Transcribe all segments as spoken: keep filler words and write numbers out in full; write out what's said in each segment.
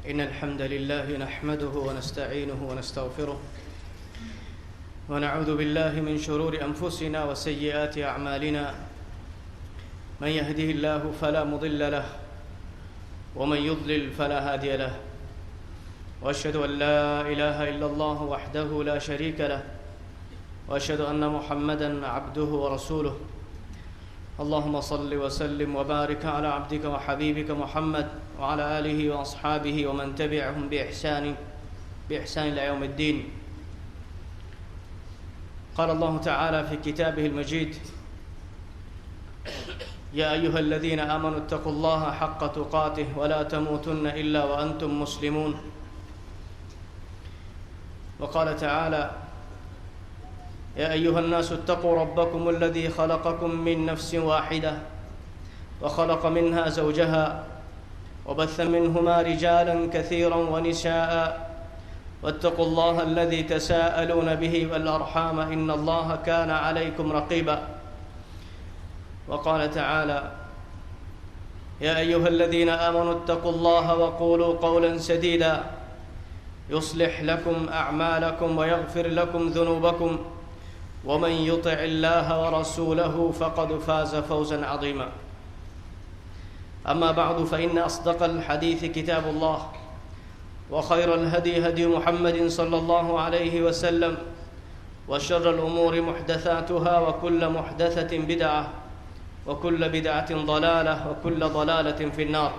إن الحمد لله نحمده ونستعينه ونستغفره، ونعوذ بالله من شرور أنفسنا وسيئات أعمالنا. من يهده الله فلا مضل له، ومن يضلل فلا هادي له. وأشهد أن لا إله إلا الله وحده لا شريك له، وأشهد أن محمدا عبده ورسوله. اللهم صل وسلم وبارك على عبدك وحبيبك محمد وعلى آله وأصحابه ومن تبعهم بإحسان، بإحسان إلى يوم الدين. قال الله تعالى في كتابه المجيد: يا أيها الذين آمنوا اتقوا الله حق تقاته ولا تموتن إلا وأنتم مسلمون. وقال تعالى: يا أيها الناس اتقوا ربكم الذي خلقكم من نفس واحدة وخلق منها زوجها وبث منهما رجالا كثيرا ونساء واتقوا الله الذي تساءلون به والأرحام إن الله كان عليكم رقيبا. وقال تعالى: يا أيها الذين آمنوا اتقوا الله وقولوا قولا سديدا يصلح لكم أعمالكم ويغفر لكم ذنوبكم ومن يطع الله ورسوله فقد فاز فوزا عظيما. أما بعد، فإن أصدق الحديث كتاب الله، وخير الهدي هدي محمد صلى الله عليه وسلم، وشر الأمور محدثاتها، وكل محدثة بدعة، وكل بدعة ضلالة، وكل ضلالة في النار.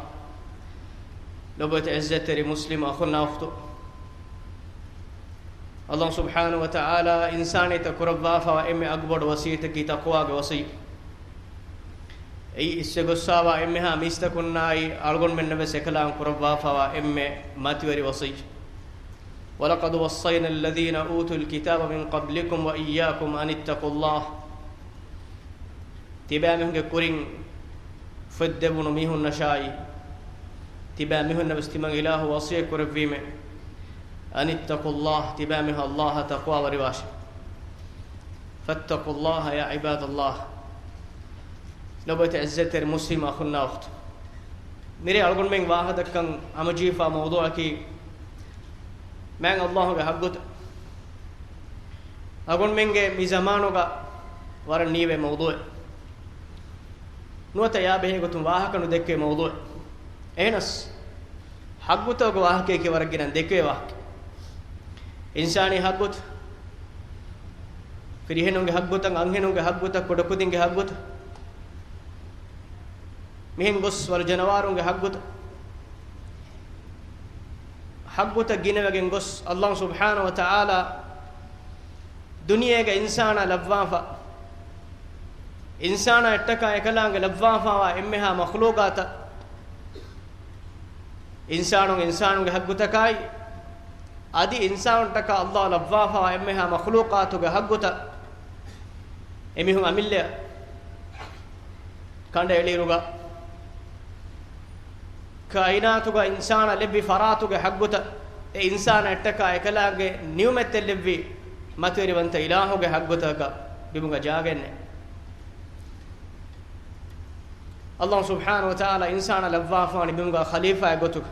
ލޮބުވެތި ޢިއްޒަތްތެރި މުސްލިމް އަޚުންނާ އުޚްތުން، ﷲ ސުބްޙާނަހޫ ވަތަޢާލާ އިންސާނީތައް ކުރައްވާފައިވާ އެންމެ އަގުބޮޑު ވަޞިއްޔަތަކީ ތަޤްވާގެ ވަޞިއްޔަތް. އެއީ އިސްވެ ގޮއްސާވާ އެންމެހާ މީސްތަކުންނާއި އަޅުގަނޑުމެންނަށް ވެސް އެކަލާނގެ ކުރައްވާފައިވާ އެންމެ މަތިވެރި ވަޞިއްޔަތް. ولقد وصينا الذين أوتوا الكتاب من قبلكم وإياكم أن اتقوا الله. ތިބާމީހުންގެ ކުރިން ފޮތް ދެވުނު މީހުންނަށާއި، ތިބާމީހުންނަށް ވެސް ތިމަން އިލާހު ވަޞިއްޔަތް ކުރެއްވީމޭ، أن اتقوا الله، ތިބާމީހުން ﷲ އަށް ތަޤްވާވެރިވާށޭ. فاتقوا الله يا عباد الله. ލޮބުވެތި ޢިއްޒަތްތެރި މުސްލިމް އަޚުންނާ އުޚްތުން، މިރޭ އަޅުގަނޑުމެން ވާހަކަދައްކަން ހަމަޖެހިފާ މައުޟޫޢަކީ މާތް ﷲ ގެ ޙައްޤުތައް. އަޅުގަނޑުމެންގެ މި ޒަމާނުގަ ވަރަށް ނީވޭ މައުޟޫޢެއް. ނުވަތަ އެއާ ބެހޭ ގޮތުން ވާހަކަ ނުދެއްކޭ މައުޟޫޢެއް. އެހެނަސް، ޙައްޤުތަކުގެ ވާހަކައަކީ ވަރަށް ގިނަ ދެކޭ ވާހަކަ. އިންސާނީ ޙައްޤުތައް، ފިރިހެނުންގެ ޙައްޤުތައް، އަންހެނުންގެ ޙައްޤުތައް، ކުޑަކުދިންގެ ޙައްޤުތައް، މިހެން ގޮސް ވަރު ޖަނަވާރުންގެ ޙައްޤުތައް، ޙައްޤުތައް ގިނަވެގެން ގޮސް، ﷲ ސުބްޙާނަހޫ ވަތަޢާލާ ދުނިޔޭގަ އިންސާނާ ލައްވާފަ، އިންސާނާ އެއްޓަކާ އެކަލާނގެ ލައްވާފައިވާ އެންމެހާ މަޚްލޫޤާތަށް، އިންސާނުން އިންސާނުންގެ ޙައްޤުތަކާއި، އަދި އިންސާނުންޓަކާ ﷲ ލައްވާފައިވާ އެންމެހާ މަޚްލޫޤާތުގެ ޙައްޤުތައް، އެމީހުން އަމިއްލަ ކަނޑައެޅިއިރުގަ، ކާއިނާތުގަ އިންސާނާ ލެއްވި ފަރާތުގެ ޙައްޤުތައް، އެ އިންސާނާ އެއްޓަކާ އެކަލާނގެ ނިޢުމަތްތައް ލެއްވި މަތިވެރިވަންތަ އިލާހުގެ ޙައްޤުތަކަށް ބިމުގަ ޖާގައެއް ނެތް. ﷲ ސުބްޙާނަހޫ ވަތަޢާލާ އިންސާނާ ލައްވާފަވަނީ ބިމުގަ ޚަލީފާއެއް ގޮތުގަ.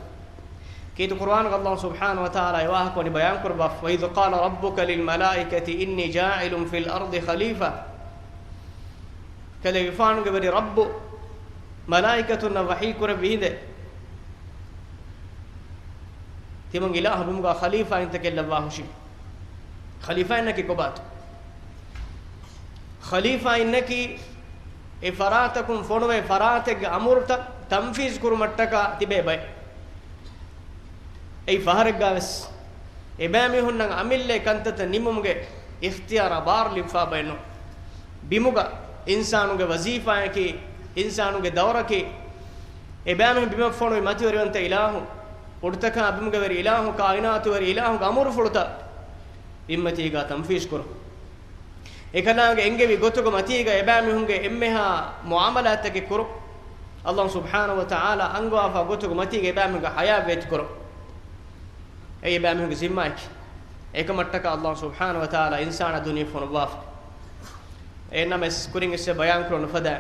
ކީރިތި ޤުރުއާނުގަ ﷲ ސުބްޙާނަހޫ ވަތަޢާލާ އެ ވާހަކަ ވަނީ ބަޔާން ކުރައްވާފަ، وإذ قال ربك للملائكة إني جاعل في الأرض خليفة. ކަލޭގެފާނުގެ ވެރި ރައްބު މަލާއިކަތުންނަށް ވަޙީ ކުރެއްވި ހިނދެއް، ތިމަން އިލާހު ބިމުގަ ޚަލީފާއިންތަކެއް ލައްވާހުށީ. ޚަލީފާއިންނަކީ ކޮބާތޯ؟ ޚަލީފާއިންނަކީ އެ ފަރާތަކުން ފޮނުވޭ ފަރާތެއްގެ އަމުރުތައް ތަންފީޒު ކުރުމަށްޓަކާ ތިބޭ ބައެއް. އެއީ ފަހަރެއްގަވެސް އެބައިމީހުންނަށް އަމިއްލައި ކަންތައްތައް ނިމުމުގެ އިޚްތިޔާރާ ބާރު ލިބިފާ ބައެއް ނޫން. ބިމުގަ އިންސާނުގެ ވަޒީފާއަކީ، އިންސާނުގެ ދައުރަކީ، އެބައިމީހުން ބިމަށް ފޮނުވި މަތިވެރިވަންތަ އިލާހު، އުޑުތަކާ ބިމުގެ ވެރި އިލާހު، ކާއިނާތު ވެރި އިލާހުގެ އަމުރުފުޅުތައް ބިންމަތީގަ ތަންފީޒު ކުރުން. އެކަލާނގެ އެންގެވި ގޮތުގެ މަތީގަ އެބައިމީހުންގެ އެންމެހާ މުޢާމަލާތްތަކެއް ކުރުން. ﷲ ސުބްޙާނަހޫ ވަތަޢާލާ އަންގަވާފާ ގޮތުގެ މަތީގަ އެބައިމީހުންގެ ޙަޔާތް ވޭތި ކުރުން. އެއީ އެބައިމީހުންގެ ޒިންމާއަކީ. އެކަމަށްޓަކާ ﷲ ސުބްޙާނަހޫ ވަތަޢާލާ އިންސާނާ ދުނިޔެ ފޮނުއްވާފަ. އެހެންނަމަވެސް ކުރިން އިސްވެ ބަޔާން ކުރަން ނުފަދަ.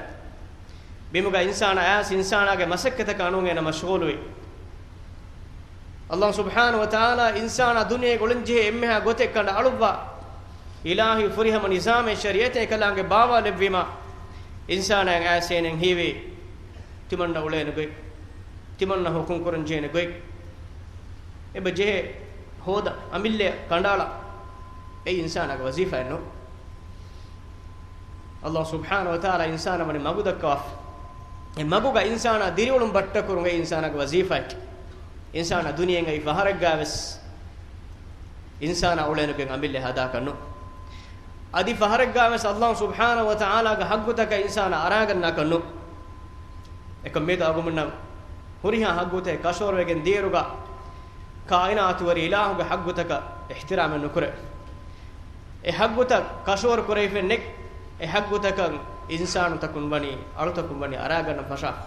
ބިމުގަ އިންސާނާ އައިސް އިންސާނާގެ މަސައްކަތަކާ ނޫން އޭނަ މަޝްޣޫލުވި. ﷲ ސުބްޙާނަހޫ ވަތަޢާލާ އިންސާނާ ދުނިޔޭގަ އުޅެންޖެހޭ އެންމެހާ ގޮތެއް ކަނޑައަޅުއްވާ، އިލާހީ ފުރިހަމަ ނިޒާމެއް ޝަރީޢަތެއް އެކަލާނގެ ބާވާލެއްވީމާ، އިންސާނާއަށް އައިސޭނެން ހީވޭ ތިމަންނަ އުޅޭނެ ގޮތް، ތިމަންނަ ހުކުމް ކުރަންޖެހޭނެ ގޮތް. އެބަ ޖެހޭ ހޯދަ އަމިއްލަ ކަނޑައަޅަ، އެއީ އިންސާނާގެ ވަޒީފާއެއް ނޫން. ﷲ ސުބްޙާނަހޫ ވަތަޢާލާ އިންސާނާ ވަނީ މަގު ދައްކަވާފަ. އެ މަގުގަ އިންސާނާ ދިރިއުޅުން ބައްޓަކުރުން އެއީ އިންސާނާގެ ވަޒީފާއެކޭ. އިންސާނާ ދުނިޔެއިން އައި ފަހަރެއްގައި ވެސް އިންސާނާ އުޅޭނެ ގޮތް އަމިއްލަ ހަދާކަށް ނޫން. އަދި ފަހަރެއްގައި ވެސް ﷲ ސުބްޙާނަހޫ ވަތަޢާލާގެ ޙައްޤުތަކަށް އިންސާނާ އަރާގަންނާކަށް ނޫން. އެކަމް މިއަދު އަޅުގަނޑުމެންނަށް ހުރިހާ ޙައްޤުތަކެއް ކަށަވަރުވެގެން ދިޔައިރުގަ، ކާއިނާތުވެރި އިލާހުގެ ޙައްޤުތަކަށް އިޙްތިރާމެއް ނުކުރޭ. އެ ޙައްޤުތައް ކަށަވަރު ކުރެވިފައެއް ނެތް. އެ ޙައްޤުތަކަށް އިންސާނުތަކުން ވަނީ، އަޅުތަކުން ވަނީ އަރާގަންނަން ފަށާފަ.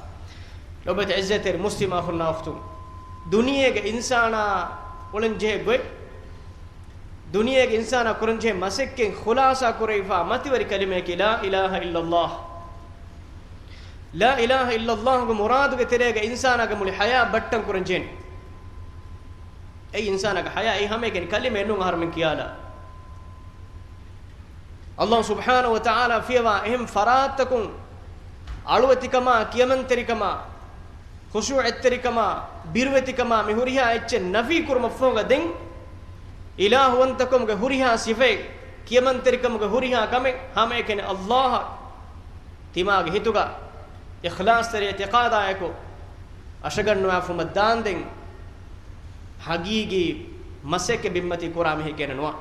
ލޮބުވެތި ޢިއްޒަތްތެރި މުސްލިމް އަޚުންނާ އުޚްތުން، ދުނިޔޭގެ އިންސާނާ އުޅެންޖެހޭ ގޮތް، ދުނިޔޭގެ އިންސާނާ ކުރަންޖެހޭ މަސައްކަތް ޚުލާޞާ ކުރެވިފާ މަތިވެރި ކަލިމަޔަކީ لا إله إلا الله. لا إله إلا الله ގެ މުރާދުގެ ތެރޭގަ އިންސާނާގެ މުޅި ޙަޔާތް ބައްޓަން ކުރަންޖެހޭނެ. އެއީ އިންސާނާގެ ޙަޔާތް. އެއީ ހަމައެކަނި ކަލިމައެއް ނޫން އަހަރުމެން ކިޔާލާ. ﷲ ސުބްޙާނަހޫ ވަތަޢާލާ ފިޔަވާ އެހެން ފަރާތްތަކުން އަޅުވެތިކަމާ، ކިޔަމަންތެރިކަމާ، ޚުޝޫޢަތްތެރިކަމާ، ބިރުވެތިކަމާ، މި ހުރިހާ އެއްޗެއް ނަފީ ކުރުމަށްފަހުގަ ދެން، އިލާހުވަންތަކަމުގެ ހުރިހާ ސިފައެއް، ކިޔަމަންތެރިކަމުގެ ހުރިހާ ކަމެއް، ހަމައެކަނި ﷲ އަށް ތިމާގެ ހިތުގަ އިޚްލާޞްތެރި އިޢުތިޤާދާއެކު އަށަގަންނަވާފުމަށް ދާންދެން، ޙަޤީޤީ މަސައްކަތް ބިންމަތީ ކުރާ މީހެއް ކެނެ ނުވާ.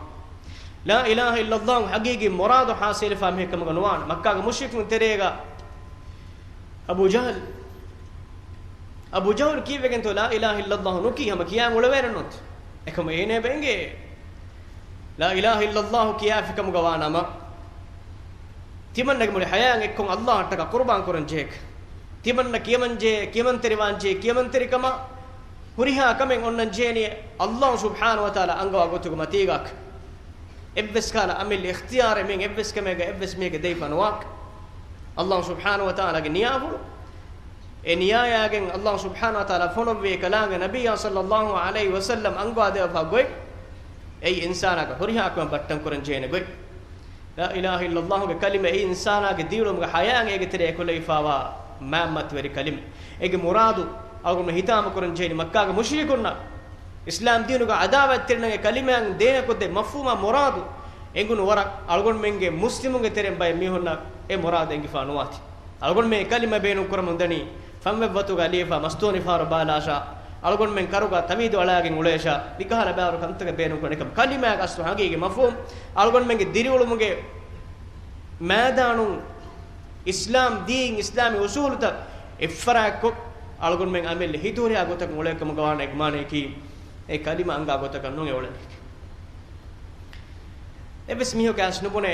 لا إله إلا الله ޙަޤީޤީ މުރާދު ޙާޞިލުވެފާ މީހެއް ކަމުގަ ނުވާނެ. މައްކާގެ މުޝްރިކުން ތެރޭގަ އަބޫ ޖަހަލް، އަބޫ ޖަހަލް ކީއްވެގެންތޯ لا إله إلا الله ނުކީ؟ ހަމަ ކިޔާ އުޅެވޭނެ ނޫންތަ؟ އެކަމަ އޭނަ އެބަ އެނގޭ لا إله إلا الله ކިޔާފި ކަމުގަ ވާނަމަ، ތިމަންނަގެ މުޅި ޙަޔާތް އެއްކޮށް ﷲ އަށްޓަކާ ޤުރުބާން ކުރަން ޖެހޭކަށް. ތިމަންނަ ކިޔަމަންޖެހޭ، ކިޔަމަންތެރިވާންޖެހޭ، ކިޔަމަންތެރިކަމަށް ހުރިހާ ކަމެއް އޮންނަން ޖެހޭނީ ﷲ ސުބްޙާނަހޫ ވަތަޢާލާ އަންގަވާ ގޮތުގެ މަތީގަ. އެއްވެސް ކަހަލަ އަމިއްލަ އިޚްތިޔާރެއް މިއިން އެއްވެސް ކަމެއްގަ އެއްވެސް މީހެއްގެ ދެއިފަ ނުވާކަށް. ﷲ ސުބްޙާނަހޫ ވަތަޢާލާގެ ނިޔާފުޅު، އެ ނިޔާޔާގެން ﷲ ސުބްޙާނަހޫ ވަތަޢާލާ ފޮނުއްވި އެކަލާނގެ ނަބިއްޔާ ޞައްލައްލާހު ޢަލައިހި ވަސައްލަމް އަންގާދެވިފަ ގޮތް، އެއީ އިންސާނާގެ ހުރިހާ ކަމެއް ބައްޓަން ކުރަން ޖެހޭނެ ގޮތް. لا إله إلا الله ގެ ކަލިމަ އެއީ އިންސާނާގެ ދިރިއުޅުމުގެ ޙަޔާތް އޭގެ ތެރޭ އެކުލެވިފާވާ މާތް މަތިވެރި ކަލިމަ. އޭގެ މުރާދު އަޅުގަނޑު ހިތާމަ ކުރަން ޖެހެނީ މައްކާގެ މުޝްރިކުންނަށް، އިސްލާމް ދީނުގެ ޢަދާވަތްތެރިންނަށް އެ ކަލިމައިން ދޭނެ ކުދި މަފްހޫމާ މުރާދު އެނގުނު ވަރަށް އަޅުގަނޑުމެންގެ މުސްލިމުންގެ ތެރެއިން ބައެއް މީހުންނަށް އެ މުރާދު އެނގިފާ ނުވާތީ. އަޅުގަނޑުމެން އެ ކަލިމަ ބޭނުން ކުރަމުން ދަނީ، ފަންވެއްވަތުގަ ލިޔެފަ މަސްތޯނިފާރު ބާލާށާ، އަޅުގަނޑުމެން ކަރުގަ ތަވީދު އަޅާގެން އުޅޭށާ، މިކަހަލަ ބާރު ކަންތަކެއް ބޭނުން ކުރަން. އެކަމަ ކަލިމާގެ އަސްލު ހަގީގީ މަފްހޫމް، އަޅުގަނޑުމެންގެ ދިރިއުޅުމުގެ މައިދާނުން އިސްލާމް ދީން، އިސްލާމީ އުސޫލުތައް އެއްފަރާތްކޮށް، އަޅުގަނޑުމެން އަމިއްލަ ހިތުހުރިހާ ގޮތަކަށް އުޅޭ ކަމުގަ ވާނެ އެކި މާނަޔަކީ، އެ ކަލިމަ އަންގާ ގޮތަކަށް ނޫން އެ އުޅެނީ. އެއްވެސް މީހަކު އައިސް ނުބުނޭ،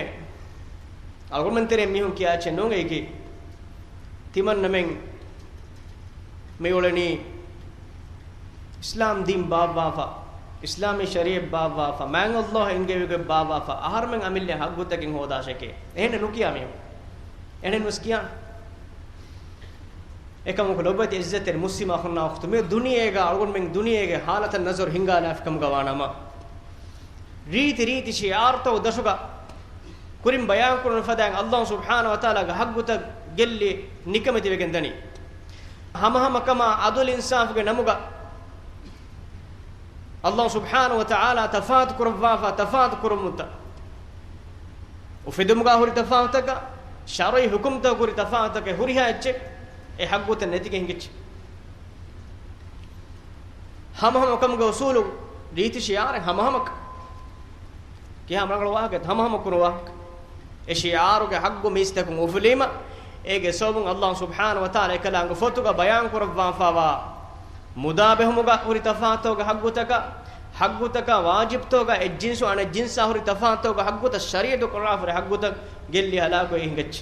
އަޅުގަނޑުމެން ތެރޭ މީހުން ކިޔާ އެއްޗެއް ނޫން އެއީކީ. ތިމަންނަމެން މި އުޅެނީ އިސްލާމް ދީން ބާއްވާފަ، އިސްލާމީ ޝަރީޢަތް ބާއްވާފަ، މާތް ﷲ އެންގެވި ގޮތް ބާއްވާފަ، އަހަރުމެން އަމިއްލަ ޙައްޤުތަކެއް ހޯދާށެކޭ. އެހެން ނުކިޔާ މީހުން. އެހެން ވެސް ކިޔާ. އެކަމަކު ލޮބުވެތި ޢިއްޒަތްތެރި މުސްލިމް އަޚުންނާ އުޚްތުން، މި ދުނިޔޭގަ އަޅުގަނޑުމެން ދުނިޔޭގެ ޙާލަތަށް ނަޒަރު ހިންގާލާފި ކަމުގަ ވާނަމަ، ރީތި ރީތި ޝިޢާރުތައް ދަށުގަ ކުރިން ބަޔާންކުރުނު ފަދައިން ﷲ ސުބްޙާނަހޫ ވަތަޢާލާގެ ޙައްޤުތައް ގެއްލި ނިކަމެތިވެގެން ދަނީ. ހަމަހަމަކަމާ ޢަދުލު އިންސާފުގެ ނަމުގަ ﷲ ސުބްޙާނަހޫ ވަތަޢާލާ ތަފާތު ކުރައްވާފަ ތަފާތު ކުރުމުންތައް، އުފެދުމުގަ ހުރި ތަފާތުތަކަށް، ޝަރުޢީ ޙުކުމްތަކަށް ހުރި ތަފާތުތަކެއް، ހުރިހާ އެއްޗެއް އެ ޙައްޤުތައް ނެތިގެން ހިނގިއްޖެ. ހަމަހަމަކަމުގެ އުސޫލު ރީތި ޝިޢާރެއް ހަމަހަމަކަން. ކިހާ ރަނގަޅު ވާހަކައެއް ހަމަހަމަ ކުރު ވާހަކަ. އެ ޝިޢާރުގެ ޙައްޤު މީސްތަކުން އުފުލީމަ، އޭގެ ސަބަބުން ﷲ ސުބްޙާނަހޫ ވަތަޢާލާ އެކަލާނގެ ފޮތުގަ ބަޔާން ކުރައްވާފަވާ މުދާ ބެހުމުގަ ހުރި ތަފާތުތަކުގެ ޙައްޤުތަކަށް، ޙައްޤުތަކާ ވާޖިބްތަކުގަ އެއްޖިންސު އަނެއްޖިންސާ ހުރި ތަފާތުތަކުގެ ޙައްޤުތައް، ޝަރީޢަތު ކުރާފަ ހުރި ޙައްޤުތައް ގެއްލި ހަލާކުވެ ހިނގައްޖެ.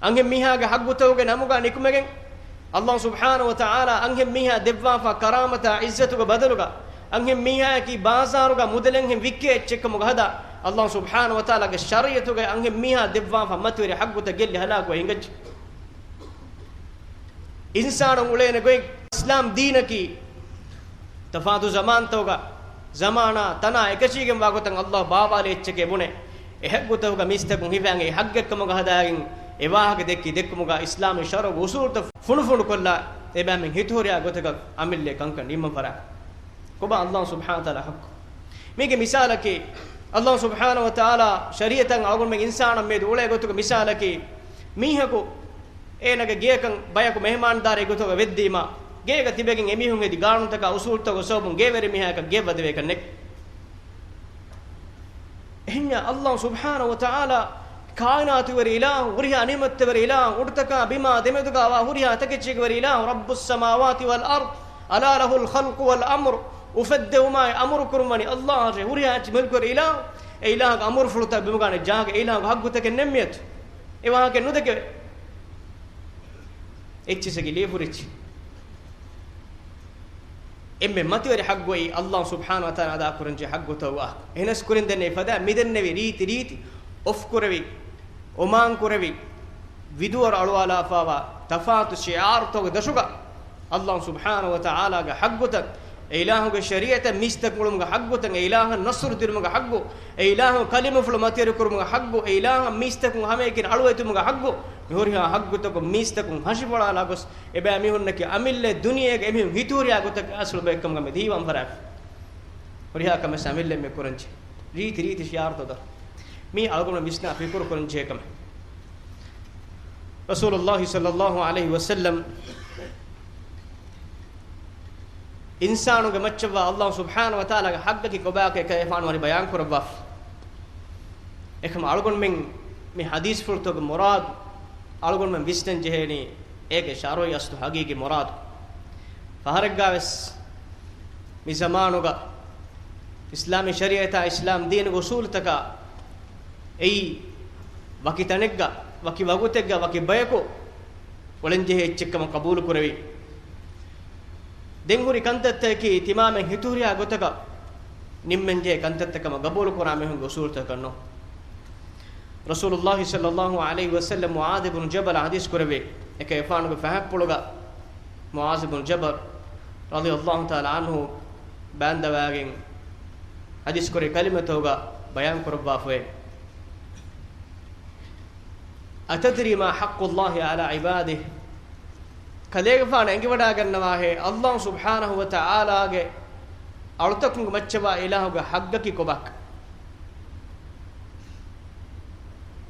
އަންހެންމީހާގެ ޙައްޤުތަކުގެ ނަމުގަ ނިކުމެގެން، ﷲ ސުބްޙާނަހޫ ވަތަޢާލާ އަންހެންމީހާ ދެއްވާފަ ކަރާމަތާ ޢިއްޒަތުގެ ބަދަލުގަ، އަންހެންމީހާއަކީ ބާޒާރުގަ މުދަލެއްހެން ވިއްކޭ އެއްޗެއްކަމުގަ ހަދާ، ﷲ ސުބްޙާނަހޫ ވަތަޢާލާގެ ޝަރީޢަތުގައި އަންހެންމީހާ ދެއްވާފަ މަތިވެރި ޙައްޤުތައް ގެއްލި ހަލާކުވެ ހިނގައްޖެ. އިންސާނުން އުޅޭނެ ގޮތް އިސްލާމް ދީނަކީ، ތަފާތު ޒަމާންތަކުގަ ޒަމާނާ ތަނާ އެކަށީގެންވާ ގޮތަށް ﷲ ބާވާލި އެއްޗެކޭ ބުނެ، އެ ޙައްގުތަކުގަ މީސްތަކުން ހިފައިގެން އެ ޙައްގެއްކަމުގަ ހަދާގެން އެ ވާހަކަ ދެއްކި ދެއްކުމުގަ އިސްލާމީ ޝަރުޢުގެ އުޞޫލުތައް ފުނޑުފުނޑުކޮށްލާ، އެބައިމީހުން ހިތުހުރިހާ ގޮތަކަށް އަމިއްލައަށް ކަންކަން ނިންމަން ފަރާތް. ކޮބާ ﷲ ސުބްޙާނަހޫ ވަތަޢާލާ ޙައްޤު؟ މީގެ މިސާލަކީ، ﷲ ސުބްޙާނަހޫ ވަތަޢާލާ ޝަރީޢަތަށް އަޅުގަނޑުމެން އިންސާނާ މެދު އުޅޭ ގޮތުގެ މިސާލަކީ، މީހަކު އޭނާގެ ގެޔަކަށް ބަޔަކު މެހެމާންދާރެއް ގޮތުގަ ވެއްދީމާ، ގޭގަ ތިބެގެން އެމީހުން ހެދި ގާނޫނުތަކާ އުޞޫލުތަކުގެ ސަބަބުން ގޭވެރި މީހާއަކަށް ގެއްވަދެވޭކަށް ނެތް. އެހެންޏާ ﷲ ސުބްޙާނަހޫ ވަތަޢާލާ ކާއިނާތުވެރި އިލާހު، ހުރިހާ ނިޢުމަތްތެރި އިލާހު، އުޑުތަކާ ބިމާ ދެމެދުގަވާ ހުރިހާ ތަކެއްޗެއްގެވެރި އިލާހު، رب السماوات والأرض ألا له الخلق والأمر، އުފެއްދެވުމާއި އަމުރު ކުރުމަށް ﷲ އަށޭ ހުރިހާ އެއްޗެއް މުލްކުވެރި އިލާހު. އެ އިލާހުގެ އަމުރުފުޅުތައް ބިމުގަ އަންނަ ޖާގަ އެ އިލާހުގެ ޙައްގުތަކެއް ނެތް މިއަދު. އެ ވާހަކަ ނުދެކެވޭ. އެއްޗިއްސަކީ ލިޔެފުރިއްޗި. އެންމެ މަތިވެރި ޙައްގު އެއީ ﷲ ސުބްޙާނަހޫ ވަތަޢާލާ އަދާކުރަންޖެހޭ ޙައްގުތައް ވާ. އެހެނަސް ކުރިން ދެންނެވި ފަދަ މިދެންނެވި ރީތި ރީތި އޮފްކުރެވި، އޮމާންކުރެވި، ވިދުވަރު އަޅުވާލާފާވާ ތަފާތު ޝިޢާރުތަކުގެ ދަށުގަ ﷲ ސުބްޙާނަހޫ ވަތަޢާލާގެ ޙައްގުތައް، އެ އިލާހުގެ ޝަރީޢަތަށް މީސްތަކުން އުޅުމުގެ ޙައްގުތައް، އެ އިލާހަށް ނަޞްރު ދިނުމުގެ ޙައްގު، އެ އިލާހުގެ ކަލިމަފުޅު މަތިވެރިކުރުމުގެ ޙައްގު، އެ އިލާހަށް މީސްތަކުން ހަމައެކަނި އަޅުވެތިވުމުގެ ޙައްގު، މި ހުރިހާ ޙައްގުތަކުން މީސްތަކުން ހަށިފޮޅާލާ ގޮސް، އެބައިމީހުންނަކީ އަމިއްލަ ދުނިޔޭގެ އެމީހުން ހިތުހުރިހާ ގޮތަކަށް އަސްލު ބައެއްކަމުގަ މި ދީވަން ފަރާތް. ހުރިހާ ކަމެއް އަމިއްލައަށް މި ކުރަންޖެހޭ. ރީތި ރީތި ޝިޢާރުތައް ދަށު. މީ އަޅުގަނޑު ވިސްނާ ފިކުރު ކުރަންޖެހޭ ކަމެއް. ރަސޫލުﷲ ޞައްލަﷲ ޢަލައިހި ވަސައްލަމް އިންސާނުގެ މައްޗަށްވާ ﷲ ސުބްޙާނަހޫ ވަތަޢާލާގެ ޙައްގަކީ ކޮބާކަން އެކަލޭގެފާނު ވަނީ ބަޔާން ކުރައްވާފަ. އެކަމަ އަޅުގަނޑުމެން މި ޙަދީޘްފުޅުތަކުގެ މުރާދު އަޅުގަނޑުމެން ވިސްނަން ޖެހޭނީ އޭގެ ޝަރުޢީ އަސްލު ޙަޤީޤީ މުރާދު. ފަހަރެއްގާވެސް މި ޒަމާނުގަ އިސްލާމީ ޝަރީޢަތާ އިސްލާމް ދީނުގެ އުޞޫލުތަކާ އެއީ ވަކި ތަނެއްގަ، ވަކި ވަގުތެއްގަ، ވަކި ބަޔަކު އުޅެންޖެހޭ އެއްޗެއްކަމަށް ޤަބޫލުކުރެވި، ދެން ހުރި ކަންތައްތަކަކީ ތިމާމެން ހިތުހުރިހާ ގޮތަކަށް ނިންމެންޖެހޭ ކަންތައްތައް ކަމަށް ގަބޫލުކުރާ މީހުންގެ އުޞޫލުތަކަށް ނޫން. ރަސޫލުﷲ ޞައްލަﷲ ޢަލައިހި ވަސައްލަމް މުޢާޛު ބުނު ޖަބަލަށް ޙަދީޘް ކުރެއްވި، އެކަލޭގެފާނުގެ ފަހަތްޕުޅުގަ މުޢާޛު ބުނު ޖަބަލް ރަޟިޔަﷲ ތަޢާލާ ޢަންހު ބާންދަވާގެން ޙަދީޘް ކުރި ކަލިމަތަކުގަ ބަޔާން ކުރައްވާފައޭ. أتدري ما حق الله على عباده؟ ކަލޭގެފާނު އެނގިވަޑައިގަންނަވާހޭ، ﷲ ސުބްޙާނަހޫ ވަތަޢާލާގެ އަޅުތަކުންގެ މައްޗަށްވާ އިލާހުގެ ޙައްޤަކީ ކޮބާކަން.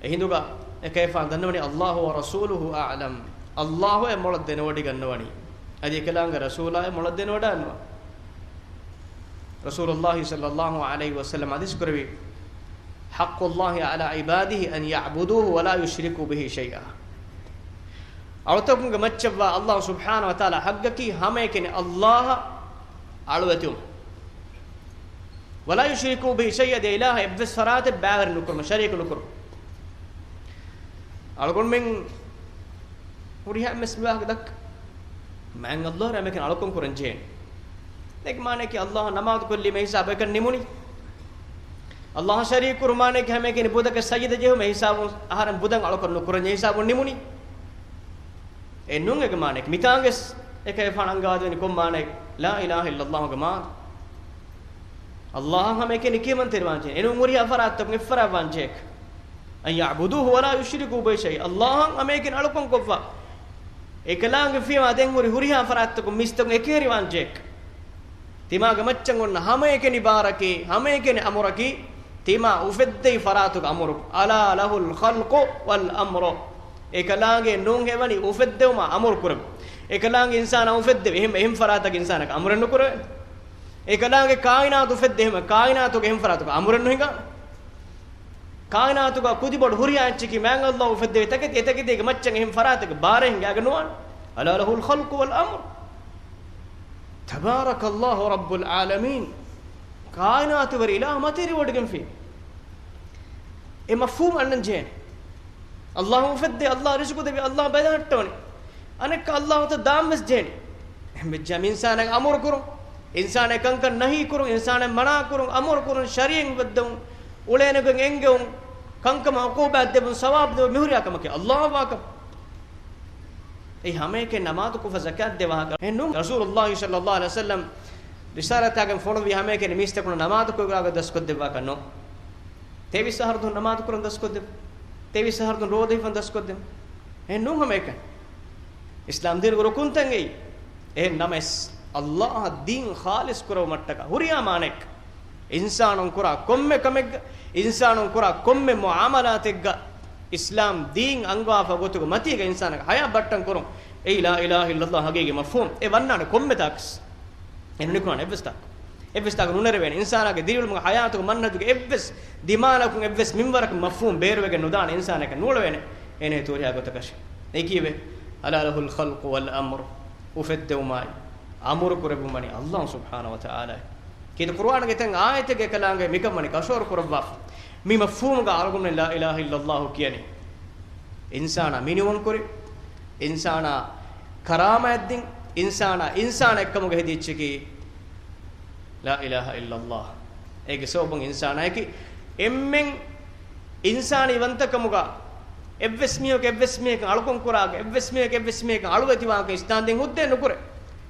އެހިނދުގަ އެކަލޭގެފާނު ދަންނަވަނީ، الله ورسوله أعلم، ﷲ އޭ މޮޅަށް ދެނެވޮޑިގަންނަވަނީ. އަދި އެކަލާނގެ ރަސޫލާ އޭ މޮޅަށް ދެނެވަޑައިގަންނަވާ. ރަސޫލުﷲ ޞައްލަﷲ ޢަލައިހި ވަސައްލަމް ޙަދީޘް ކުރެއްވި، حق الله على عباده أن يعبدوه ولا يشركوا به شيئا. އަޅުތަކުންގެ މައްޗަށްވާ ﷲ ސުބްޙާނަހޫ ވަތަޢާލާ ޙައްޤަކީ ހަމައެކަނި ﷲ އަށް އަޅުވެތިވުން. ولا يشركوا به شيئا، އެ އިލާހަށް އެއްވެސް ފަރާތެއް ބައިވެރި ނުކުރުމަށް، ޝަރީކު ނުކުރުމަށް. އަޅުގަނޑުމެން ހުރިހާ އެއްވެސް މި ވާހަކަ ދައްކާ. މާތް ﷲ އަށް ހަމައެކަނި އަޅުކަން ކުރަން ޖެހޭނެ. އޭގެ މާނައަކީ ﷲ އަށް ނަމާދު ކޮށްލީމަ އެ ހިސާބުން އެކަން ނިމުނީ. ﷲ އަށް ޝަރީކު ކުރުމާ އޭގެ ހަމައެކަނި ބުދަކަށް ސަޖިދަ ޖެހުމަށް އެ ހިސާބުން އަހަރެން ބުދަށް އަޅުކަން ނުކުރަން ޖެހޭ ހިސާބުން ނިމުނީ. އެއްނޫން އޭގެ މާނައަކީ. މިތާނގެސް އެކަލޭގެފާނު އަންގާދެވުނީ ކޮން މާނައެއް؟ لا إله إلا الله ގެ މާނަ. ﷲ އަށް ހަމައެކަނި ކިޔަމަންތެރިވާން ޖެހޭނެ. އެނޫން ހުރިހާ ފަރާތްތަކުން އެއްފަރާތްވާން ޖެހޭކަށް. أن يعبدوه ولا يشركوا به شيئا. ﷲ އަށް ހަމައެކަނި އަޅުކަން ކޮށްފަ، އެކަލާނގެ ފިޔަވާ ދެން ހުރި ހުރިހާ ފަރާތްތަކުން މީސްތަކުން އެކަހެރިވާން ޖެހޭކަށް. ތިމާގެ މައްޗަށް އޮންނަ ހަމައެކަނި ބާރަކީ، ހަމައެކަނި އަމުރަކީ، ތިމާ އުފެއްދެވި ފަރާތުގެ އަމުރު. ألا له الخلق والأمر. އެކަލާނގެ ނޫން ހެވަނީ އުފެއްދެވުމާ އަމުރު ކުރެވުން. އެކަލާނގެ އިންސާނާ އުފެއްދެވި އެހެން، އެހެން ފަރާތަކަށް އިންސާނަކަށް އަމުރެއް ނުކުރެވޭ. އެކަލާނގެ ކާއިނާތު އުފެއްދެވި އެހެން، ކާއިނާތުގެ އެހެން ފަރާތަކަށް އަމުރެއް ނުހިނގާ. ކާއިނާތުގަ ކުދިބޮޑު ހުރިހާ އެއްޗަކީ މާތް ﷲ އުފެއްދެވި ތަކެތި، އެތަކެތީގެ މައްޗަށް އެހެން ފަރާތެއްގެ ބާރެއް ހިނގާގެން ނުވާނެ. ألا له الخلق والأمر. تبارك الله رب العالمين. ކާއިނާތުވެރި އިލާހު މަތިވެރިވޮޑިގެންފި. އެ މަފްހޫމް އަންނަން ޖެހޭނެ. ﷲ އުފެއްދޭ، ﷲ ރިޒުޤު ދެއްވޭ، ﷲ ބެލަހައްޓަވަނީ. އަނެއްކާ ﷲ އަށް ދާން ވެސް ޖެހޭނެ. އެހެންވެއްޖެއްޔާ މި އިންސާނާގެ އަމުރު ކުރުން، އިންސާނާ ކަންކަން ނަހީ ކުރުން، އިންސާނާ މަނާ ކުރުން، އަމުރު ކުރުން، ޝަރީޢަތް އުފެއްދެވުން، އުޅޭނެގޮތް އެންގެވުން، ކަންކަމަށް ޢުޤޫބާތް ދެއްވުން، ސަވާބު ދެއްވުން، މި ހުރިހާ ކަމަކީ ﷲ އަށް ވާކަމެއް. އެއީ ހަމައެކަނި ނަމާދު ކޮށްފަ ޒަކާތް ދޭ ވާހަކަ. އެހެންނޫން. ރަސޫލުﷲ ޞައްލަﷲ ޢަލައިހި ވަސައްލަމް ރިސާލަތާގެން ފޮނުއްވި ހަމައެކަނި މީސްތަކުން ނަމާދު ކުރުގާގަ ދަސްކޮށްދެއްވާކަށް ނޫން. ތޭވީސް އަހަރު ދުވަހު ނަމާދު ކުރަން ދަސްކޮށްދެއްވުން. ތޭވީސް އަހަރު ދުވަހު ރޯދަ ހިފަން ދަސްކޮށްދެއްވުން. އެހެން ނޫން ހަމައެކަނި. އިސްލާމް ދީނުގެ ރުކުންތައް އެއީ. އެހެން ނަމަވެސް، އައްލާހަށް ދީން ޚާލިޞް ކުރެވުމަށްޓަކާ ހުރިހާ މާނައެއް އިންސާނުން ކުރާ ކޮންމެ ކަމެއްގަ، އިންސާނުން ކުރާ ކޮންމެ މުޢާމަލާތެއްގަ، އިސްލާމް ދީން އަންގަވާފަ ގޮތުގަ މަތީގަ އިންސާނަކަށް ހަޔާތް ބައްޓަން ކުރުން. އެއީ ލާ އިލާހަ އިއްލައްލާހު ހަގީގީ މަފްހޫމް. އެ ވަންނާނެ ކޮންމެ ތާކަސް. އެ ނުނިކުނާނެ އެއްވެސް ތާކު. އެއްވެސް ތާކު ނުނެރެވޭނެ. އިންސާނާގެ ދިރިއުޅުމުގެ ހަޔާތުގެ މަންހަޖުގެ އެއްވެސް ދިމާލަކުން އެއްވެސް މިންވަރަކުން މަފްހޫމް ބޭރުވެގެން ނުދާނެ އިންސާނަކަށް ނޫޅެވޭނެ. އޭނަ ތޯރިހާ ގޮތަކަށެ. އެ ކީއްވެ؟ ألا له الخلق والأمر. އުފެއްދެވުމާއި، އަމުރު ކުރެއްވުމަނީ އައްލާހު ސުބްޙާނަހު ވަ ތަޢާލާ. ކީރިތި ޤުރުއާނުގެ ތަން އާޔަތެއްގަ އެކަލާނގެ މިކަން ވަނީ ކަށަވަރު ކުރައްވާފަ. މި މަފްހޫމުގަ އަޅުގަނޑުމެން ލާ އިލާހަ އިއްލައްލާހު ކިޔަނީ އިންސާނާ މިނިވަން ކުރި، އިންސާނާ ކަރާމާތްދިން، އިންސާނާ އިންސާނެއްކަމުގަ ހެދިއްޗަކީ ލާ އިލާހަ އިއްލައްލާހު. އޭގެ ސަބަބުން އިންސާނާއަކީ އެންމެން އިންސާނީ ވަންތަކަމުގަ އެއްވެސް މީހަކު އެއްވެސް މީހަކަށް އަޅުކަން ކުރާކަށް، އެއްވެސް މީހަކު އެއްވެސް މީހަކަށް އަޅުވެތިވާކަށް އިސްލާމް ދީން ހުއްދައެއް ނުކުރޭ.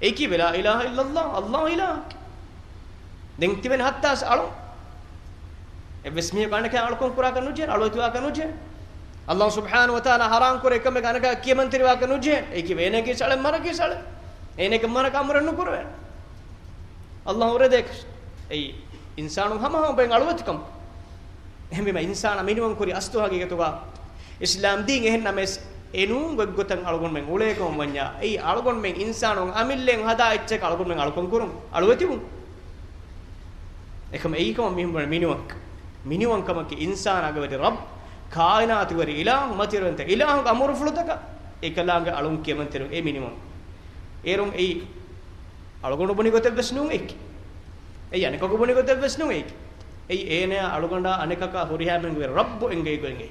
އެއީކީ ލާ އިލާހަ އިއްލައްލާހު، އައްލާހު އިލާހަކީ. ދެން ތިބެން ހައްތާސް އަޅުން. އެއްވެސް މީހަކު އަނެކާ އަޅުކަން ކުރާކަށް ނުޖެހޭ، އަޅުވެތިވާކަށް ނުޖެހޭ. އައްލާހު ސުބްޙާނަހު ވަ ތަޢާލާ ޙަރާމް ކުރެއްވި ކަމެއް އަނެކާ ކިޔަމަންތެރިވާކަށް ނުޖެހޭ. އެއީކީ އޭނަ ގީސް އަޅެ، މަރަ ގީސް އަޅެ. އޭނައަކަށް މަރަކަށް އަމުރެއް ނުކުރެވޭނެ. އައްލާހު ރޭ ދޭކަށް. އެއީ އިންސާނުން ހަމަހަމަ ބޭން އަޅުވެތިކަމަށް. އެހެންވީމަ އިންސާނާ މިނިވަން ކުރި އަސްލު ހަގީގަތުގަ އިސްލާމް ދީން އެހެން ނަމަވެސް، އެނޫން ގޮތްގޮތަށް އަޅުގަނޑުމެން އުޅޭކަމަށް ވަންޏާ، އެއީ އަޅުގަނޑުމެން އިންސާނުން އަމިއްލައިން ހަދާ އެއްޗަކަށް އަޅުގަނޑުމެން އަޅުކަން ކުރުން، އަޅުވެތިވުން. އެކަމަ އެއީކަމަށް މީހުން ބުނޭ މިނިވަންކަން. މިނިވަންކަމަކީ އިންސާނާގެ ވެރި ރައްބު، ކާއިނާތުގެ ވެރި އިލާހު، މަތިވެރިވަންތަ އިލާހުގެ އަމުރުފުޅުތަކަށް އެކަލާނގެ އަޅުން ކިޔަމަންތެރިވުން އެ މިނިވަން. އޭރުން އެއީ އަޅުގަނޑު ބުނި ގޮތެއް ވެސް ނޫން އެއީކީ. އެއީ އަނެކަކު ބުނި ގޮތެއް ވެސް ނޫން އެއީކީ. އެއީ އޭނަޔާ އަޅުގަނޑާ އަނެކަކާ ހުރިހާ މީހުންގެ ވެރި ރައްބު އެނގޭ ގޮތް އެނގޭ.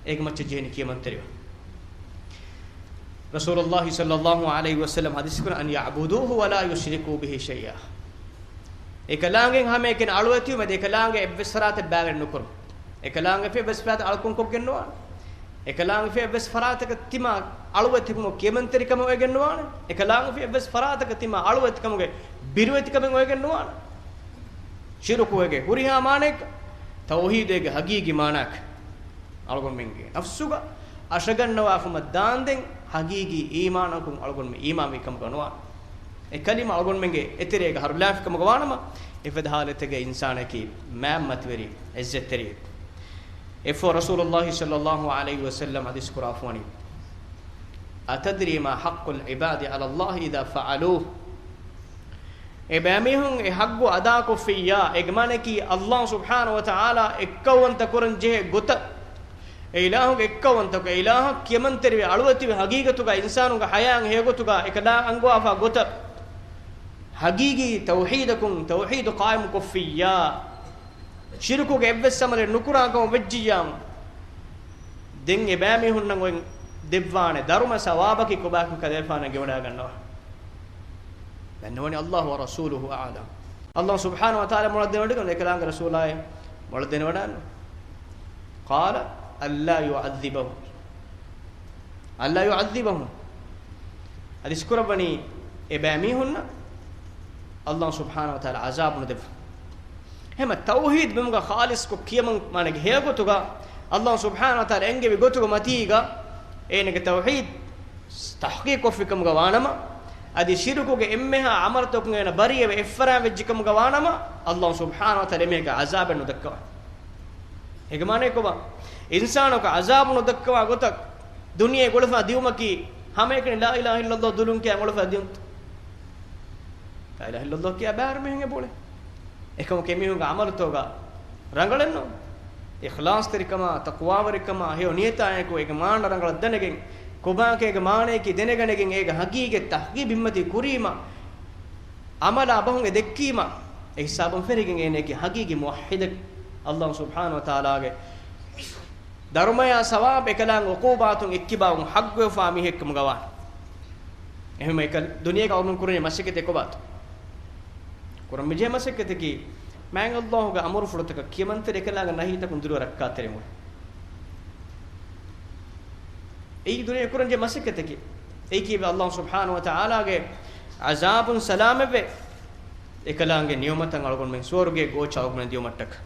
އޭގެ މައްޗަށް ޖެހެނީ ކިޔަމަންތެރިވާން. ރަސޫލުﷲ ޞައްލަﷲު ޢަލައިހި ވަސައްލަމަ ޙަދީޘް ކުރަން، أن يعبدوه ولا يشركوا به شيئا. އެކަލާނގެ ހަމައެކަނި އަޅުވެތިވުމެދި އެކަލާނގެ އެއްވެސް ފަރާތެއް ބައިވެރި ނުކުރުން. އެކަލާނގެ ފިޔަވެސް ފަރާތަށް އަޅުކަން ކޮށްގެން ނުވާނެ. އެކަލާނގެ ފިޔަވެސް ފަރާތަކަށް ތިމާ އަޅުވެތިކަމުގެ ކިޔަމަންތެރިކަމެއް އޮވެގެން ނުވާނެ. އެކަލާނގެ ފިޔަވެސް ފަރާތަކަށް ތިމާ އަޅުވެތިކަމުގެ ބިރުވެތިކަމެއް އޮވެގެން ނުވާނެ. ޝިރުކު އޭގެ ހުރިހާ މާނައެއް، ތައުޙީދު އޭގެ ހަގީގީ މާނައަކަށް. އަޅުގަނޑުމެންގެ ނަފްސުގަ އަށަގަންނަވާފަމަ ދާންދެން ހަގީގީ އީމާނަކުން އަޅުގަނޑުމެން އީމާންވި ކަމުގަ ނުވާނެ. އެ ކަލިމަ އަޅުގަނޑުމެންގެ އެތެރޭގަ ހަރުލާފި ކަމުގަ ވާނަމަ، އެފަދަ ހާލަތެއްގަ އިންސާނަކީ މާތް މަތިވެރި އިއްޒަތްތެރިއެއް. އެއަށްފަހު ރަސޫލުﷲ ޞައްލަﷲު ޢަލައިހި ވަސައްލަމަ ޙަދީޘް ކުރާފަ ވަނީ، أتدري ما حق العباد على الله إذا فعلوه؟ އެބައިމީހުން އެ ޙައްޤު އަދާކޮށްފިއްޔާ، އޭގެ މާނައަކީ އައްލާހު ސުބްޙާނަހު ވަ ތަޢާލާ އެއްކައުވަންތަ ކުރަން ޖެހޭ ގޮތަށް، އެ އިލާހުގެ އެއްކައުވަންތަކަން، އެ އިލާހަށް ކިޔަމަންތެރިވެ އަޅުވެތިވެ ހަގީގަތުގަ އިންސާނުންގެ ޙަޔާތް ހެޔޮގޮތުގަ އެކަލާނގެ އަންގަވާފާ ގޮތަށް، ހަގީގީ ތައުޙީދަކުން ތައުޙީދު ޤާއިމުކޮށްފިއްޔާ، ޝިރުކުގެ އެއްވެސް ޢަމަލެއް ނުކުރާކަމަށް ވެއްޖިއްޔާމު، ދެން އެބައިމީހުންނަށް އޮތް ދެއްވާނެ ދަރުމަ ސަވާބަކީ ކޮބާކަން ކަލޭފާނަށް ގެންވަޑައިގަންނަވާ. ދަންނަވަނީ الله ورسوله أعلم. އައްލާހު ސުބްޙާނަހު ވަ ތަޢާލާ މޮޅަށް ދެނެވަޑައިގަންނަވަނީ، އެކަލާނގެ ރަސޫލާއޭ މޮޅަށް ދެނެވަޑައިގަންނަވަނީ. قال ألا يعذبهم. ألا يعذبهم. ޙަދީޘް ކުރައްވަނީ އެބައިމީހުންނަށް އައްލާހު ސުބްޙާނަހު ވަ ތަޢާލާ ޢަޒާބު ނުދެއްވާ. އެހެންމަ ތައުޙީދު ބިމުގަ ޚާލިޞްކޮށް ކިޔަމަން މާނައިގެ ހެޔޮގޮތުގަ އައްލާހު ސުބްޙާނަހު ވަ ތަޢާލާ އެންގެވި ގޮތުގަ މަތީގަ އޭނަގެ ތައުޙީދު ތަޙްޤީޤުކޮށްފިކަމުގަ ވާނަމަ، އަދި ޝިރުކުގެ އެންމެހާ ޢަމަލުތަކުން އޭނަ ބަރީއަވެ އެއްފަރާތް ވެއްޖެކަމުގަ ވާނަމަ، އައްލާހު ސުބްޙާނަހު ވަ ތަޢާލާ އެމީހަކަށް ޢަޒާބެއް ނުދައްކަވާ. އޭގެ މާނައީ ކޮބާ؟ އިންސާނަކަށް ޢަޒާބު ނުދައްކަވާ ގޮތަށް ދުނިޔެ ގުޅިފަ ދިއުމަކީ ހަމައެކަނި ލާ އިލާހަ އިއްލައްލާހު ދުލުން ކިޔާ ގުޅިފަ ދިއުންތަ؟ ލާ އިލާހަ އިއްލައްލާހު ކިޔާ ބައިވަރު މީހުން އެބައުޅޭ. އެކަމަކު އެމީހުންގެ ޢަމަލުތަކުގަ ރަނގަޅެއް ނޫން. އިޚްލާޞްތެރިކަމާ، ތަޤްވާވެރިކަމާ، ހެޔޮ ނިޔަތާއެކު އޭގެ މާނަ ރަނގަޅަށް ދެނެގެން، ކޮބާކަން އޭގެ މާނައަކީ ދެނެގަނެގެން، އޭގެ ޙަޤީޤަތް ތަޙްޤީޤު ބިންމަތީ ކުރީމަ، ޢަމަލާ ބަހުން އެ ދެއްކީމަ، އެ ހިސާބުން ފެށިގެން އޭނައަކީ ޙަޤީޤީ މުވައްޙިދެއް، އައްލާހު ސުބްޙާނަހު ވަ ތަޢާލާގެ ދަރުމަޔާ ސަވާބު އެކަލާނގެ ޢުޤޫބާތުން އެއްކިބާވުން ޙައްޤުވެފާ މީހެއްކަމުގަ ވާނެ. އެހެންވީމަ އެކަލާ ދުނިޔޭގަ އަޅުގަނޑު ކުރަންޖެހޭ މަސައްކަތެއް ކޮބާތޯ؟ ކުރަން މިޖެހޭ މަސައްކަތަކީ، މާތް އައްލާހުގެ އަމުރުފުޅުތަކަށް ކިޔަމަންތެރި އެކަލާނގެ ނަހީތަކުން ދުރުވެ ރައްކާތެރިވުން. އެއީ ދުނިޔޭ ކުރަންޖެހޭ މަސައްކަތަކީ. އެއީކީ އައްލާހު ސުބްޙާނަހު ވަ ތަޢާލާގެ ޢަޒާބުން ސަލާމަތްވެ، އެކަލާނގެ ނިޢުމަތަށް އަޅުގަނޑުމެން ސުވަރުގެ ގޯޗަށް އަޅުގަނޑުމެން ދިޔުމަށްޓަކަ.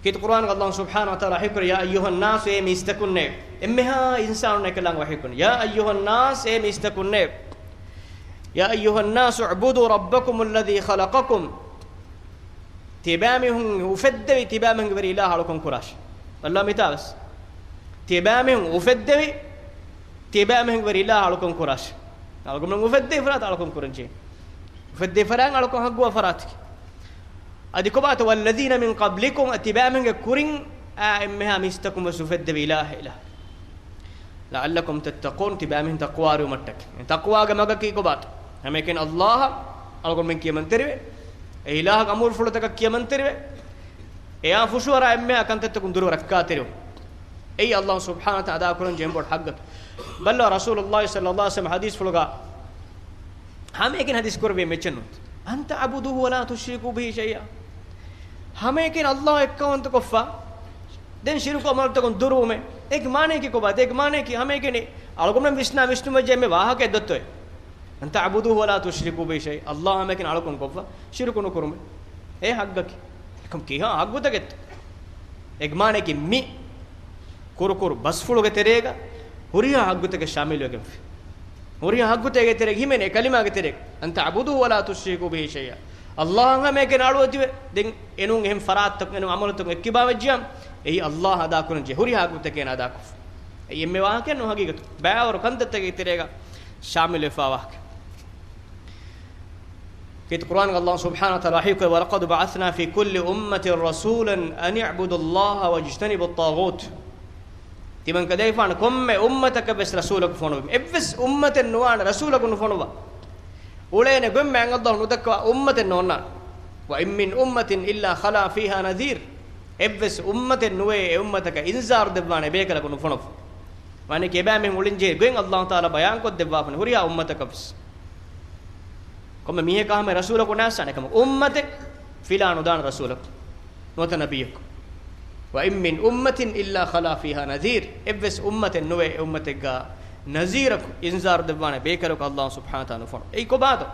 ކީރިތި ޤުރްއާނުގަ ﷲ ސުބްޙާނަހޫ ވަތަޢާލާ ވަޙީކުރޭ، يا أيها الناس، އޭ މީސްތަކުންނޭ، އެންމެހާ އިންސާނުންނަށް އެކަލާނގެ ވަޙީކުރަނީ، يا أيها الناس، އޭ މީސްތަކުންނޭ، يا أيها الناس اعبدوا ربكم الذي خلقكم. ތިބާމީހުން އުފެއްދެވި، ތިބާމީހުންގެ ވެރި އިލާހަށް އަޅުކަން ކުރާށި. ބައްލަވާ މިތާވެސް. ތިބާމީހުން އުފެއްދެވި، ތިބާމީހުންގެ ވެރި އިލާހަށް އަޅުކަން ކުރާށި. އަޅުގަނޑުމެން އުފެއްދެވި ފަރާތަށް އަޅުކަން ކުރަންޖެހޭ. އުފެއްދެވި ފަރާތް އަޅުކަން ޙައްޤުވާ ފަރާތަކީ. އަދި ކޮބާތޯ؟ والذين من قبلكم، އަ، ތިބާމީހުންގެ ކުރިން އާ އެންމެހާ މީސްތަކުން ވެސް އުފެއްދެވި އިލާހެއް އިލާހު. لعلكم تتقون، ތިބާމީހުން ތަޤްވާވެރިވުމަށްޓަކައި. ތަޤްވާގެ މަގަކީ ކޮބާތޯ؟ ހަމައެކަނި ﷲ އަށް އަޅުގަނޑުމެން ކިޔަމަންތެރިވެ، އެ އިލާހުގެ އަމުރުފުޅުތަކަށް ކިޔަމަންތެރިވެ، އެއާ ޚުޝޫޢަށް އަރާ އެންމެހާ ކަންތައްތަކުން ދުރުވެ ރައްކާތެރިވުން. އެއީ ﷲ ސުބްޙާނަހޫ ވަތަޢާލާ އަދާކުރަން ޖެހޭ އެންމެ ބޮޑު ޙައްޤަކީ. ބައްލަވާ ރަސޫލުﷲ ޞައްލަﷲ ޢަލައިހި ވަސައްލަމަ ޙަދީޘްފުޅުގަ ހަމައެކަނި ޙަދީޘް ކުރެއްވި މިއެއްޗެއް ނޫން. أن تعبدوه ولا تشركوا به شيئا. ހަމައެކަނި ﷲ އެއްކައުވަންތަކޮށްފަ، ދެން ޝިރުކު އަމަލުތަކުން ދުރުވުމެއް. އޭގެ މާނައަކީ ކޮބާ؟ އޭގެ މާނައަކީ ހަމައެކަނި އަޅުގަނޑުމެން ވިސްނާ ވިސްނުމަށް ޖެހޭ އެންމެ ވާހަކައެއް ދޮއްތޯއޭ؟ أن تعبدوه ولا تشركوا به شيئا. ﷲ ހަމައެކަނި އަޅުކަން ކޮށްފަ ޝިރުކު ނުކުރުމެއް. އެ ޙައްޤަކީ. އެކަމް ކިހާ ޙައްޤުތަކެއްތޯ؟ އޭގެ މާނައަކީ މި ކުރުކުރު ބަސްފުޅުގެ ތެރޭގަ ހުރިހާ ޙައްޤުތަކެއް ޝާމިލުވެގެންފި. ހުރިހާ ޙައްޤުތަކެއް ތެރޭގަ ހިމެނޭ ކަލިމާގެ ތެރޭގަ. أن تعبدوه ولا تشركوا به شيئا. ﷲ އަށް ހަމައެކަނި އަޅުވެތިވެ، ދެން އެނޫން އެހެން ފަރާތްތަކުން، އެނޫން އަމަލުތަކުން އެއްކިބާވެއްޖިޔާ، އެއީ ﷲ އަށް އަދާކުރަންޖެހޭ ހުރިހާ ޙައްޤުތަކެއް އޭނާ އަދާކޮށްފަ. އެއީ އެންމެ ވާހަކައެއް ނޫން، ޙަޤީޤަތު. ބައިވަރު ކަންތައްތަކެއްގެ ތެރޭގަ ޝާމިލުވެފަ ވާހަކަ. ކީރިތި ޤުރްއާނުގަ ﷲ ސުބްޙާނަހޫ ވަތަޢާލާ ވަޙީކުރޭ، ولقد بعثنا في كل أمة رسولا أن اعبدوا الله واجتنبوا الطاغوت. ތިމަން ކަލޭފާނު ކޮންމެ އުއްމަތަކަށް ވެސް ރަސޫލަކު ފޮނުވި. އެއްވެސް އުއްމަތެއް ނުވާނެ ރަސޫލަކު ނުފޮނުވާ. އުޅޭނެ ގޮތް މާތް ﷲ ނުދައްކަވާ އުއްމަތެއް ނޯންނާނެ. وإن من أمة إلا خلا فيها نذير. އެއްވެސް އުއްމަތެއް ނުވޭ އެ އުއްމަތަކަށް އިންޒާރު ދެއްވާނެ ބޭކަލަކު ނުފޮނުވާ. މާނައަކީ އެބައިމީހުން އުޅެންޖެހޭ ގޮތް ﷲ ތަޢާލާ ބަޔާންކޮށްދެއްވާފަނި ހުރިހާ އުއްމަތަކަށް ވެސް. ކޮންމެ މީހަކާ ހަމަ ރަސޫލަކު ނާސާނެ ކަމަށް އުއްމަތެއް ފިލާން ނުދާނެ ރަސޫލަކު. ނުވަތަ ނަބިއްޔަކު. وإن من أمة إلا خلا فيها نذير. އެއްވެސް އުއްމަތެއް ނުވޭ އެ އުއްމަތެއްގަ ނަޒީރަކު، އިންޒާރު ދެއްވާނެ ބޭކަލަކު ﷲ ސުބްޙާނަހޫ ވަތަޢާލާ ނުފޮނުވާ. އެއީ ކޮބާތޯ؟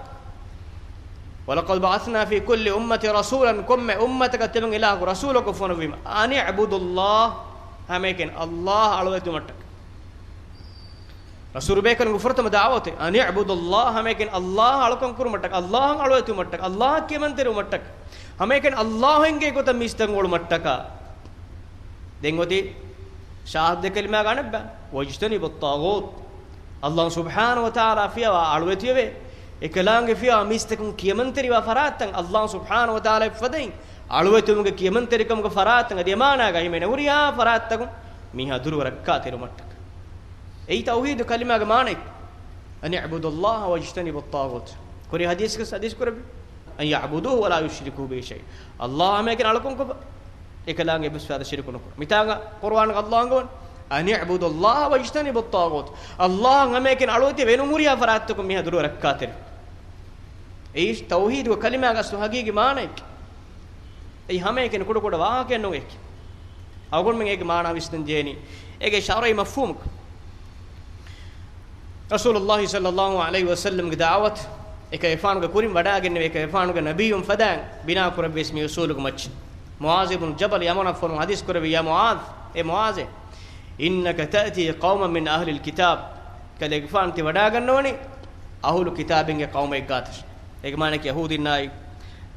ولقد بعثنا في كل أمة رسولا، ކޮންމެ އުއްމަތަކަށް ތިމަން އިލާހު ރަސޫލަކު ފޮނުވީމަ، أن اعبدوا الله، ހަމައެކަނި ﷲ އަށް އަޅުވެތިވުމަށްޓަކައި. ރަސޫލު ބޭކަލުންގެ ފުރަތަމަ ދަޢުވަތެއް، أن اعبدوا الله، ހަމައެކަނި ﷲ އަށް އަޅުކަން ކުރުމަށްޓަކައި، ﷲ އަށް އަޅުވެތިވުމަށްޓަކައި، ﷲ އަށް ކިޔަމަންތެރިވުމަށްޓަކައި، ހަމައެކަނި ﷲ އަށް އެންގޭ ގޮތަށް މީސްތަކުން އުޅުމަށްޓަކައި. ދެން އޮތީ ޝާހިދު ކަލިމާގަ އަނެއްބަ، واجتنبوا الطاغوت. ﷲ ސުބްޙާނަހޫ ވަތަޢާލާ ފިޔަވާ އަޅުވެތިވެވޭ، އެކަލާނގެ ފިޔަވާ މީސްތަކުން ކިޔަމަންތެރިވާ ފަރާތްތައް، ﷲ ސުބްޙާނަހޫ ވަތަޢާލާ އެއްފަދައިން އަޅުވެތިވުމުގެ ކިޔަމަންތެރިކަމުގެ ފަރާތްތައް އަދި އެމާނާގަ ހިމެނޭ ހުރިހާ ފަރާތްތަކުން މީހާ ދުރުވެ ރައްކާތެރިވުމަށްޓަކައި. އެއީ ތައުޙީދު ކަލިމާގެ މާނައެއް. أن اعبدوا الله واجتنبوا الطاغوت. ކުރީ ޙަދީޘްގަ ޙަދީޘް ކުރެއްވި. أن يعبدوه ولا يشركوا به شيئا. ﷲ އަށް ހަމައެކަނި އަޅުކަން ކޮށްފަ، އެކަލާނގެ އެއްވެސް ފަރާތަށް ޝިރުކު ނުކުރުން. މިތާނގަ ޤުރުއާނުގަ ﷲ އަންގަވަން، أن اعبدوا الله واجتنبوا الطاغوت. ﷲ އަށް ހަމައެކަނި އަޅުވެތިވެ، އެނޫން ހުރިހާ ފަރާތްތަކުން މީހާ ދުރުވެ ރައްކާތެރި. އެއީ ތައުޙީދުގެ ކަލިމާގެ އަސްލު ޙަޤީޤީ މާނައެކޭ. އެއީ ހަމައެކަނި ކުޑަކުޑަ ވާހަކައެއް ނޫން އެކީ. އަޅުގަނޑުމެން އޭގެ މާނާ ވިސްނަން ޖެހެނީ އޭގެ ޝަރުޢީ މަފްހޫމަކުން. ރަސޫލުﷲ ޞައްލަﷲ ޢަލައިހި ވަސައްލަމްގެ ދަޢުވަތު އެކަލޭފާނުގެ ކުރިން ވަޑައިގެންނެވި، އެކަލޭފާނުގެ ނަބިއްޔުން ފަދައިން ބިނާކުރެއްވި މި އުޞޫލުގެ މައްޗަށް. މުޢާޛު ބުނު ޖަބަލް ޔަމަނަށް ފޮނުވި ޙަދީޘް ކުރެއްވި، يا معاذ، އޭ މުޢާޛޭ، إنك تأتي قوما من أهل الكتاب. ކަލޭގެފާނު ތި ވަޑައިގަންނަވަނީ އަހުލު ކިތާބިންގެ ޤައުމެއްގާތަށް. އޭގެ މާނައަކީ ޔަހޫދީންނާއި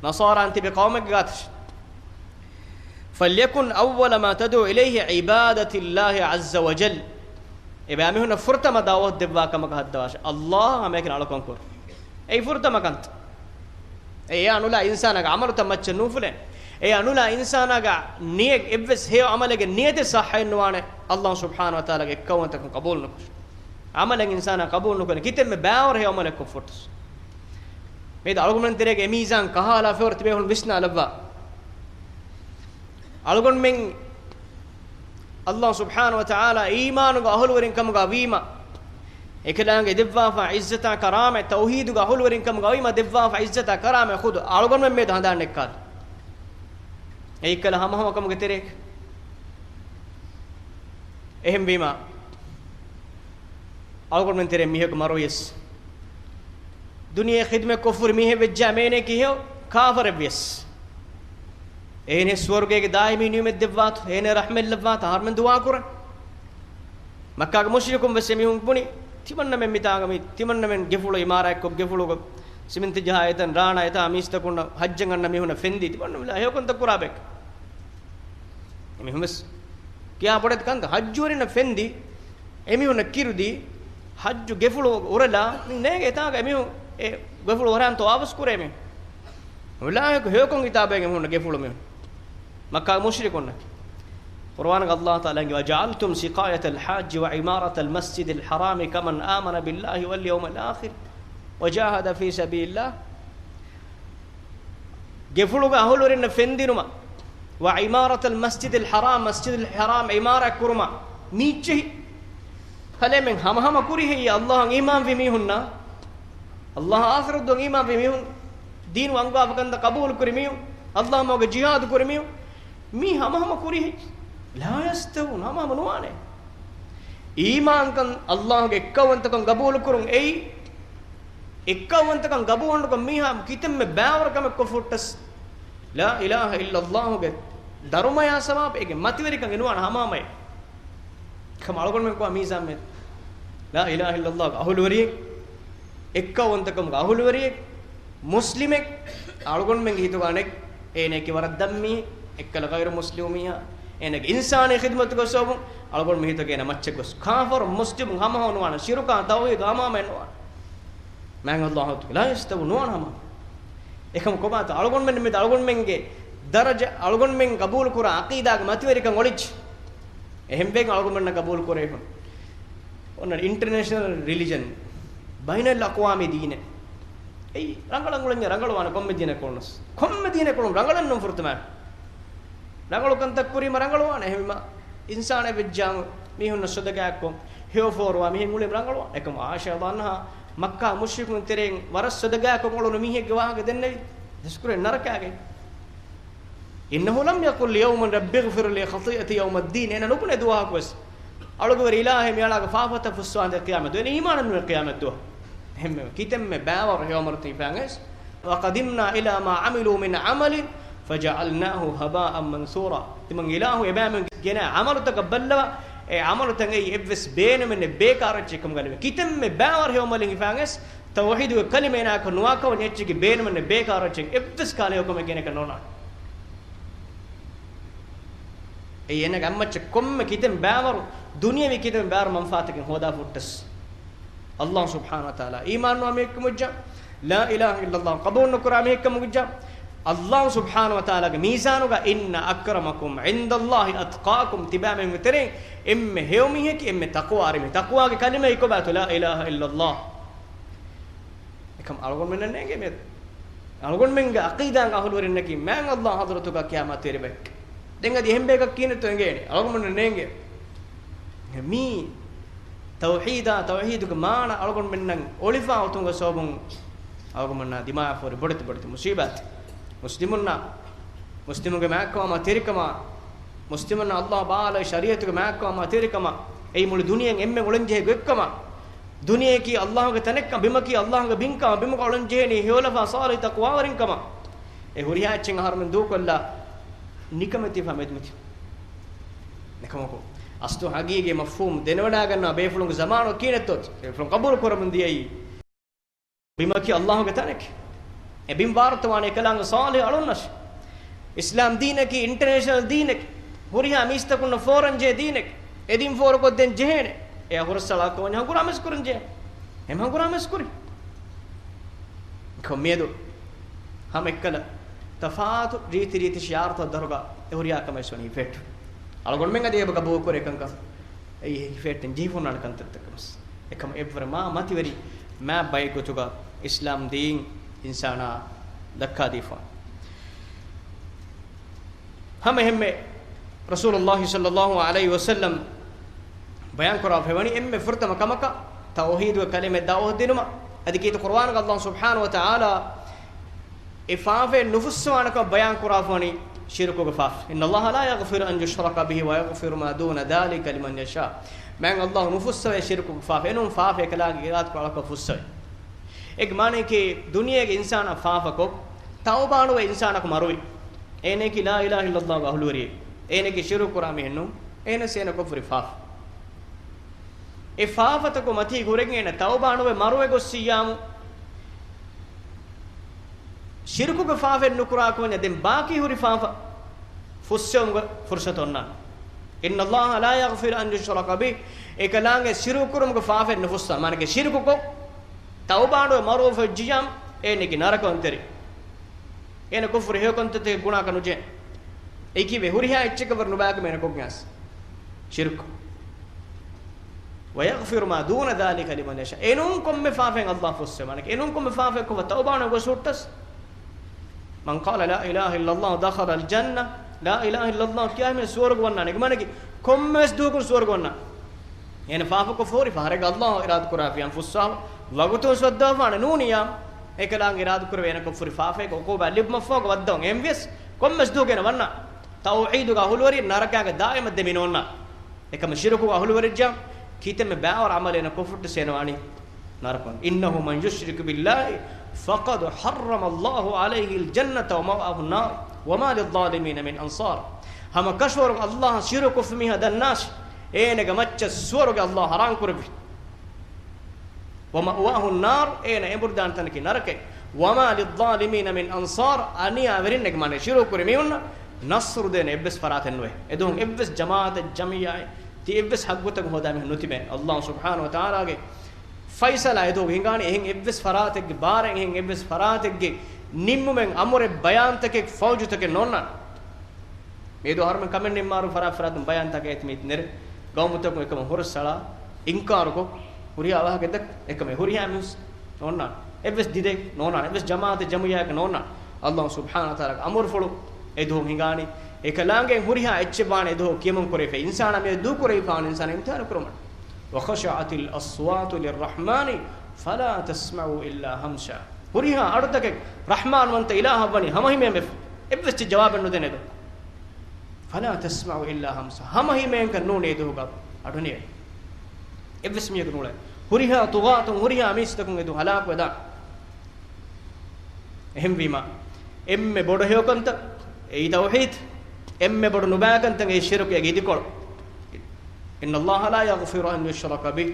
ނަޞާރާން ތިބި ޤައުމެއްގާތަށް. فليكن أول ما تدعو إليه عبادة الله عز وجل. އެބައިމީހުންނަށް ފުރަތަމަ ދަޢުވަތު ދެއްވާ ކަމަކަށް ހައްދަވާށޭ، ﷲ އަށް ހަމައެކަނި އަޅުކަން ކުރުން. އެއީ ފުރަތަމަ ކަންތައް. އެއާ ނުލާ އިންސާނާގެ ޢަމަލުތައް މައްޗަށް ނޫފުލޭނެ. އެއާ ނުލާ އިންސާނާގެ ނިޔަތް، އެއްވެސް ހެޔޮ ޢަމަލެއްގެ ނިޔަތެއް ޞައްޙައެއް ނުވާނެ، ﷲ ސުބްޙާނަހޫ ވަތަޢާލާގެ އެއްކައުވަންތަކަން ޤަބޫލު ނުކުރި. ޢަމަލެއް އިންސާނާ ޤަބޫލު ނުކުރެ، ކިތަންމެ ބައިވަރު ހެޔޮ ޢަމަލެއް ކޮށްފަ ފުރަތަމަ. މިއަދު އަޅުގަނޑުމެން ތެރޭގެ އެ މީޒާން ކަހާލާފަ އޮތް ތިބޭފުޅުން ވިސްނާލައްވާ. އަޅުގަނޑުމެން ﷲ ސުބްޙާނަހޫ ވަތަޢާލާ އީމާނުގެ އަހުލުވެރިން ކަމުގަ ވީމަ، އެކަލާނގެ ދެއްވާފާ ޢިއްޒަތާ ކަރާމަތް، ތައުޙީދުގެ އަހުލުވެރިން ކަމުގަ ވީމަ ދެއްވާފާ ޢިއްޒަތާ ކަރާމަތް ޚުދު އަޅުގަނޑުމެން މިއަދު ހަނދާން ނެއްކާލީ. އެއީ ކަލަ ހަމަހަމަކަމުގެ ތެރޭގަ. އެހެންވީމަ، އަޅުގަނޑުމެން ތެރޭ މީހަކު މަރުވިޔަސް، ދުނިޔެ ޚިދުމަތް ކޮށްފުރި މީހެއް ވެއްޖާ މޭނޭ ކިހެއޮ ކާފަރެއްވިޔަސް، އޭނެ ސުވަރުގޭގެ ދާއިމީ ނިޢުމަތް ދެއްވާތު، އޭނެ ރަޙްމަތް ލައްވާތު، އަހަރުމެން ދުޢާ ކުރަން. މައްކާގެ މުޝްރިކުން ވެސް އެމީހުން ބުނި، ތިމަންނަމެން މިތާގަ މި، ތިމަންނަމެން ގެފުޅު އިމާރާތްކޮށް، ގެފުޅުގަ ސިމެންތި ޖަހާ އެތަން ރާނާ އެތާ މީސްތަކުންނަށް ޙައްޖަށް އަންނަ މީހުންނަށް ފެންދީ، ތިމަންނަމެން ހެޔޮކަންތައް ކުރާ ބަޔަކަށް. އެމީހުން ވެސް ކިޔާ ބޮޑެތި ކަންތައް ޙައްޖުވެރިންނަށް ފެންދީ، އެމީހުންނަށް ކިރުދީ، ޙައްޖު ގެފުޅު އުރަލާ، ނޭނގެ އެތާގަ އެމީހުން އެ ގެފުޅު އުރާން ތަވާފުސް ކުރޭ މީހުން. އުލާއިކަ ހެޔޮކޮން ހިތާބައިގެ މީހުންނަށް ގެފުޅު މީހުން. މައްކާ މުޝްރިކުންނަކީ. ޤުރުއާނުގަ ﷲ ތަޢާލާ އަންގި، "وجعلتم سقاية الحاج وعمارة المسجد الحرام كمن آمن بالله واليوم الآخر وجاهد في سبيل الله." ގެފުޅުގެ އަހުލުވެރިންނަށް ފެންދިނުމަށް، "وعمارة المسجد الحرام"، މަސްޖިދުލް ޙަރާމް ޢިމާރާތް ކުރުމަށް މީއްޗެހި. ކަލޭމެން ހަމަހަމަ ކުރިހެއްޔޭ ﷲ އަށް އީމާންވި މީހުންނާ، ﷲ އާޚިރަތް ދުވަހަށް އީމާންވި މީހުން، ދީނު އަންގާފަ ކަންތައް ޤަބޫލު ކުރި މީހުން، ﷲ މަގުގަ ޖިހާދު ކުރި މީހުން، މީ ހަމަހަމަ ކުރިހެއް؟ لا يستوون، ހަމަހަމަ ނުވާނެ. އީމާންކަން، ﷲ ގެ އެއްކައުވަންތަކަން ގަބޫލުކުރުން އެއީ، އެއްކައުވަންތަކަން ގަބޫލުކޮށް މީހާ ކިތަންމެ ބާވަރު ކަމެއް ކޮށްފުއްޓަސް، لا إله إلا الله ގެ ދަރުމަޔާ ސަވާބު އޭގެ މަތިވެރިކަން އެ ނުވާނެ ހަމަހަމަޔަށް. ކަމަ އަޅުގަނޑުމެން ކޮށް މީޒާން މެ، لا إله إلا الله ގެ އަހުލުވެރިއެއް، އެއްކައުވަންތަކަމުގެ އަހުލުވެރިއެއް، މުސްލިމެއް، އަޅުގަނޑުމެންގެ ހިތުގަ އަނެއް އޭނައަކީ ވަރަށް ދަށް މީހެއް، އެއްކަލަ ޣައިރު މުސްލިމު މީހާ، އޭނަގެ އިންސާނީ ޚިދުމަތުގެ ސަބަބުން އަޅުގަނޑު މި ހިތުގަ އޭނަ މައްޗަށް ގޮސް. ކާފަރު މުސްލިމު ހަމަހަމަ ނުވާނެ، ޝިރުކާ ތައުޙީދު ހަމަހަމަ ނުވާނެ. މާތް ﷲ ތަޢާލާ ލާ ޔަސްތަވު ނުވާނެ ހަމަ. އެކަމަކު ކޮބާތޯ އަޅުގަނޑުމެން މި އަޅުގަނޑުމެންގެ ދަރަޖަ، އަޅުގަނޑުމެން ގަބޫލު ކުރާ ޢަޤީދާގެ މަތިވެރިކަން އޮޅިއްޖެ. އެހެންވެގެން އަޅުގަނޑުމެންނަށް ގަބޫލު ކުރެވިފަ އޮންނަ އިންޓަރނޭޝަނަލް ރިލިޖަން، ބައިނަލްއަޤްވާމީ ދީނެއް. އެއީ ރަނގަޅަށް އުޅެންޏާ ރަނގަޅުވާނެ ކޮންމެ ދީނެއް ކުޅުނަސް. ކޮންމެ ދީނެއް ކުޅުން ރަނގަޅެއް ނޫން ފުރަތަމަ. ރަނގަޅު ކަންތައް ކުރީމަ ރަނގަޅުވާނެ. އެހެންވީމަ އިންސާނެއް ވެއްޖާމު މީހުންނަށް ސޮދަގާކޮށް ހެޔޮ ފޯރުވާ މީހެއް އުޅީމަ ރަނގަޅުވާނެ. އެކަމަ ޢާއިޝާ ރަޟިޔަﷲ ޢަންހާ މައްކާ މުޝްރިކުން ތެރެއިން ވަރަށް ސޮދަގާކޮށް އުޅުނު މީހެއްގެ ވާހަކަ ދެންނެވި. ދަސްކުރެ ނަރަކާގެ. إنه لم يقل ليوم رب اغفر لي خطيئتي يوم الدين. އޭނަ ނުބުނެ ދުވަހަކުވެސް، އަޅުގަވެރި އިލާހޭ، މިއަޅާގެ ފާފަތައް ފުއްސާނދޭ ޤިޔާމަތް ދުވަހު. އޭނަ އީމާނެއް ނުވޭ ޤިޔާމަތް ދުވަހު. އެހެންވެ، ކިތަންމެ ބާވަރު ހެޔޮމަރުތި ހިފާން އެސް. وقدمنا إلى ما عملوا من عمل فجعلناه هباء منثورا. ތިމަން އިލާހު އެބައިމީހުން ގެނައި ޢަމަލުތަކަށް ބައްލަވާ، އެ ޢަމަލުތައް އެއީ އެއްވެސް ބޭނުމެއް ނެތް ބޭކާރު އެއްޗެއް ކަމުގަ ލިބޭ. ކިތަންމެ ބާވަރު ހެޔޮމަލިން ހިފާން އެސް. ތައުޙީދުގެ ކަލިމަ އޭނާއަކަށް ނުވާކަމަށް އެއްޗެއްގެ ބޭނުމެއް ނެތް ބޭކާރު އެއްޗެއް އެއްވެސް ކާލެއް ހެޔޮކަމެއް ގެނެކަށް ނޯންނާނެ. އެއީ އޭނަގެ އަތްމައްޗަށް ކޮންމެ ކިތަން ބާވަރު، ދުނިޔަވީ ކިތަން ބާވަރު މަންފާތަކެއް ހޯދާ ފުއްޓަސް. ﷲ ސުބްޙާނަހޫ ވަތަޢާލާ އީމާން ނުވާ މީހެއް ކަމުގަ، لا إله إلا الله ޤަބޫލު ނުކުރާ މީހެއް ކަމުގަ، ﷲ ސުބްޙާނަހޫ ވަތަޢާލާގެ މީޒާނުގަ إن أكرمكم عند الله أتقاكم، ތިބާމީހުންގެ ތެރެއިން އެންމެ ހެޔޮ މީހަކީ އެންމެ ތަޤްވާވެރި މީހެއް. ތަޤްވާގެ ކަލިމައީ ކޮބާތޯ؟ لا إله إلا الله. އެކަމަ އަޅުގަނޑުމެންނަށް ނޭނގޭ މިއަދު. އަޅުގަނޑުމެންގެ ޢަޤީދާގެ އަހުލުވެރިންނަކީ މާތް ﷲ ޙަޟްރަތުގަ ޤިޔާމަތް ތެރި ބަޔަކު. ދެން އަދި އެހެން ބަޔަކަށް ކިހިނެއްތޯ އެނގޭނެ؟ އަޅުގަނޑުމެންނަށް ނޭނގޭ. މީ ތައުޙީދާ، ތައުޙީދުގެ މާނަ އަޅުގަނޑުމެންނަށް އޮޅިފާ އޮތުމުގެ ސަބަބުން އަޅުގަނޑުމެންނާ ދިމާވެފަ ހުރި ބޮޑެތި ބޮޑެތި މުޞީބާތް. މުސްލިމުންނާ، މުސްލިމުންގެ މާތްކަމާ ތެރިކަމާ، މުސްލިމުންނަށް ﷲ ބާއްވާލެއްވި ޝަރީޢަތުގެ މާތްކަމާ ތެރިކަމާ، އެއީ މުޅި ދުނިޔެއިން އެންމެ އުޅެންޖެހޭ ގޮތްކަމާ، ދުނިޔެއަކީ ﷲގެ ތަނެއްކަމަށް، ބިމަކީ ﷲގެ ބިންކަމަށް، ބިމުގަ އުޅެންޖެހޭނީ ހެޔޮލަފާ ޞާލިޙު ތަޤްވާވެރިންކަމަށް. އެ ހުރިހާ އެއްޗެއް އަހަރުމެން ދޫކޮށްލާ، ނިކަމެތި ފަމެދުމެތި. އެކަމަކު، އަސްލު ޙަޤީޤީ މަފްހޫމު ދެނެވަޑައިގަންނަވާ ބޭފުޅުންގެ ޒަމާނު ކިހިނެއްތޯ؟ ބޭފުޅުން ޤަބޫލު ކުރަމުން ދިޔައީ. ބިމަކީ ﷲގެ ތަނެކޭ. އެ ބިން ވާރުތަވާނެ އެކަލާނގެ ޞާލިޙު އަޅުންނަށް. އިސްލާމް ދީނަކީ އިންޓަރނޭޝަނަލް ދީނެކޭ. ހުރިހާ މީސްތަކުންނަށް ފޯރަންޖެހޭ ދީނެކޭ. އެ ދީން ފޯރުކޮށްދޭން ޖެހޭނެ. އެއާ ހުރަސްއަޅާ ކޮން ހަނގުރާމަވެސް ކުރަން ޖެހޭ. އެހެން ހަނގުރާމަވެސް ކުރި. ކޮންމެއަދު ހަމަ އެއްކަލަ ތަފާތު ރީތި ރީތި ޝިޢާރުތައް ދަށުގަ އެ ހުރިހާ ކަމެއް ވެސް ވަނީ ހިފެހެއްޓުން. އަޅުގަނޑުމެން އަދި އެބަ ގަބޫލު ކުރޭ ކަންކަން. އެއީ ހިފެހެއްޓެން ޖެހިފަ ހުންނާނެ ކަންތައްތަކަށް ވެސް. އެކަމަ އެއްވަރަށް މާ މަތިވެރި މާ ބައެއް ގޮތުގަ އިސްލާމް ދީން އިންސާނާ ދައްކާދީފާނެ. ހަމަ އެހެންމެ ރަސޫލުﷲ ޞައްލަﷲ ޢަލައިހި ވަސައްލަމް ބަޔާން ކުރާފައިވަނީ އެންމެ ފުރަތަމަ ކަމަކަށް ތައުޙީދުގެ ކަލިމަ ދަޢުވަ ދިނުމަށް. އަދި ކީރިތި ޤުރުއާނުގަ ﷲ ސުބްޙާނަހޫ ވަތަޢާލާ އެ ފާފައެއް ނުފުއްސަވާނެކަމަށް ބަޔާން ކުރާފައިވަނީ ޝިރުކުގެ ފާފަ. إن الله لا يغفر أن يشرك به ويغفر ما دون ذلك لمن يشاء. މާތް ﷲ ނުފުއްސަވޭ ޝިރުކުގެ ފާފަ. އެނޫން ފާފައެއް އެކަލާނގެ އިރާދަކޮށް އަޅަކަށް ފުއްސަވޭ. އޭގެ މާނައަކީ، ދުނިޔޭގެ އިންސާނާ ފާފަކޮށް، ތައުބާނުވެ އިންސާނަކު މަރުވި. އޭނައަކީ ލާ އިލާހަ އިއްލައްލާހުގެ އަހުލުވެރިއެއް. އޭނައަކީ ޝިރުކު ކުރާ މީހެއް ނޫން. އޭނަސް އޭނަ ކޮށްފުރި ފާފަ. އެ ފާފަތަކު މަތީ ހުރެގެން އޭނަ ތައުބާނުވެ މަރުވެ ގޮއްސިއްޔާމު، ޝިރުކުގެ ފާފައެއް ނުކުރާކަމަށް ދެން ބާކީ ހުރި ފާފަ ފުއްސެވުމުގެ ފުރުސަތު އޮންނާނެ. إن الله لا يغفر أن يشرك به. އެކަލާނގެ ޝިރުކު ކުރުމުގެ ފާފައެއް ނުފުއްސާ. މާނައަކީ ޝިރުކުކޮށް، ތައުބާނުވެ މަރުވެފަ އޮތްޖިއްޔާމު، އޭނައަކީ ނަރަކަވަންތެރި. އޭނަ ކޮށްފުރި ހެޔޮކަންތައްތަކެއް ގުނާކަށް ނުޖެހޭ. އެކިވެ ހުރިހާ އެއްޗެއްގެ ވަރު ނުބާކަމެއް އޭނަ ކޮށްގެން އައިސް. ޝިރުކު. ويغفر ما دون ذلك لمن يشاء. އެނޫން ކޮންމެ ފާފައެއް އައްލާހު ފުއްސެވޭ. މާނައަކީ އެނޫން ކޮންމެ ފާފައެއް ކޮށްފަ ތައުބާނުވެ ގޮސް ހުއްޓަސް، من قال لا إله إلا الله دخل الجنة، لا إله إلا الله ކިޔާ މީހާ ސުވަރުގެ ވަންނާނެ. އޭގެ މާނައަކީ ކޮންމެވެސް ދުވަހަކުން ސުވަރުގެ ވަންނާނެ. އޭނަ ފާފަކޮށް ފޯރި ފަހަރެއްގަ އައްލާހު އިރާދަކުރާފިޔާ ފުއްސާފަ، ވަގުތުން ސުވައްދަވާނެ ނޫނިޔާ، އެކަލާނގެ އިރާދަކުރެވޭ އޭނަ ކޮށްފުރި ފާފައެއްގެ އުޤޫބާތް ލިބުމަށްފަހުގަ ވައްދަވަން. އެހެންވިޔަސް ކޮންމެވެސް ދުވަހަކު އޭނަ ވަންނާ ތައުޙީދުގެ އަހުލުވެރި ނަރަކާގެ ދާއިމަށް ދެމި ނޯންނާ. އެކަމަ ޝިރުކު އަހުލުވެރިއްޖާ ކިތަންމެ ބައިވަރު ޢަމަލެއް އޭނަ ކޮށްފަ ހުއްޓި އޭނަ ވާނީ ނަރަކަވަން. إنه من يشرك بالله فقد حرم الله عليه الجنة ومأواه النار وما للظالمين من أنصار. ހަމަ ކަށަވަރުން އައްލާހަށް ޝިރުކު ކޮށްފި މީހާ ދަންނާށި، އޭނަގެ މައްޗަށް ސުވަރުގެ އައްލާހު ޙަރާމް ކުރެއްވި. ومأواه النار، އޭނަ އެނބުރިދާނެ ތަނަކީ ނަރަކައެއް. وما للظالمين من أنصار، އަނިޔާވެރިންނެއްގެ މާނަ ޝިރުކު ކުރި މީހުންނަށް ނަޞްރު ދޭނެ އެއްވެސް ފަރާތެއް ނުވޭ. އެދުވަހު އެއްވެސް ޖަމާޢަތެއް، ޖަމިއްޔާއެއް، ތި އެއްވެސް ހައްގުތަކުން ހޯދާ މީހުން ނުތިބޭ. އައްލާހު ސުބްޙާނަހު ވަތަޢާލާގެ ފައިސަލާ އެދުވަހު ހިނގާނީ. އެހެން އެއްވެސް ފަރާތެއްގެ ބާރެއް، އެހެން އެއްވެސް ފަރާތެއްގެ ނިންމުމެއް، އަމުރެއް، ބަޔާންތަކެއް، ފައުޖުތަކެއް ނޯންނާނެ. މިއަދު އަހަރުމެން ކަމެއް ނިންމާއިރު ފަރާތް ފަރާތުން ބަޔާންތަކެއް އެތި މީތި ނެރެ، ގައުމުތަކުން އެކަމަށް ހުރަސްއަޅާ، އިންކާރުކޮށް، ހުރިހާ ވާހަކަ ދައްކަ، އެކަމެއް ހުރިހާ މީސް ނޯންނާނެ. އެއްވެސް ދިދައެއް ނޯންނާނެ. އެއްވެސް ޖަމާޢަތެއް، ޖަމިއްޔާއެއް ނޯންނާނެ. އައްލާހު ސުބްޙާނަހު ވަތަޢާލާގެ އަމުރުފުޅު އެދުވަހު ހިނގާނީ. އެކަލާނގެ ހުރިހާ އެއްޗެއް ވާނެ އެދުވަހު ކިޔަމަން ކުރެވިފައި، އިންސާނާ މިއަދު ދޫކުރެވިފައި ވާނެ އިންސާނާ އިމްތިޙާނު ކުރުމަށް. وخشعت الأصوات للرحمن فلا تسمع إلا همسا. ހުރިހާ އަޑުތަކެއް ރަޙްމާންވަންތަ އިލާހަށް ވަނީ ހަމަހިމޭން ވެފަ. އެއްވެސް ޖަވާބެއް ނުދޭނެ ދޯ. فلا تسمع إلا همسا. ހަމަހިމޭންކަން ނޫނޭ އެދުވަހުގަ އަޑުނިޔެ. އެއްވެސް މީހަކު ނޫޅޭ. ހުރިހާ ޠުޣާތުން، ހުރިހާ މީސްތަކުން އެދު ހަލާކުވެދާނެ. އެހެންވީމަ، އެންމެ ބޮޑު ހެޔޮކަންތައް އެއީ ތައުޙީދު، އެންމެ ބޮޑު ނުބައިކަންތައް އެއީ ޝިރުކު، އޭގެ އިދިކޮޅު. إن الله لا يغفر أن يشرك به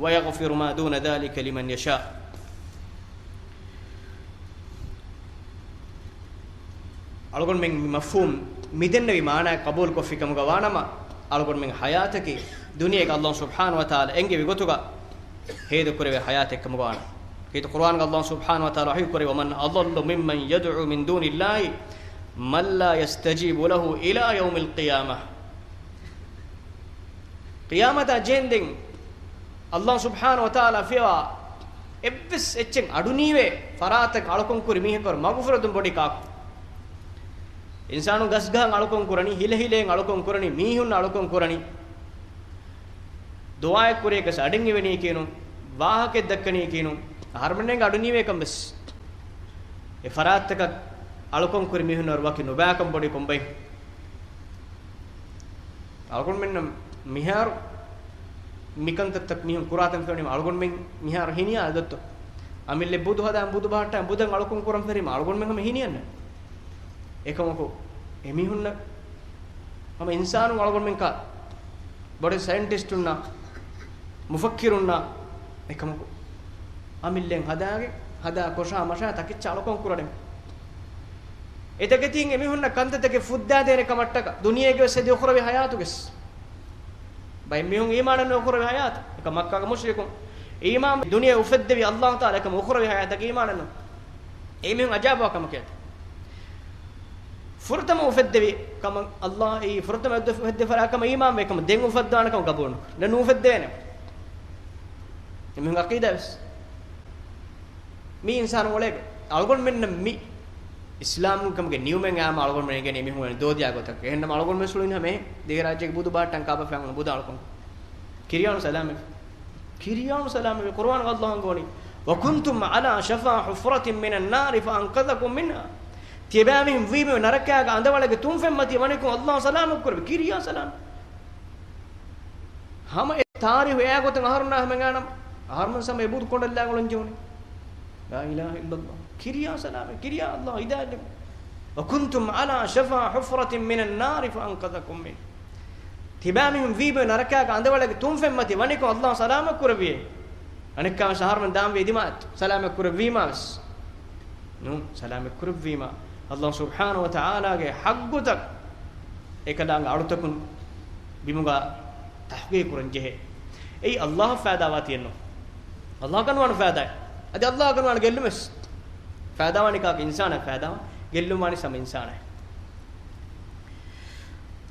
ويغفر ما دون ذلك لمن يشاء. އަޅުގަނޑުމެން މި މަފްހޫމް މިދެންނެވި މާނާއެއް ޤަބޫލުކޮށްފި ކަމުގަ ވާނަމަ، އަޅުގަނޑުމެން ޙަޔާތަކީ ދުނިޔޭގަ އައްލާހު ސުބްޙާނަހު ވަތަޢާލާ އެންގެވި ގޮތުގަ ހޭދަކުރެވޭ ޙަޔާތެއް ކަމުގަ ވާނެ. ކީރިތި ޤުރުއާންގަ އައްލާހު ސުބްޙާނަހު ވަތަޢާލާ ވަޙީ ކުރެއްވި، ومن أضل ممن يدعو من دون الله من لا يستجيب له إلى يوم القيامة. ޤިޔާމަތާ ޖެހެންދެން އައްލާހު ސުބްޙާނަހު ވަތަޢާލާ ފިޔަވާ އެއްވެސް އެއްޗެއް އަޑުނީވޭ ފަރާތަކަށް އަޅުކަން ކުރި މީހަކަށް މަޣުފިރަތުން ބޮޑީ ކާކު؟ އިންސާނުން ގަސްގަހަށް އަޅުކަން ކުރަނީ، ހިލަހިލައިން އަޅުކަން ކުރަނީ، މީހުން އަޅުކަން ކުރަނީ، ދުޢާއެއް ކުރިޔަކަސް އަޑެއް އިވެނީކީނު، ވާހަކައެއް ދައްކަނީކީނު، އަހަރުމެންނަށް އަޑުނީވޭކަން ވެސް. އެ ފަރާތްތަކަށް އަޅުކަން ކުރި މީހުންނަށް ވަކި ނުބައިކަން ބޮޑީ ކޮންބައި؟ އަޅުގަނޑުމެންނަށް މިހާރު މިކަންތައްތައް މީހުން ކުރާތަން ފެނުނީމަ އަޅުގަނޑުމެން މިހާރު ހިނިޔާ ދޮއްތޯ؟ އަމިއްލަ ބުދު ހަދާ ބުދު ބަހައްޓާ ބުދަށް އަޅުކަން ކުރަން ފެރީމަ އަޅުގަނޑުމެން ހަމަ ހިނިޔަންނެ. އެކަމަކު އެމީހުންނަށް ހަމަ އިންސާނުން އަޅުގަނޑުމެން ކާ ބޮޑެތި ސައިންޓިސްޓުންނާ، މުފައްކިރުންނާ، އެކަމަކު އަމިއްލައިން ހަދާގެ، ހަދާ ކޮށާ މަށާ ތަކެއްޗަށް އަޅުކަން ކުރަނީ. އެތަކެތީން އެމީހުންނަށް ކަންތައްތަކެއް ފުއްދާދޭނެ ކަމަށްޓަކަ ދުނިޔޭގެ ވެސް އެދި އުޚްރަވީ ހަޔާތުގެސް. ބައެއް މީހުން އީމާނެއް ނުވެ އުޚްރަވީ ހަޔާތު. އެކަމަ މައްކާގެ މުޝްރިކުން އީމާން ދުނިޔެ އުފެއްދެވި އައްލާހު ތަޢާލާ އެކަމަ އުޚްރަވީ ހަޔާތަކީ އީމާނެއް ނޫން. އެމީހުން އަޖާބުވާ ކަމަކޭ. ފުރަތަމަ އުފެއްދެވި ކަމަށް އައްލާހު އެއީ ފުރަތަމަ އުފެއްދެވި ފަރާތް ކަމަށް އީމާން ވޭ ކަމަށް ދެން އުފައްދާނެ ކަމަށް ގަބޫލު ނުކުރޭ. ނުއުފެއްދެވޭނެ. އެމީހުން އަޤީދާ ވެސް. މި އިންސާނު އުޅޭ އަޅުގަނޑުމެންނަށް މި އިސްލާމް ކަމުގެ ނިޢުމަތް އާމަ އަޅުގަނޑުމެން އެނގޭނީ މީހުން ދޯދިޔާ ގޮތަށް. އެހެންނަމަ އަޅުގަނޑުމެން ސުޅުން ހަމަ ދިވެހިރާއްޖޭގެ ބުދު ބަހައްޓަން ކާބަފައި ބުދަށް އަޅުކަން. ކިރިޔާނު ސަލާމެވެ. ކިރިޔާނު ސަލާމެވެ. ޤުރުއާންގަ އައްލާހު އަންގަވަނީ، وكنتم على شفا حفرة من النار فأنقذكم منها. ތިޔަބައިމީހުން ވީމެވެ ނަރަކައިގެ އަނދަވަޅެއްގެ ތުންފަތް މަތީ ވަނިކޮށް އައްލާހު ސަލާމަތް ކުރެވި. ކިރިޔާ ސަލާމް. ހަމަ އެ ތާރީހު އެއާ ގޮތަށް އަހަރުންނާ ހަމަ އެނގާނަމަ، އަހަރުމެން ސަމަ އެ ބުދު ކޮނޑަށް ލާގަޅުން ޖެހުނީ. لا إله إلا الله. ކިރިޔާ ސަލާމަތް، ކިރިޔާ ﷲ ހިދާޔަތް ދެއްވު. وكنتم على شفا حفرة من النار فأنقذكم منها. ތިބާމީހުން ވީބޮ ނަރަކާގެ އަނދަވަޅެއްގެ ތުންފަތް މަތި ވަނިކޮށް ﷲ ސަލާމަތް ކުރެއްވިއޭ. އަނެއްކާވެސް އަހަރުމެން ދާންވީ އެދިމާއަށް ސަލާމަތް ކުރެއްވީމާވެސް. ނޫން، ސަލާމަތް ކުރެއްވީމާ. ﷲ ސުބްޙާނަހޫ ވަތަޢާލާގެ ޙައްޤުތައް އެކަލާނގެ އަޅުތަކުން ބިމުގަ ތަޙްޤީޤު ކުރަން ޖެހޭ. އެއީ ﷲ އަށް ފައިދާވާ ތިއެއްނު. ﷲ އަށް ގަންނަވާނެ ފައިދާއެއް. އަދި ﷲ އަށް ގަންނަވާނެ ގެއްލުމެސް. ފައިދާވާނީ ކާކު؟ އިންސާނާ ފައިދާވާ. ގެއްލުން ވާނީ ސަމަ އިންސާނާ.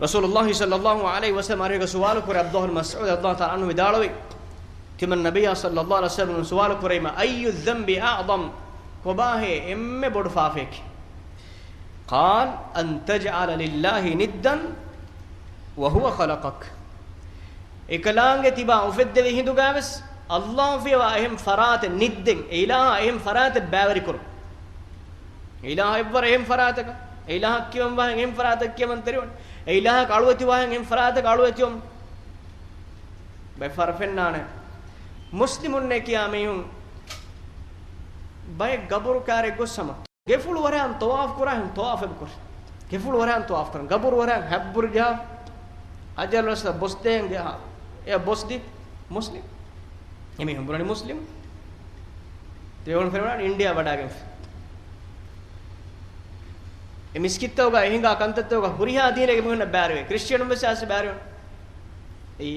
ރަސޫލުﷲ ޞައްލަﷲ ޢަލައިހި ވަސައްލަމް އަރިހަށް ސުވާލު ކުރޭ ޢަބްދުﷲ ބިން މަސްޢޫދު ރަޟިޔަﷲ ތަޢާލާ ޢަންހު ވިދާޅުވި، ތިމަން ނަބިއްޔާ ޞައްލަﷲ ޢަލައިހި ވަސައްލަމް ސުވާލު ކުރީމަ، أي الذنب أعظم؟ ކޮބާހޭ އެންމެ ބޮޑު ފާފައަކީ؟ قال، أن تجعل لله ندا وهو خلقك. އެކަލާނގެ ތިބާ އުފެއްދެވި ހިނދުގަވެސް، ﷲ ފިޔަވާ އެހެން ފަރާތެއް ނިއްދެން، އެ އިލާހާ އެހެން ފަރާތެއް ބައިވެރިކުރުން. އެ އިލާހާ އެއްވަރަށް އެހެން ފަރާތަކަށް، އެ އިލާހަށް ކިޔަމަންވާހެން އެހެން ފަރާތަކަށް ކިޔަމަންތެރިވަން، އެ އިލާހަކަށް އަޅުވެތިވާހެން އެހެން ފަރާތަކަށް އަޅުވެތިވަމުން. ބައެއް ފަހަރަށް ފެންނާނެ، މުސްލިމުންނޭ ކިޔާ މީހުން ބައެއް ގަބުރު ކާރަށް ގޮސް ހަމަ ގެފުޅު ވަރަށް ތަވާފު ކުރާހެން ތަވާފެއް ކުރި. ގެފުޅު ވަރަށް ތަވާފު ކުރަން. ގަބުރު ވަރަށް ހައްބުރި ޖަހާ. ހަޖަރު އަސްވަދަށް ބޮސްދޭން ޖަހާ. އެ ބޮސްދި މުސްލިމް. އެމީހުން ބުނަނީ މުސްލިމް. ތިބޭފުޅުން ފެނުނާ އިންޑިއާ ވަޑާގެންފި. އެ މިސްކިތްތަކުގަ އެ ހިނގާ ކަންތައްތަކުގަ ހުރިހާ ދީނެއްގެ މީހުންނަށް ބައިވެރިވޭ. ކްރިސްޗިއަނުން ވެސް އައިސް ބައިވެރިވޭ. އެއީ،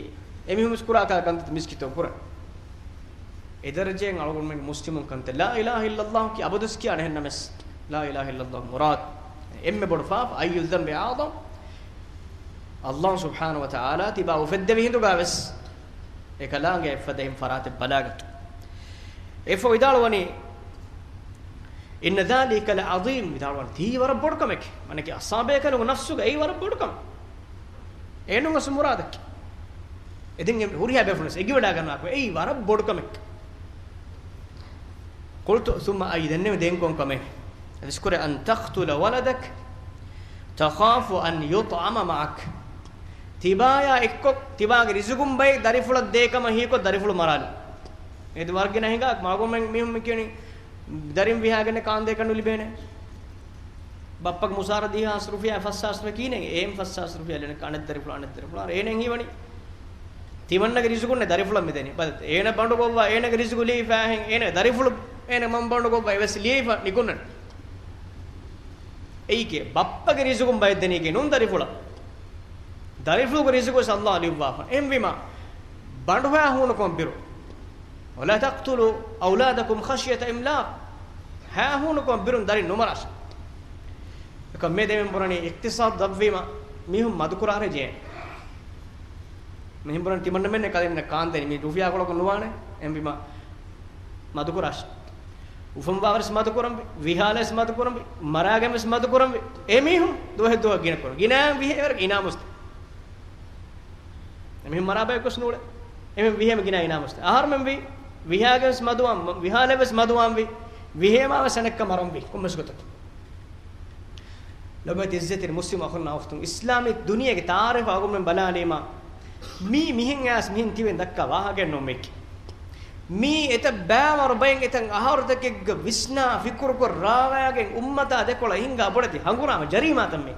އެމީހުން ވެސް ކުރާ ކަންތައް މިސްކިތުން ކުރަން. އެ ދަރަޖައިން އަޅުގަނޑުމެންގެ މުސްލިމުން ކަންތައް. لا إله إلا الله ކީ އަބަދުވެސް ކިޔާނެ އެހެންނަމަވެސް. لا إله إلا الله މުރާދު. އެންމެ ބޮޑު ފާފަ، أي الذنب أعظم؟ ﷲ ސުބްޙާނަހޫ ވަތަޢާލާ ތިބާ އުފެއްދެވި ހިނދުގަވެސް އެކަލާނގެ އެއްފަދައިން ފަރާތެއް ބަލާގަތު. އެއަށްފަހު ވިދާޅުވަނީ، إن ذلك لعظيم، ވިދާޅުވަނީ ތީ ވަރަށް ބޮޑު ކަމެކޭ. މާނައަކީ އަޞްޙާބޭކަލުންގެ ނަފްސުގަ އެއީ ވަރަށް ބޮޑު ކަމެއް. އޭނުން އަސް މުރާދަކީ. އެދެން ހުރިހާ ބޭފުޅުން ވެސް އެނގިވަޑާގަންނަވާކަމެއް. އެއީ ވަރަށް ބޮޑު ކަމެއް. قلت ثم أي، ދެންނެވި ދެން ކޮން ކަމެއް؟ އަދިސްކުރެ، أن تقتل ولدك تخاف أن يطعم معك. ތިބާޔާ އެއްކޮށް، ތިބާގެ ރިޒުގުން ބައި ދަރިފުޅަށް ދޭ ކަމަށް ހީކޮށް ދަރިފުޅު މަރާލި. އެދު ވަރަށް ގިނަ ހިނގާ، މަގުމެން މީހުން މި ކިޔަނީ، ދަރިން ވިހާގެން ކާންދޭކަށް ނުލިބޭނެ. ބައްޕަގެ މުސާރަ ދިހާސް ރުފިޔާ، ފަސްހާސް ރުފިޔާ ކީނެ، އޭން ފަސްހާސް ރުފިޔާ ލެނެ ކާނެ ދަރިފުޅާ އަނެއް ދަރިފުޅާ. އޭނެ ހީވަނީ. ތިމަންނަގެ ރިޒުގުންނެ ދަރިފުޅަށް މިދެނީ. ބަލަ، އޭނަ ބަނޑު ގޮއްވާ، އޭނަގެ ރިޒުގު ލިޔެފައިހެން، އޭނަ ދަރިފުޅު، އޭނަ މަން ބަނޑު ގޮއްވާ، އެވެސް ލިޔެފަ ނިކުންނަން. އެއީކޭ، ބައްޕަގެ ރިޒުގުން ބައެއް ދެނީކޭ ނޫން ދަރިފުޅަށް. ދަރިފުޅުގެ ރިޒުގު ވެސް ﷲ ލިޔުއްވާފަ. އެހެންވީމާ، ބަނޑުހައި ހޫނުކޮށް ބިރު. ولا تقتلوا أولادكم خشية إملاق. ހައި ހޫނުކޮށް ބިރުން ދަރިން ނުމަރާށޭ. އެކަމް މި ދެމެން ބުނަނީ އިޤްތިޞާދު ދަށްވީމަ މީހުން މަދުކުރާށޭ ޖެހޭ. މިހެން ބުނަނީ ތިމަންނަމެންނެ ކަލޭމެންނަށް ކާންދެނީ މީ ރުފިޔާކޮޅަކުން ނުވާނެ. އެހެންވީމަ މަދުކުރާށޭ. އުފަންވާވެސް މަދުކުރަންވީ، ވިހާލަވެސް މަދުކުރަންވީ، މަރާގެންވެސް މަދުކުރަންވީ. އެމީހުން ދުވަހެއް ދުވަހަށް ގިނަ ކުރަން. ގިނައިން ވިހޭވަރަކަށް އިނާމުސް. އެމީހުން މަރާ ބަޔަކުވެސް ނޫޅޭ. އެމީހުން ވިހޭމެ ގިނަ އިނާމުސް. އަހަރުމެން ވީ، ވިހާގެންވެސް މަދުވާން، ވިހާލަވެސް މަދުވާންވީ، ވިހޭމާވެސް އަނެއްކާ މަރަންވީ. ކޮންމެސް ގޮތަކީ. ލޮބުވެތި އިއްޒަތްތެރި މުސްލިމް އަޚުންނާ އުޚްތުން، އިސްލާމީ ދުނިޔޭގެ ތާރީޚު އަޅުގަނޑުމެން ބަލާލީމާ، މީ މިހެން އައިސް މިހެން ތިބެން ދައްކާ ވާހަކައެއް ނޫން މީކީ. މީ އެތައް ބައިވަރު ބައެއް އެތައް އަހަރުތަކެއްގަ ވިސްނާ ފިކުރުކޮށް ރާވާގެން އުއްމަތާ ދެކޮޅަށް ހިނގާ ބޮޑެތި ހަނގުރާމަ ޖަރީމާތައް މީ.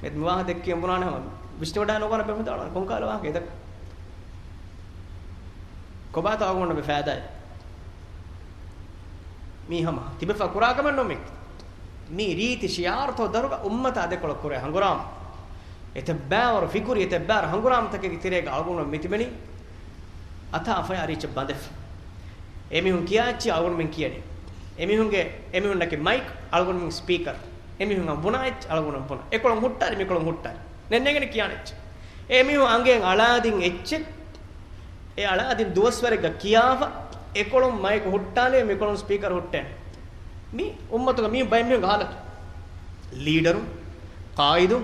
އެ ވާހަކަ ދެއްކިޔަން ބުނާނެ ހަމަ ވިސްނިވަޑާ ނުގަނެ ބެހުން ދާޅަން ކޮންކަހަލަ ވާހަކަ އެދަކަ. ކޮބާތޯ އަޅުގަނޑު މި ފައިދާއެއް؟ މީ ހަމަ ތިބެފަ ކުރާ ކަމެއް ނޫން މީ. މީ ރީތި ޝިއާރުތޯ ދަރުގަ އުއްމަތާ ދެކޮޅަށް ކުރޭ ހަނގުރާމަ. އެތައް ބައިވަރު ފިކުރި، އެތައް ބައިވަރު ހަނގުރާމަތަކެއްގެ ތެރޭގަ އަޅުގަނޑު މިތިބެނީ އަތާ ފަޔާ ރީއްޗަށް ބަނދެފަ. އެމީހުން ކިޔާ އެއްޗެއް އަޅުގަނޑުމެން ކިޔަނީ. އެމީހުންގެ، އެމީހުންނަކީ މައިކް، އަޅުގަނޑުމެން ސްޕީކަރ. އެމީހުން ބުނާ އެއްޗެއް އަޅުގަނޑުމެން ބުނާ. އެކޮޅުން ހުއްޓާލި، މިކޮޅުން ހުއްޓާލި. ނެންނެގެން ކިޔާނެ އެއްޗެއް. އެމީހުން އަނގައިން އަޅާދިން އެއްޗެއް. އެ އަޅާދިން ދުވަސްވަރެއްގަ ކިޔާފަ، އެކޮޅުން މައިކު ހުއްޓާލޭ، މިކޮޅުން ސްޕީކަރ ހުއްޓޭނެ. މީ އުއްމަތުގަ މީ ބައެއް މީހުންގެ ހާލަތު. ލީޑަރު، ޤާއިދު،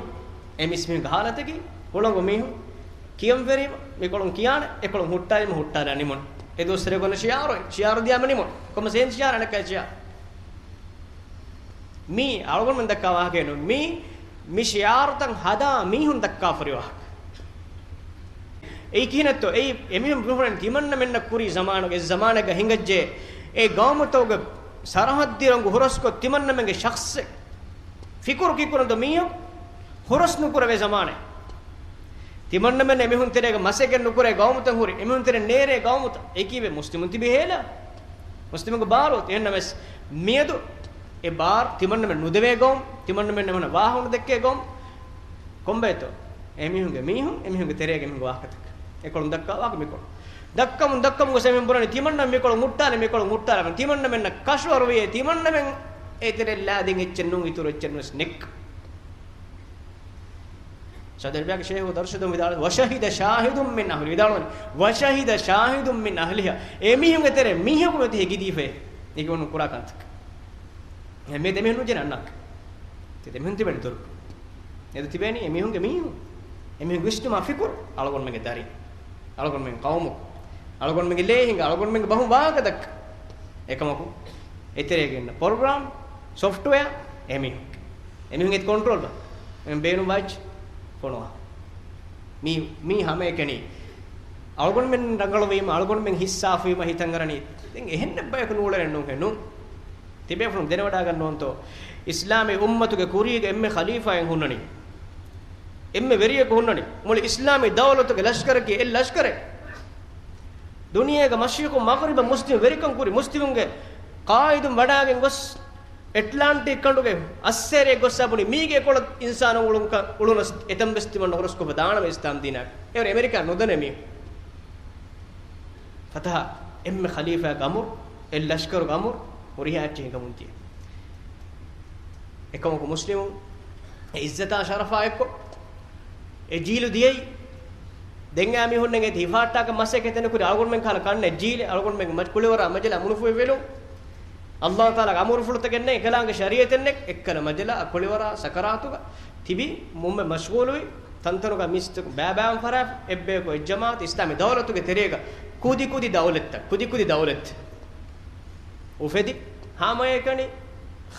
އެމީސް މީހުންގެ ހާލަތަކީ، ހުޅަނގު މީހުން، ކިޔަން ވެރީމަ، މިކޮޅުން ކިޔާނެ، އެކޮޅުން ހުއްޓާލީމަ ހުއްޓާލާ ނިމުން. އެ ދުވަސްވަރެއް ގޮންނަ ޝިއާރު، ޝިއާރު ދިޔާމަ ނިމުން. ކޮންމެސް އެހެން ޝިއާރު އަނެއްކާ ޝިއާރު. މީ އަޅުގަނޑުމެން ދައްކާ ވާހަކައެއް ނޫން. މީ، މި ޝިއާރުތައް ހަދާ މީހުން ދައްކާފަ ހުރި ވާހަކަ. އެއީ ކިހިނެއްތޯ؟ އެއީ އެމީހުން ބުނެފަ ތިމަންނަމެންނަށް ކުރީ ޒަމާނުގަ، އެއް ޒަމާނެއްގަ ހިނގައްޖެ، އެ ގައުމުތަކުގެ ސަރަހައްދި ރަނގު ހުރަސްކޮށް، ތިމަންނަމެންގެ ޝަޚްޞެއް ފިކުރު ކިކުރަންތޯ މީހަކު ހުރަސް ނުކުރެވޭ ޒަމާނެއް. ތިމަންނަމެން އެމީހުން ތެރޭގަ މަސައްކަތް ނުކުރޭ ގައުމުތައް ހުރި، އެމީހުން ތެރެ ނޭރޭ ގައުމުތައް. އެކީވެ މުސްލިމުން ތިބި ހޭލާ. މުސްލިމުންގެ ބާރު އޮތީ. އެހެންނަމަވެސް މިއަދު އެ ބާރު ތިމަންނަމެން ނުދެވޭ ގައުމު، ތިމަންނަމެން އެމީހުންނަށް ވާހަކަ ނުދެއްކޭ ގައުމު. ކޮންބައިތޯ؟ އެމީހުންގެ މީހުން، އެމީހުންގެ ތެރޭގަ އެމީހުންގެ ވާހަކަތަކަށް. އެކޮޅުން ދައްކާ ވާހަކަ މިކޮޅު. ދައްކަމުން ދައްކަމުން ގޮސް އެމީހުން ބުނަނީ ތިމަންނަ މިކޮޅު މުއްޓާލެ، މިކޮޅު މުއްޓާލެ. ތިމަންނަމެންނަށް ކަށަވަރުވިޔޭ، ތިމަންނަމެން އެތެރެއަށް ލާދިން އެއްޗެއް ނޫން، އިތުރު އެއްޗެއް ނުވެސް ނެތް. ސައުދީ އަރަބިއާގެ ޝޭހު ދަރުޝަދު ވިދާޅުވި، "وشهد شاهد من أهلها" ވިދާޅުވަނީ، "وشهد شاهد من أهلها" އެމީހުންގެ ތެރޭ މީހަކު މިއޮތީ ހެކިދީފައޭ. އެކި ވަނު ކުރާ ކަންތައް. އެ މި ދެމީހުން ނުޖެހޭ އަންނަ. ތި ދެމީހުން ތިބެނީ ދޮރު. އެދު ތިބޭނީ އެމީހުންގެ މީހުން. އެމީހުންގެ އިޖްތިމާޢީ ފިކުރު. އަޅުގަނޑުމެންގެ ދަރިން. އަޅުގަނޑުމެން ޤައުމު. އަޅުގަނޑުމެންގެ ލޭ ހިނގާ. އަޅުގަނޑުމެންގެ ބަހުން ވާހަކަ ދައްކާ. އެކަމަކު އެތެރޭގަ އިންނަ ޕްރޮގްރާމް، ސޮފްޓްވެއާ އެމީހުން. އެމީހުން އެތި ކޮންޓްރޯލް ބަ. އެމީހުން ބޭނުން ވާއްޗި ފޮނުވާ. މީ، މީ ހަމައެކަނި. އަޅުގަނޑުމެން ރަނގަޅުވީމަ، އަޅުގަނޑުމެން ހިއްސާފުވީމަ ހިތަށް އަރަނީ. ދެން އެހެން ބަޔަކު ނޫޅެން ނޫން ހެން ނޫން. ތިބޭފުޅުން ދެނެވަޑައިގަންނަވަންތޯ، އިސްލާމީ އުއްމަތުގެ ކުރީގަ އެންމެ ޚަލީފާއެއް ހުންނަނީ. އެންމެ ވެރިޔަކު ހުންނަނީ. މުޅި އިސްލާމީ ދައުލަތުގެ ލަޝްކަރަކީ އެއް ލަޝްކަރެއް. ދުނިޔޭގަ މަޝްރިޤު މަޣްރިބަށް މުސްލިމް ވެރިކަން ކުރި، މުސްލިމުންގެ ޤާއިދުން ވަޑައިގެން ގޮސް، އެޓްލާންޓިކް ކަނޑުގެ އައްސޭރިއެއް ގޮސް ބުނި، މީގެ އެކޮޅަށް އިންސާނުން އުޅުން ކަ-، އުޅުނަސް އެތަން ވެސް ތިމަން ހުރަސްކޮށްފަ ދާނަމޭ އިސްލާމް ދީނާ. އެވަރު އެމެރިކާ ނުދަނޭ މީ. ފަތަހަ އެންމެ ޚަލީފާގެ އަމުރު، އެއް ލަޝްކަރުގެ އަމުރު، ހުރިހާ އެއްޗެއް ހިނގަމުން ދިޔަ. އެކަމަކު މުސްލިމުން އެ އިއްޒަތާ ޝަރަފާ އެއްކޮށް، އެ ޖީލު ދިޔައީ. ދެން އާ މީހުންނެއް އެތި ހިފާއްޓާކަށް މަސައްކަތެއް ނުކުރި، އަޅުގަނޑުމެން ކަހަލަ ކަންނެ ޖީލެއް، އަޅުގަނޑުމެން މަ-، ކުޅިވަރާ މަޖަލާ މުނުފުވި ވެލުން. އައްލާހު ތަޢާލާގެ އަމުރުފުޅުތަކެއް ނެތް، އެކަލާނގެ ޝަރީޢަތެއް ނެތް، އެއްކަލަ މަޖަލާ ކުޅިވަރާ ސަކަރާތުގަ ތިބި މުންމެ މަޝްޣޫލުވި، ތަންތަނުގަ މީސްތަކު ބައިބައިވަން ފަރާތް، އެއްބަޔަކު އެއްޖަމާޢަތު އިސްލާމީ ދައުލަތުގެ ތެރޭގަ ކުދި ކުދި ދައުލަތްތައް، ކުދި ކުދި ދައުލަތް އުފެދި، ހަމައެކަނި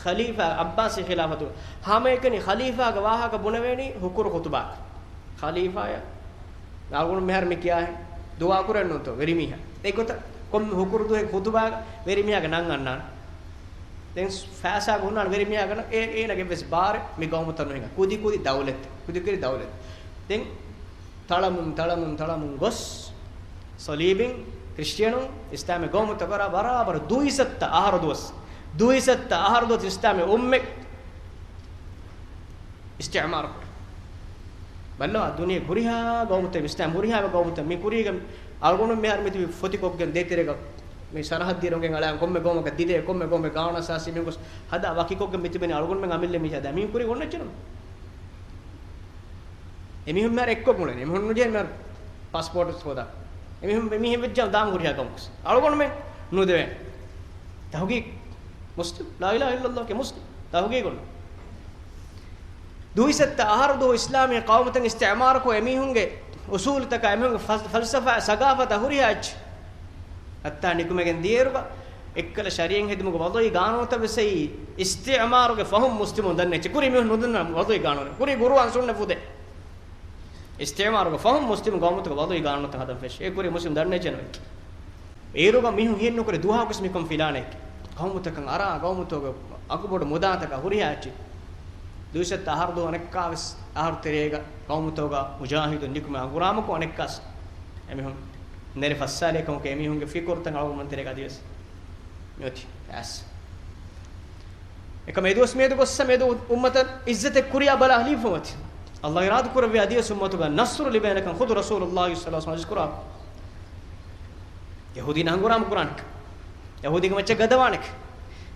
ޚަލީފާ ޢައްބާސީ ޚިލާފަތު، ހަމައެކަނި ޚަލީފާގެ ވާހަކަ ބުނެވޭނީ ހުކުރު ޚުޠުބާ. ޚަލީފާޔަށް އަޅުގަނޑު މިހާރު މި ކިޔާހެން ދުޢާ ކުރަން ނޫންތޯ ވެރިމީހާ. އެގޮތަށް ކޮންމެ ހުކުރު ދުވަހެއް ޚުޠުބާގަ ވެރިމީހާގެ ނަން އަންނާނެ. ދެން ފައިސާ ހުންނާނެ ވެރިމީހާގެ ނަން، އޭ-، އޭނަގެ ވެސް ބާރެއް މި ގައުމުތައް ނުހިނގާ. ކުދި ކުދި ދައުލަތް، ކުދި ކުދި ދައުލަތް. ދެން ތަޅަމުން، ތަޅަމުން، ތަޅަމުން ގޮސް، ޞަލީބީން، ކްރިސްޓިއަނުން، އިސްލާމީ ގައުމުތަކަށް ވަރަށް ބަރާބަރަށް ދުއިސައްތަ އަހަރު ދުވަސް، ދުއިސައްތަ އަހަރު ދުވަސް އިސްލާމީ އުއްމަތް އިސްތިޢުމާރު ކުރި. ބައްލަވާ، ދުނިޔޭގެ ހުރިހާ ގައުމުތައް، އިސްލާމް ހުރިހާ ގައުމުތައް މި ކުރީގަ އަޅުގަނޑު މިހާރު މިތިބި ފޮތިކޮށްގެން ދޭތެރޭގަ މި ސަރަހައްދީ ރޮނގެން އަޅާ ކޮންމެ ގައުމަކަށް ދިދޭ، ކޮންމެ ގައުމެއް ގާނޫނާ ސާސީ މި ގޮސް ހަދާ ވަކިކޮށްގެން މިތިބެނީ އަޅުގަނޑުމެން އަމިއްލަ މީހާ ދާ މީ ކުރީ އޮންނަ އެއްޗެއް ނޫން. އެމީހުން މިހާރު އެއްކޮށް އުޅެނީ. އެމީހުން ނުޖެހޭ މިހާރު ޕާސްޕޯޓް ހޯދާ. އެމީހުން މިހެން ވެއްޖާ ދާން ހުރިހާ ގައުމު. އަޅުގަނޑުމެން ނުދެވޭނެ. ތަހުގީގު. މުސްލިމް. ލާ އިލާހަ އިއްލައްލާހް ކިޔާ މުސްލިމް. ތަހުގީގު އޮންނަ. ދުއިސައްތަ އަހަރު ދުވަހު އިސްލާމީ ޤައުމުތައް އިސްތިޢުމާރުކޮށް އެމީހުންގެ އުސޫލުތަކާ، އެމީހުންގެ ފަލް-، ފަލްސަފާ، ސަގާފަތާ ހުރިހާ އެއްޗެއް ހައްތާ ނިކުމެގެން ދިޔައިރުގަ އެއްކަލަ ޝަރީޢަތް ހެދުމުގެ ވަޟުޢީ ގާނޫނުތައް ވެސް އެއީ އިސްތިޢުމާރުގެ ފަހުން މުސްލިމުން ދަންނަ އެއްޗެއް. ކުރީ މީހުން ނުދަންނަ ވަޟުޢީ ގާނޫނެއް. ކުރީ ޤުރުއާން ސުންނަ ފުދޭ. އިސްތިޢުމާރުގެ ފަހުން މުސްލިމު ގައުމުތަކަށް ވަޟުޢީ ގާނޫނުތައް ހަދަން ފެށި. އެ ކުރީ މުސްލިމު ދަންނަ އެއްޗެއް ނުވޭ. އޭރުގަ މީހުން ހިޔެއް ނުކުރޭ ދުވަހަކުވެސް މިކަން ފިލާނެ. ގައުމުތަކަށް އަރާ، ގައުމުތަކުގެ އަގުބޮޑު މުދާތަކާ ހުރިހާ އެއްޗެއް. ދުއިސައްތަ އަހަރު ދުވަހު އަނެއްކާވެސް އަހަރު ތެރޭގަ ގައުމުތަކުގަ މުޖާހިދުން ނިކުމެ ހަނގުރާމަކޮށް އަނެއްކާސް އެމީހުން ނެރެ ފައްސާލި ކަމަކު އެމީހުންގެ ފިކުރުތައް އަޅުގަނޑުމެން ތެރޭގަ އަދިވެސް މިއޮތީ އައިސް. އެކަމަ އެދުވަސް މިއަދު ގޮއްސަ މިއަދު އުއްމަތަށް އިއްޒަތެއް ކުރިއަށް ބަލާ ހަލީފުމަތި. ﷲ އިރާދަ ކުރެއްވި އަދިވެސް އުއްމަތުގަ ނަޞްރު ލިބޭނެކަން ޚުދު ރަސޫލުﷲ ޞައްލަﷲު ޢަލައިހި ވަސައްލަމަ ޙަދީޘް ކުރާ. ޔަހޫދީން ހަނގުރާމަ ކުރާނެ. ޔަހޫދީންގެ މައްޗަށް ގަދަވާނެ.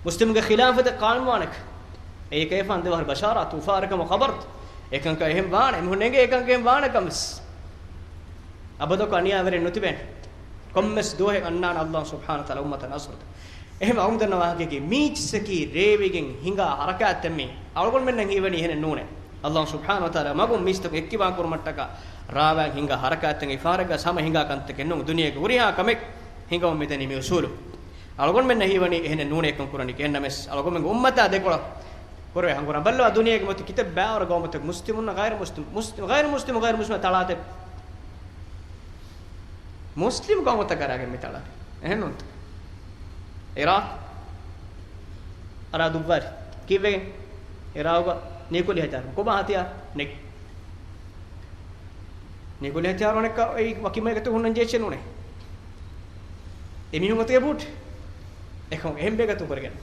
މުސްލިމުންގެ ޚިލާފަތެއް ޤާއިމްވާނެ. އެއީ ކައިފާން ދެވަހަރު ބަޝާރާތު އުފާވެރިކަމުގެ ޚަބަރުތައް. އެކަންކަން އެހެން ވާނެ. އެމީހުން އެނގޭ އެކަންކަން ވާނެ ކަމެސް. އަބަދަކު އަނިޔާވެރިން ނުތިބޭނެ. ކޮންމެސް ދުވަހެއް އަންނާނެ ﷲ ސުބްޙާނަހޫ ވަތަޢާލާ އުއްމަތަށް ނަޞްރުތައް. އެހެން އަޅުގަނޑު ދަންނަ ވާހަކައަކީ މީސްތަކީ ރޭވިގެން ހިނގާ ޙަރަކާތްތައް މީ. އަޅުގަނޑުމެންނަށް ހީވަނީ އެހެނެއް ނޫނޭ. ﷲ ސުބްޙާނަހޫ ވަތަޢާލާ މަގުން މީސްތަކު އެއްކިބާ ކުރުމަށްޓަކާ ރާވާން ހިނގާ ޙަރަކާތްތަކެއް އެފަހަރެއްގަ ހަމަ ހިނގާ ކަންތަކެއް ނޫން. ދުނިޔޭގެ ހުރިހާ ކަމެއް ހިނގަމުން މިދަނީ މި އުސޫލު. އަޅުގަނޑުމެންނަށް ހީވަނީ އެހެނެއް ނޫނޭ ކަން ކުރަނީ. އެހެންނަމަވެސް އަޅުގަނޑުމެންގެ އުއްމަތާ ދެކޮޅަށް ކުރެވޭ ހަނގުރާމަ ބައްލަވާ ދުނިޔޭގެ މޮތި ކިތައް ބައިވަރު ގައުމުތަކު މުސްލިމުންނަށް ޣައިރު މުސްލިމު، މުސް-، ޣައިރު މުސްލިމު، ޣައިރު މުސްލިމު ތަޅާތެ. މުސްލިމް ގައުމުތަކަށް އަރާގެން މި ތަޅާ. އެހެން ނޫންތަ؟ އިރާޤް އަރާ ދުއްވާލި. ކީއްވެގެން؟ އިރާޤުގަ ނިއުކުލިއާ ހަތިޔާރު. ކޮބާ ހަތިޔާރު؟ ނެތް. ނިއުކުލިއާ ހަތިޔާރު އަނެއްކާ އެއީ ވަކި ބައިގަތު ހުންނަން ޖެހޭ ނޫނޭ. އެމީހުން އޮތީ ބޫޓް. އެކަމަކު އެހެން ބައިގަތު ކުރެގެން.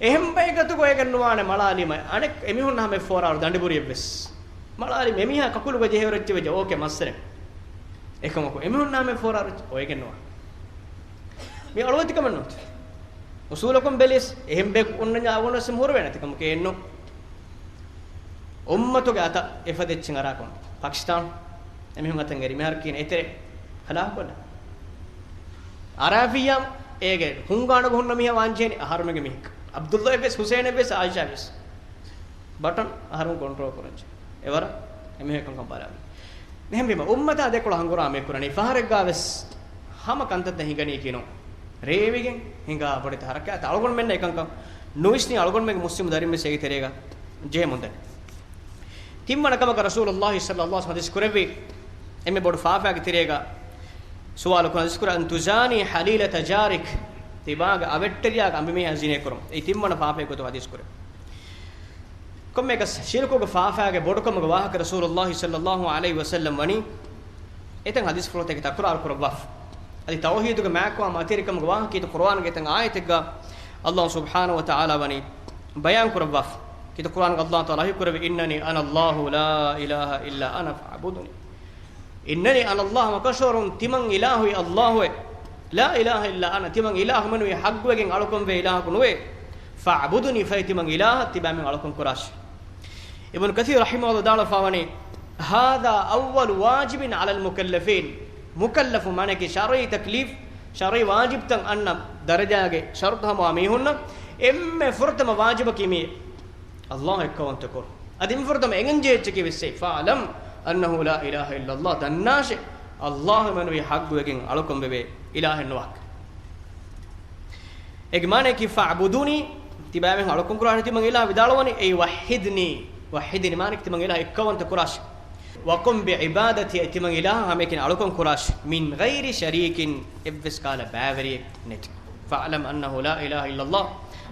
އެހެން ބައިގަތު ކުރެގެން ނުވާނެ މަޅާލީމަ. އަނެއް އެމީހުންނާ ހަމަ ފޯރާރު ދަނޑިބުރިއެއްވެސް. މަޅާލީމަ އެމީހާ ކަކުލުގަ ޖެހިވަރަށް ވެއްޖެ އޯކޭ މައްސަލައެއް. އެކަމަކު އެމީހުންނާ ހަމަ ފޯރާރު އޮވެގެން ނުވާ. މި އަޅުވެތިކަމެއް ނޫން. އުސޫލަކުން ބެލިޔަސް، އެހެން ބަޔަކު އޮންނަންޏާ އަވަނަސް ހުރެވޭނެ ތިކަމަކޭ އެއްނު. އުއްމަތުގެ އަތަށް އެފަދަ އެއްޗެއް އަރާކަމަށް. ޕާކިސްތާން އެމީހުން އަތަށް އެރި މިހާރު ކިޔަން އެތެރެ ހަލާކުކޮށްލަ. އަރާފިއްޔާ އޭގެ ހުންގާނުގަ ހުންނަ މީހާ ވާންޖެހޭނެ އަހަރުމެންގެ މީހަކަށް. ޢަބްދުﷲ އެއްވެސް، ޙުސައިން އެއްވެސް، ޢާއިޝާ ވެސް. ބަޓަން އަހަރުން ކޮންޓްރޯލް ކުރަންޖެ. އެވަރަށް އެމީހަކަށް ކަން ބަލާ. އެހެންވީމަ، އުއްމަތާ ދެކޮޅަށް ހަނގުރާމަ ކުރަނީ ފަހަރެއްގާވެސް ހަމަ ކަންތައްތައް ހިނގަނީކީ ނޫން. ރޭވިގެން ހިނގާ ބޮޑެތި ހަރަކާތް އަޅުގަނޑުމެންނަށް އެކަންކަން ނުވިސްނި އަޅުގަނޑުމެންގެ މުސްލިމު ދަރިންވެސް އޭގެ ތެރޭގަ ޖެހެމުންދަނީ. ތިންވަނަ ކަމަކަށް ރަސޫލުﷲ ޞައްލަﷲ ޢަލައިހި ވަސައްލަމަ ޙަދީޘް ކުރެއްވި އެންމެ ބޮޑު ފާފައިގެ ތެރޭގަ ސުވާލު ކުރަން ޙަދީޘް ކުރެއްވި، "أن تزاني حليلة جارك." ތިބާގެ އަވެއްޓެރިޔާގެ އަނބިމީހާ ޒިނޭ ކުރުން. އެއީ ތިންވަނަ ފާފައިގެ ގޮތުގަ ޙަދީޘް ކުރެއްވި. ކޮންމެއަކަސް ޝިރުކުގެ ފާފައިގެ ބޮޑުކަމުގެ ވާހަކަ ރަސޫލުﷲ ޞައްލަﷲ ޢަލައިހި ވަސައްލަމަ ވަނީ އެތައް ޙަދީޘްފުޅުތަކެއް ތަކުރާރު ކުރައްވާފަ. އަދި ތައުޙީދުގެ މާތްކަމާ މަތިވެރިކަމުގެ ވާހަކަ ކީރިތި ޤުރުއާނުގެ އެތައް އާޔަތެއްގަ ﷲ ސުބްޙާނަހޫ ވަތަޢާލާ ވަނީ ބަޔާން ކުރައްވާފަ. ކީރިތި ޤުރުއާނުގަ ﷲ ތަޢާލާ ވަޙީ ކުރެއްވި، "إنني أنا الله لا إله إلا أنا فاعبدني." "إنني أنا الله، މަކަށަވަރުން ތިމަން އިލާހު ﷲ އެއް. لا إله إلا أنا، ތިމަން އިލާހު މެނުވީ ޙައްޤުވެގެން އަޅުކަންވޭ އިލާހަކު ނުވޭ. فاعبدني، ފަހެ ތިމަން އިލާހަށް ތިބާމެން އަޅުކަން ކުރާށި." އިބްނު ކަޘީރު ރަޙިމަހުﷲ ވިދާޅުވެފަ ވަނީ، "هذا أول واجب على المكلفين." މުކައްލަފު މާނައަކީ ޝަރުޢީ ތަކްލީފް، ޝަރުޢީ ވާޖިބްތައް އަންނަ ދަރަޖާގެ ޝަރުޠު ހަމަވާ މީހުންނަށް އެންމެ ފުރަތަމަ ވާޖިބަކީ މިއީ. ﷲ އެއްކައުވަންތަ ކުރުން. އަދި މިފުރަތަމަ އެނގެންޖެހޭ އެއްޗަކީ ވެސް އެއީ، "فاعلم أنه لا إله إلا الله." ދަންނާށޭ، ﷲ މެނުވީ ޙައްޤުވެގެން އަޅުކަންވެވޭ އިލާހެއް ނުވާކަން. އޭގެ މާނައަކީ، "فاعبدني"، ތިބާމެން އަޅުކަން ކުރާށޭ ތިމަން އިލާހަށް ވިދާޅުވަނީ، އެއީ، "وحدني"، "وحدني" މާނައަކީ ތިމަން އިލާހަށް އެއްކައުވަންތަ ކުރާށޭ. "وقم بعبادتي"، އަދި ތިމަން އިލާހަށް ހަމައެކަނި އަޅުކަން ކުރާށޭ. "من غير شريك"، އެއްވެސް ކަހަލަ ބައިވެރިއެއް ނެތި. "فاعلم أنه لا إله إلا الله."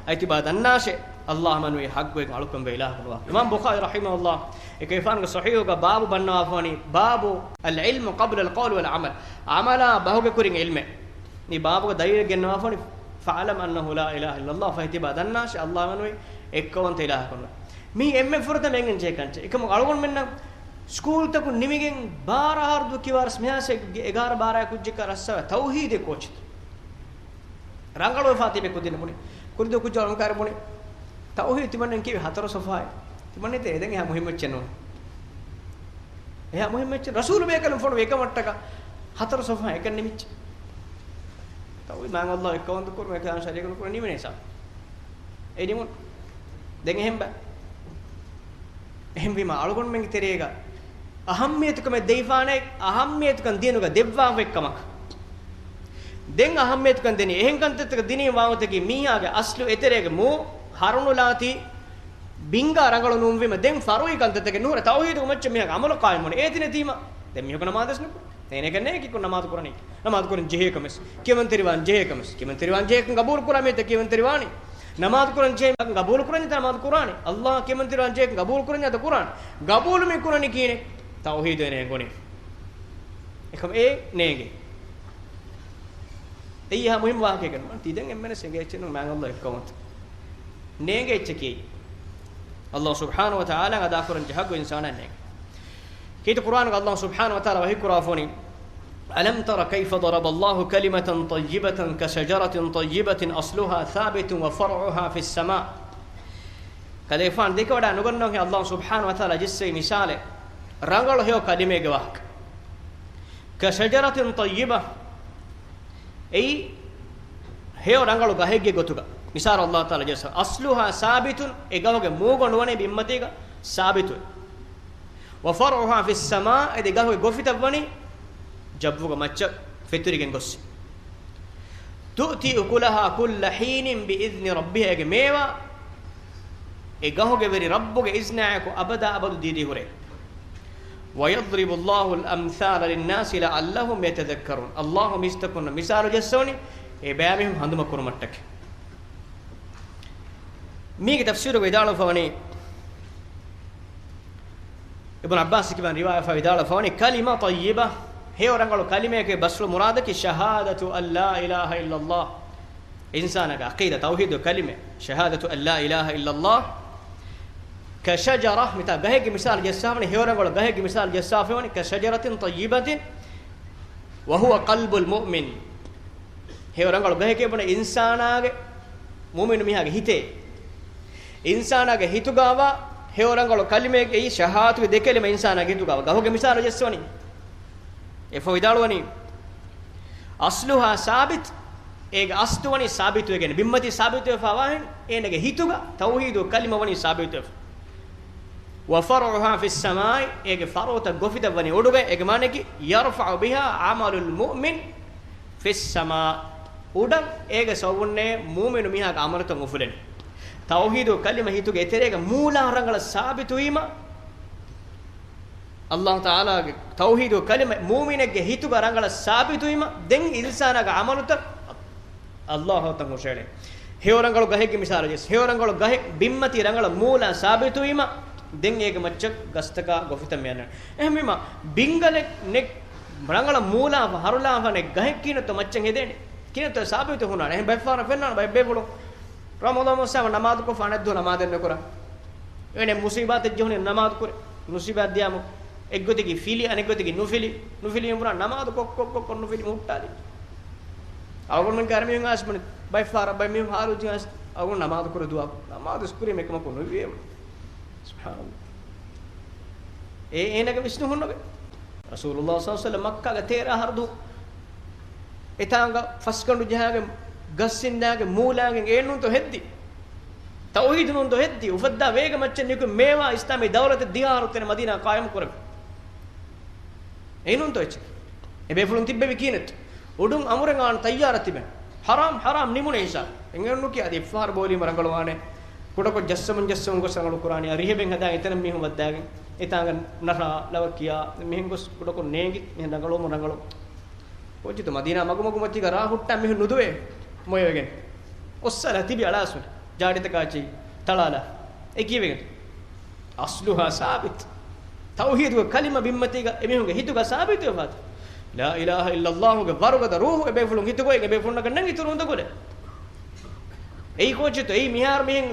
އަދި ތިބާ ދަންނާށޭ، ﷲ މެނުވީ ޙައްޤުވެގެން އަޅުކަންވޭ އިލާހަކު ނުވާ. އިމާމް ބުޚާރީ ރަޙިމަހުﷲ އެކަލޭގެފާނުގެ ޞަޙީޙުގަ ބާބު ބަންނަވާފަވަނީ، باب العلم قبل القول والعمل. ޢަމަލާ ބަހުގެ ކުރިން ޢިލްމެއް. މި ބާބުގަ ދަލީލެއް ގެންނަވާފަވަނީ، "فاعلم أنه لا إله إلا الله." ފަހެ ތިބާ ދަންނާށޭ، ﷲ މެނުވީ އެއްކައުވަންތަ އިލާހަކު ނުވޭ. މީ އެންމެ ފުރަތަމަ އެނގެން ޖެހޭ ކަންތައް. އެކަމަކު އަޅުގަނޑުމެންނަށް ސްކޫލްތަކުން ނިމިގެން ބާރަ އަހަރު ދުއްކި ވާރަސް މިހާސް އެގާރަ ބާރަ ކުއްޖެއްގަ ރައްސަވާ ތައުޙީދޭ ކޯޗެއް. ރަނގަޅުވެފާ ތިބޭ ކުދިން ބުނި. ކުރިދު ކުއްޖާ އަޅުން ކާރި ބުނި. ތައުޙީދު ތިމަންނަން ކީވި ހަތަރު ޞަފްޙާއެއް. ތިމަންނަ ދެން އެހާ މުހިއްމު އެއްޗެއް ނޫން. އެހާ މުހިއްމު އެއްޗެއް. ރަސޫލު ބޭކަލުން ފޮނުވި އެކަމަށްޓަކާ ހަތަރު ޞަފްޙާ އެކަން ނިމިއްޖެ. ތައުޙީދު މާތް ﷲ އެއްކައުވަންތަ ކުރުން، އެކަން ޝަރީކު ނުކުރުން ނިމެނޭ ސާ. އެ ނިމުން. ދެން އެހެން ބަ. އެހެންވީމަ އަޅުގަނޑުމެންގެ ތެރޭގަ އަހައްމިޔަތުކަމެއް ދެވިފާނެ، އަހައްމިޔަތުކަން ދީނުގަ ދެއްވާފައި ކަމަކަށް. ދެން އަހައްމިޔަތުކަން ދެނީ އެހެން ކަންތައްތަކަށް ދިނީ ވާގޮތަކީ މީހާގެ އަސްލު އެތެރޭގެ މޫ ހަރުނުލާތީ ބިންގާ ރަނގަޅު ނޫންވީމަ ދެން ފަރުޢީ ކަންތައްތަކެއް ނުހުރޭ. ތައުޙީދުގެ މައްޗަށް މީހާގެ ޢަމަލު ޤާއިމުވުނީ އޭތި ނެތީމަ. ދެން މީހަކު ނަމާދުވެސް ނުކުރޭ. އޭނައަކަށް ނޭނގެ ކިކުން ނަމާދު ކުރަނީ. ނަމާދު ކުރަން ޖެހޭ ކަމެސް، ކިޔަމަންތެރިވާން ޖެހޭ ކަމެސް، ކިޔަމަންތެރިވާން ޖެހޭކަން ގަބޫލު ކުރާ މީހަކަށް ކިޔަމަންތެރިވާނީ. ނަމާދު ކުރަން ޖެހޭ، ގަބޫލު ކުރަން ޖެހޭ ނަމާދު ކުރާނީ. ﷲ ކިޔަމަންތެރިވާން ޖެހޭކަން ގަބޫލު ކުރަން ޖެހޭ ނަމާދު ކުރާނީ. ގަބޫލު މި ކުރަނީ ކީނެ؟ ތައުޙީދު އޭނަ އެނގުނީ. އެކަމް އެ ނޭނގެ. އެއީ އެހާ މުހިއްމު ވާހަކައެއް ނޫން. ތީ ދެން އެންމެނަސް އެނގޭ އެއްޗެއް ނޫން މާތް ﷲ އެއްކައުވަންތަ. ނޭނގޭ އެއްޗަކީ އެއީ. ﷲ ސުބްޙާނަހޫ ވަތަޢާލާ އަދާކުރަން ޖެހޭ ޙައްޤު އިންސާނާއަށް ނޭނގެ. ކީރިތި ޤުރުއާނުގަ ﷲ ސުބްޙާނަހޫ ވަތަޢާލާ ވަޙީ ކުރައްވަނީ، "ألم تر كيف ضرب الله كلمة طيبة كشجرة طيبة أصلها ثابت وفرعها في السماء." ކަލޭފާން ދެކެވަޑައި ނުގަންނަވަންހޭ ﷲ ސުބްޙާނަހޫ ވަތަޢާލާ ޖެއްސެވި މިސާލެއް ރަނގަޅު ހެޔޮ ކަލިމައެއްގެ ވާހަކަ. كشجرة طيبة، އެއީ ހެޔޮ ރަނގަޅު ގަހެއްގެ ގޮތުގަ. މިސާލު ﷲ ތަޢާލާ ޖެއްސަ، "أصلها ثابت"، އެ ގަހުގެ މޫގަނޑު ވަނީ ބިންމަތީގަ ސާބިތުވެ. "وفرعها في السماء"، އަދި ގަހުގެ ގޮފިތައް ވަނީ ޖައްވުގެ މައްޗަށް ފެތުރިގެން ގޮސް. "تؤتي أكلها كل حين بإذن ربها"، އޭގެ މޭވާ އެ ގަހުގެ ވެރި ރައްބުގެ އިޒްނާއެކު އަބަދާ އަބަދު ދީދީ ހުރޭ. "ويضرب الله الأمثال للناس لعلهم يتذكرون." ﷲ މީސްތަކުންނަށް މިސާލު ޖެއްސަވަނީ އެބައިމީހުން ހަނދުމަ ކުރުމަށްޓަކައި. މީގެ ތަފްސީރުގަ ވިދާޅުވެފަވަނީ، އިބްނު ޢައްބާސް ކިބަން ރިވާޔަތްވެފަ ވިދާޅުވެފަވަނީ، ކަލިމަ ޠައްޔިބަ، ހެޔޮ ރަނގަޅު ކަލިމައެއްގެ ބަސްފުޅު މުރާދަކީ ޝަހާދަތު އަން ލާ އިލާހަ އިއްލައްލާހް. އިންސާނާގެ ޢަޤީދާ ތައުޙީދު ކަލިމަ، ޝަހާދަތު އަން ލާ އިލާހަ އިއްލައްލާހް. ކަޝަޖަރަ، މިތާ ގަހެއްގެ މިސާލު ޖައްސާފަނީ، ހެޔޮ ރަނގަޅު ގަހެއްގެ މިސާލު ޖައްސާފަވަނީ، ކަޝަޖަރަތިން ޠައްޔިބަތިން ވަހުވަ ޤަލްބުލް މުއުމިން. ހެޔޮ ރަނގަޅު ގަހެކޭ ބުނެ އިންސާނާގެ، މުއުމިނު މީހާގެ ހިތޭ. އިންސާނާގެ ހިތުގަވާ ހެޔޮ ރަނގަޅު ކަލިމައެއް އެއީ ޝަހާދަތުގެ ދެ ކަލިމަ އިންސާނާގެ ހިތުގަވާ. ގަހުގެ މިސާލު ޖައްސަވަނީ. އެފަ ވިދާޅުވަނީ، އަޞްލުހާ ސާބިތު، އޭގެ އަސްލު ވަނީ ސާބިތުވެގެން، ބިންމަތީ ސާބިތުވެފަވާހެން، އޭނަގެ ހިތުގަ ތައުޙީދު ކަލިމަ ވަނީ ސާބިތުވެފަ. ވަފަރުޢުހާ ފިއްސަމާއި، އޭގެ ފަރުޢުތައް ގޮފިތައް ވަނީ އުޑުގަ. އޭގެ މާނައަކީ، ޔަރްފަޢު ބިހާ ޢަމަލުލް މުއުމިން ފިއްސަމާ، އުޑަށް އޭގެ ސަބަބުންނޭ މުއުމިނު މީހާގެ ޢަމަލުތައް އުފުލެނީ. ތައުޙީދު ކަލިމަ ހިތުގެ އެތެރޭގަ މޫލާ ރަނގަޅަށް ސާބިތުވީމަ، އައްލާހު ތަޢާލާގެ ތައުޙީދު ކަލިމަ މުއުމިނެއްގެ ހިތުގަ ރަނގަޅަށް ސާބިތުވީމަ، ދެން އިންސާނާގެ ޢަމަލުތައް އައްލާހު ތަން ހުށައެޅޭ. ހެޔޮ ރަނގަޅު ގަހެއްގެ މިސާލަށް ޖެއްސަ، ހެޔޮ ރަނގަޅު ގަހެއް ބިންމަތީ ރަނގަޅަށް މޫލާ ސާބިތުވީމަ، ދެން އޭގެ މައްޗަށް ގަސްތަކާ ގޮފިތައް މި އަންނަނީ. އެހެންވީމަ، ބިންގަލެއް ނެތް ރަނގަޅަށް މޫލާފަ ހަރުލާފަ ނެތް ގަހެއް ކިހިނެއްތޯ މައްޗަށް ހެދޭނެ؟ ކިހިނެއްތޯ ސާބިތު ހުންނާނެ؟ އެހެން ބައެއް ފަހަރަށް ފެންނާނެ ބައެއް ބޭފުޅުން ރަމަޟާން މައްސަވާ ނަމާދުކޮށްފަ އަނެއްދުވަހު ނަމާދެއް ނުކުރާ. އޭނަ މުޞީބާތެއް ޖެހުނީ ނަމާދު ކުރޭ. މުޞީބާތް ދިޔާމު އެއްގޮތަކީ ފިލި، އަނެއްގޮތަކީ ނުފިލި. ނުފިލީ ބުނާ ނަމާދު ކޮށް ކޮށް ކޮށް ކޮށް ނުފިލި ހުއްޓާލި. އަޅުގަނޑުމެން ކައިރި މީހުން އައިސް ބުނި ބައެއް ފަހަރަށް ބައެއް މީހުން ހާލު ޖިހާސް އަޅުގަނޑު ނަމާދު ކުރެ ދުވާ. ނަމާދު ކުރީމަ އެކަމަކު ނުވިއެވެ. ސުބްޙާނަﷲ. އޭ އޭނަގެ ވިސްނުން ހުންނަވެ. ރަސޫލުﷲ ޞައްލަﷲު ޢަލައިހި ވަސައްލަމް މައްކާގެ ތޭރަ އަހަރު ދުވަހު އެތާނގަ ފަސްގަނޑު ޖަހާގެން ގަސް އިންނާގެން މޫލާގެން އޭނުންތޯ ހެއްދި؟ ތައުޙީދުންތޯ ހެއްދި؟ އުފައްދާ ވޭގެ މައްޗަށް ނިކުތް މޭވާ އިސްލާމީ ދައުލަތެއް ދިހަ އަހަރު ތެރެ މަދީނާ ޤާއިމް ކުރެވި. އެއިނުންތޯ އެއްޗެއް؟ އެބޭފުޅުން ތިއްބެވި ކީނެތް؟ އުޑުން އަމުރެއް އާން ތައްޔާރަށް ތިބެން. ޙަރާމް، ޙަރާމް ނިމުނޭ ހިސާބު. އެނގެން ނުކިޔާ އަދި އެއްފަހަރު ބޯލީމަ ރަނގަޅުވާނެ. ކުޑަކޮށް ޖައްސަމުން ޖައްސަމުން ގޮސް ރަނގަޅު ކުރާނީ. އަ، ރިހެބެން ހަދާ އެތަނަށް މީހުން ވައްދާގެން. އެތާނގަ ނަރާ ލަވަ ކިޔާ މިހެން ގޮސް ކުޑަކޮށް ނޭނގި މިހެން ރަނގަޅުވަމުން ރަނގަޅު. ކޯއްޗެއްތޯ މަދީނާ މަގުމަގުމަތީގަ ރާ ހުއްޓާ މީހުން ނުދުވޭ މޮޔަވެގެން. އޮއްސާލާ ތިބި އަޅާސްވެ. ޖާޑިތަކާ ޗެއް ތަޅާލާ. އެ ކީވެގެން. އަޞްލުހާ ސާބިތު. ތައުޙީދުގެ ކަލިމަ ބިންމަތީގަ އެމީހުންގެ ހިތުގަ ސާބިތުވެފާތަ؟ ލާ އިލާހަ އިއްލައްލާހުގެ ވަރުގަދަ ރޫޙު އެބޭފުޅުން ހިތުގައި އެބޭފުޅުންނަކަށް ނަން އިތުރު އުނދަގުލެއް. އެއީ ކޯއްޗެއްތޯ؟ އެއީ މިހާރު މިހެން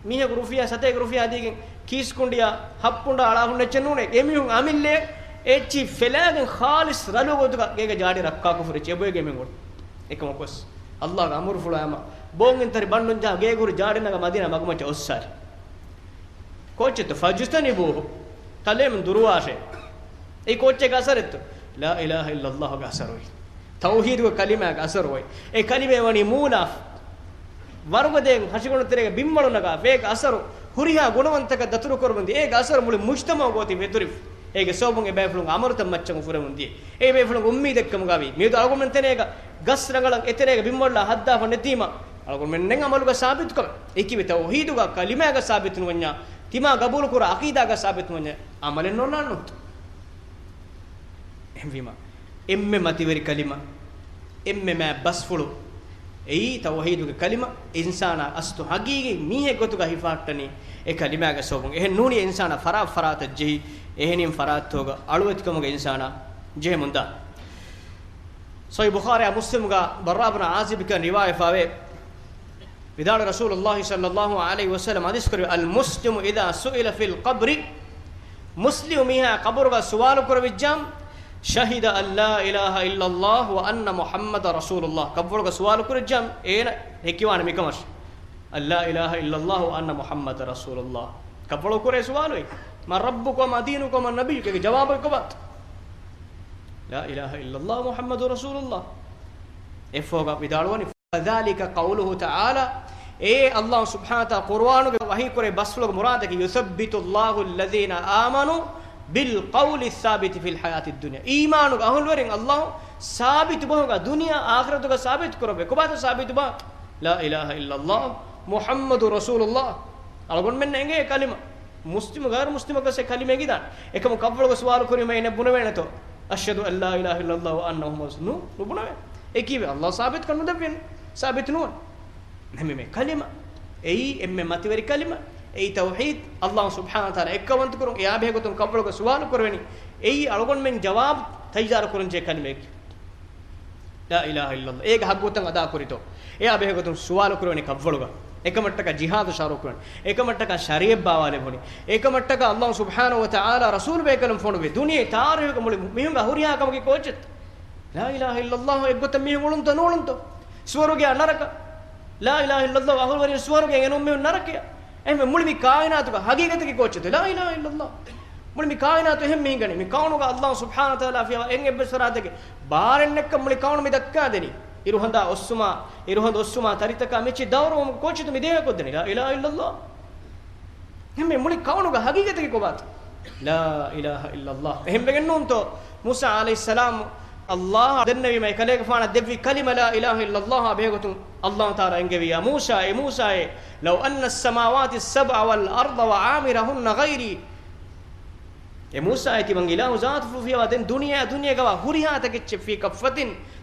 މީހަކު ރުފިޔާ ސަތޭކަ ރުފިޔާ ދީގެން ކީސް ކުނޑިއާ ހައްޕުނޑާ އަޅާ ހުންނަ އެއްޗެއް ނޫނޭ. އެމީހުން އަމިއްލައަށް އެއްޗި ފެލާގެން ޚާލިޞް ރަލު ގޮތުގަ ގޭގަ ޖާޑި ރައްކާކޮށްފަ އެއްޗެއް އެބޮއެގެ މިން އުޅުނު. އެކަމަކުވެސް އައްލާހުގެ އަމުރުފުޅާމަ ބޯންގެން ތަރި ބަންޑުން ޖަހާ ގޭގުރު ޖާޑި ނަގާ މަދީނާ މަގުމައްޗަށް އޮއްސާލި. ކޯއްޗެއްތޯ؟ ފަޖުތަނިބޫހު. ކަލޭމެން ދުރުވާށޭ. އެއީ ކޯއްޗެއްގެ އަސަރެއްތޯ؟ ލާ އިލާހަ އިއްލައްލާހުގެ އަސަރު އޮތް. ތައުޙީދުގެ ކަލިމާގެ އަސަރު އޮތް. އެ ކަލިމައެއް ވަނީ މޫލާފަ. ވަރުގަދައިން ހަށިގަނޑު ތެރޭގެ ބިންމަޅު ނަގާފަ އޭގެ އަސަރު ހުރިހާ ގުނަވަންތަކަށް ދަތުރުކުރަމުންދިޔަ. އޭގެ އަސަރު މުޅި މުޖްތަމަޢުގަ އޮތީ ފެތުރިފަ. އޭގެ ސަބަބުން އެބޭފުޅުންގެ އަމަލުތައް މައްޗަށް އުފުރެމުންދިޔަ. އެ ބޭފުޅުންގެ އުއްމީދެއްކަމުގަވީ މިއަދު އަޅުގަނޑުމެން ތެރޭގަ ގަސް ރަނގަޅަށް އެތެރޭގަ ބިންމަޅުލާ ހައްދާފަ ނެތީމަ، އަޅުގަނޑުމެންނެއް އަމަލުގަ ސާބިތުކަމެއް. އެކިވެ ތައުޙީދުގަ ކަލިމާގަ ސާބިތުނުވަންޏާ، ތިމާ ގަބޫލުކުރާ ޢަޤީދާގަ ސާބިތުނުވަންޏާ، އަމަލެއް ނޯންނާނެތޯ؟ އެހެންވީމަ، އެންމެ މަތިވެރި ކަލިމަ، އެންމެ މާތް ބަސްފުޅު އެއީ ތައުޙީދުގެ ކަލިމަ. އިންސާނާ އަސްލު ޙަޤީޤީ މީހެއް ގޮތުގަ ހިފަހައްޓަނީ އެ ކަލިމާގެ ސަބަބުން. އެހެން ނޫނީ އިންސާނާ ފަރާތް ފަރާތަށް ޖެހި، އެހެނިން ފަރާތްތަކުގަ އަޅުވެތިކަމުގަ އިންސާނާ ޖެހެމުންދާ. ޞަޙީޙު ބުޚާރީއާ މުސްލިމުގަ ބަރާ ބިން ޢާޒިބު ކިޔަން ރިވާޔަތްވެފަވޭ. ވިދާޅު ރަސޫލުﷲ ޞައްލަﷲު ޢަލައިހި ވަސައްލަމަ ޙަދީޘް ކުރެއްވި، އަލްމުސްލިމު އިޛާ ސުއިލަ ފިލް ޤަބްރި، މުސްލިމު މީހާ ޤަބުރުގަ ސުވާލު ކުރެވިއްޖާ، ޝަހިދަ އަން ލާ އިލާހަ އިއްލައްލާހު ވަ އަންނަ މުޙައްމަދަން ރަސޫލުﷲ. ޤަބުރުގަ ސުވާލު ކުރެއްޖާ އޭނަ ހެކިވާނެ މިކަމަށް، އަން ލާ އިލާހަ އިއްލައްލާހު ވަ އަންނަ މުޙައްމަދަން ރަސޫލުﷲ. ޤަބުރު ކުރޭ ސުވާލު އެއީ، މަން ރައްބުކަ ވަމާ ދީނުކަ ވަމަން ނަބިއްޔުކަ؟ އޭގެ ޖަވާބު ކޮބާތަ؟ ލާ އިލާހަ އިއްލައްލާހު މުޙައްމަދުން ރަސޫލުﷲ. އެއަށްފަހުގަ ވިދާޅުވަނީ، ފަޛާލިކަ ޤައުލުހު ތަޢާލާ، އެއީ ﷲ ސުބްޙާނަހޫ ވަތަޢާލާ ޤުރުއާނުގަ ވަޙީކުރެއްވި ބަސްފުޅުގެ މުރާދަކީ، ޔުޘައްބިތުﷲު އައްލަޛީނަ އާމަނޫ ބިލް ޤައުލި އައްސާބިތި ފިލް ޙަޔާތި އައްދުންޔާ. އީމާނުގެ އަހުލުވެރިން ﷲ ސާބިތު ބަހުގަ ދުނިޔެ އާޚިރަތުގަ ސާބިތު ކުރެއްވި. ކޮބާތަ ސާބިތު ބަހަށް؟ ލާ އިލާހަ އިއްލައްލާހު މުޙައްމަދުން ރަސޫލުﷲ. އަޅުގަނޑުމެންނަށް އެނގޭ ކަލިމަ. މުސްލިމު ޣައިރު މުސްލިމަކަށް އެ ކަލިމަ އެނގިދާނެ. އެކަމު ޤަބުރުގަ ސުވާލު ކުރީމަ އޭނަ ބުނެވޭނެތޯ؟ އަޝްހަދު އަން ލާ އިލާހަ އިއްލައްލާހު ވަ އަންނަ މުޙައްމަދުން ރަސޫލު، ނު، ނުބުނެވޭ. އެކީވެ ﷲ ސާބިތުކަން ނުދެއްވިން. ސާބިތު ނުވަން. ނަމެ މި ކަލިމަ. އެއީ އެންމެ މަތިވެރި ކަލިމަ. އެއީ ތައުޙީދު، ﷲ ސުބްޙާނަހު ވަތަޢާލާ އެއްކައުވަންތަކުރުން. އެއާ ބެހޭގޮތުން ކަށްވަޅުގަ ސުވާލު ކުރެވެނީ. އެއީ އަޅުގަނޑުމެން ޖަވާބު ތައްޔާރު ކުރަންޖެހޭ ކަލިމައެކޭ. ލާ އިލާހަ އިއްލައްލާހު. އޭގެ ހައްގުތައް އަދާ ކުރިތޯ؟ އެއާ ބެހޭގޮތުން ސުވާލު ކުރެވެނީ ކަށްވަޅުގަ. އެކަމަށްޓަކާ ޖިހާދު ޝަރުޢު ކުރަން. އެކަމަށްޓަކާ ޝަރީޢަތް ބާވާލެވުނީ. އެކަމަށްޓަކާ ﷲ ސުބްޙާނަހު ވަތަޢާލާ ރަސޫލު ބޭކަލުން ފޮނުވި. ދުނިޔެ ތާރީޚުގަ މުޅި މީހުންގެ ހުރިހާ ކަމަކީ ކޯއްޗެއްތަ؟ ލާ އިލާހަ އިއްލައްލާހު އެއްގޮތަށް މީހުން އުޅުންތޯ ނޫޅުންތޯ؟ ސުވަރުގެއާ ނަރަކަ؟ ލާ އިލާހަ އިއްލައްލާހު އަހުލުވެރިން ސުވަރުގެ އެނުން މީހުން ނަރަކަޔަށް. އެހެންވެ މުޅި މި ކާއިނާތުގެ ހަގީގަތަކީ ކޯއްޗެއްތޯ؟ ލާ އިލާހަ އިއްލައްލާހު. މުޅި މި ކާއިނާތު އެހެން މި ހިނގަނީ. މި ކައުނުގަ ﷲ ސުބްޙާނަހު ވަތަޢާލާ ފިޔަވާ އެއް އެއްބަސްވަރާތެކޭ. ބާރެއް ނެއްކަން މުޅި ކައުނު މި ދައްކާދެނީ. އިރުހަނދާ އޮއްސުމާ، އިރުހަނދު އޮއްސުމާ ތަރިތަކާ މިއްޗި ދައުރުވުމުގެ ކޯއްޗެއްތޯ މި ދޭހަކޮށްދެނީ؟ ލާ އިލާހަ އިއްލައްލާހު. އެހެންވެ މުޅި ކައުނުގެ ހަގީގަތަކީ ކޮބާތޯ؟ ލާ އިލާހަ އިއްލައްލާހު. އެހެންވެގެން ނޫންތޯ މޫސާ ޢަލައިހިއްސަލާމް ﷲ ދެންނެވީމަ އެކަލޭގެފާނަށް ދެއްވި ކަލިމަ ލާ އިލާހަ އިއްލައްލާހާ ބެހޭގޮތުން ﷲ ތަޢާލާ އެންގެވިޔާ، މޫސާ، އޭ މޫސާއޭ، لو أن السماوات السبع والأرض وعامرهن غيري. އޭ މޫސާއޭ، ތިމަން އިލާހު ޒާތުފުޅު ފިޔަވާ ދެން ދުނިޔެއާ ދުނިޔޭގަވާ ހުރިހާ ތަކެއްޗެއް في كفة،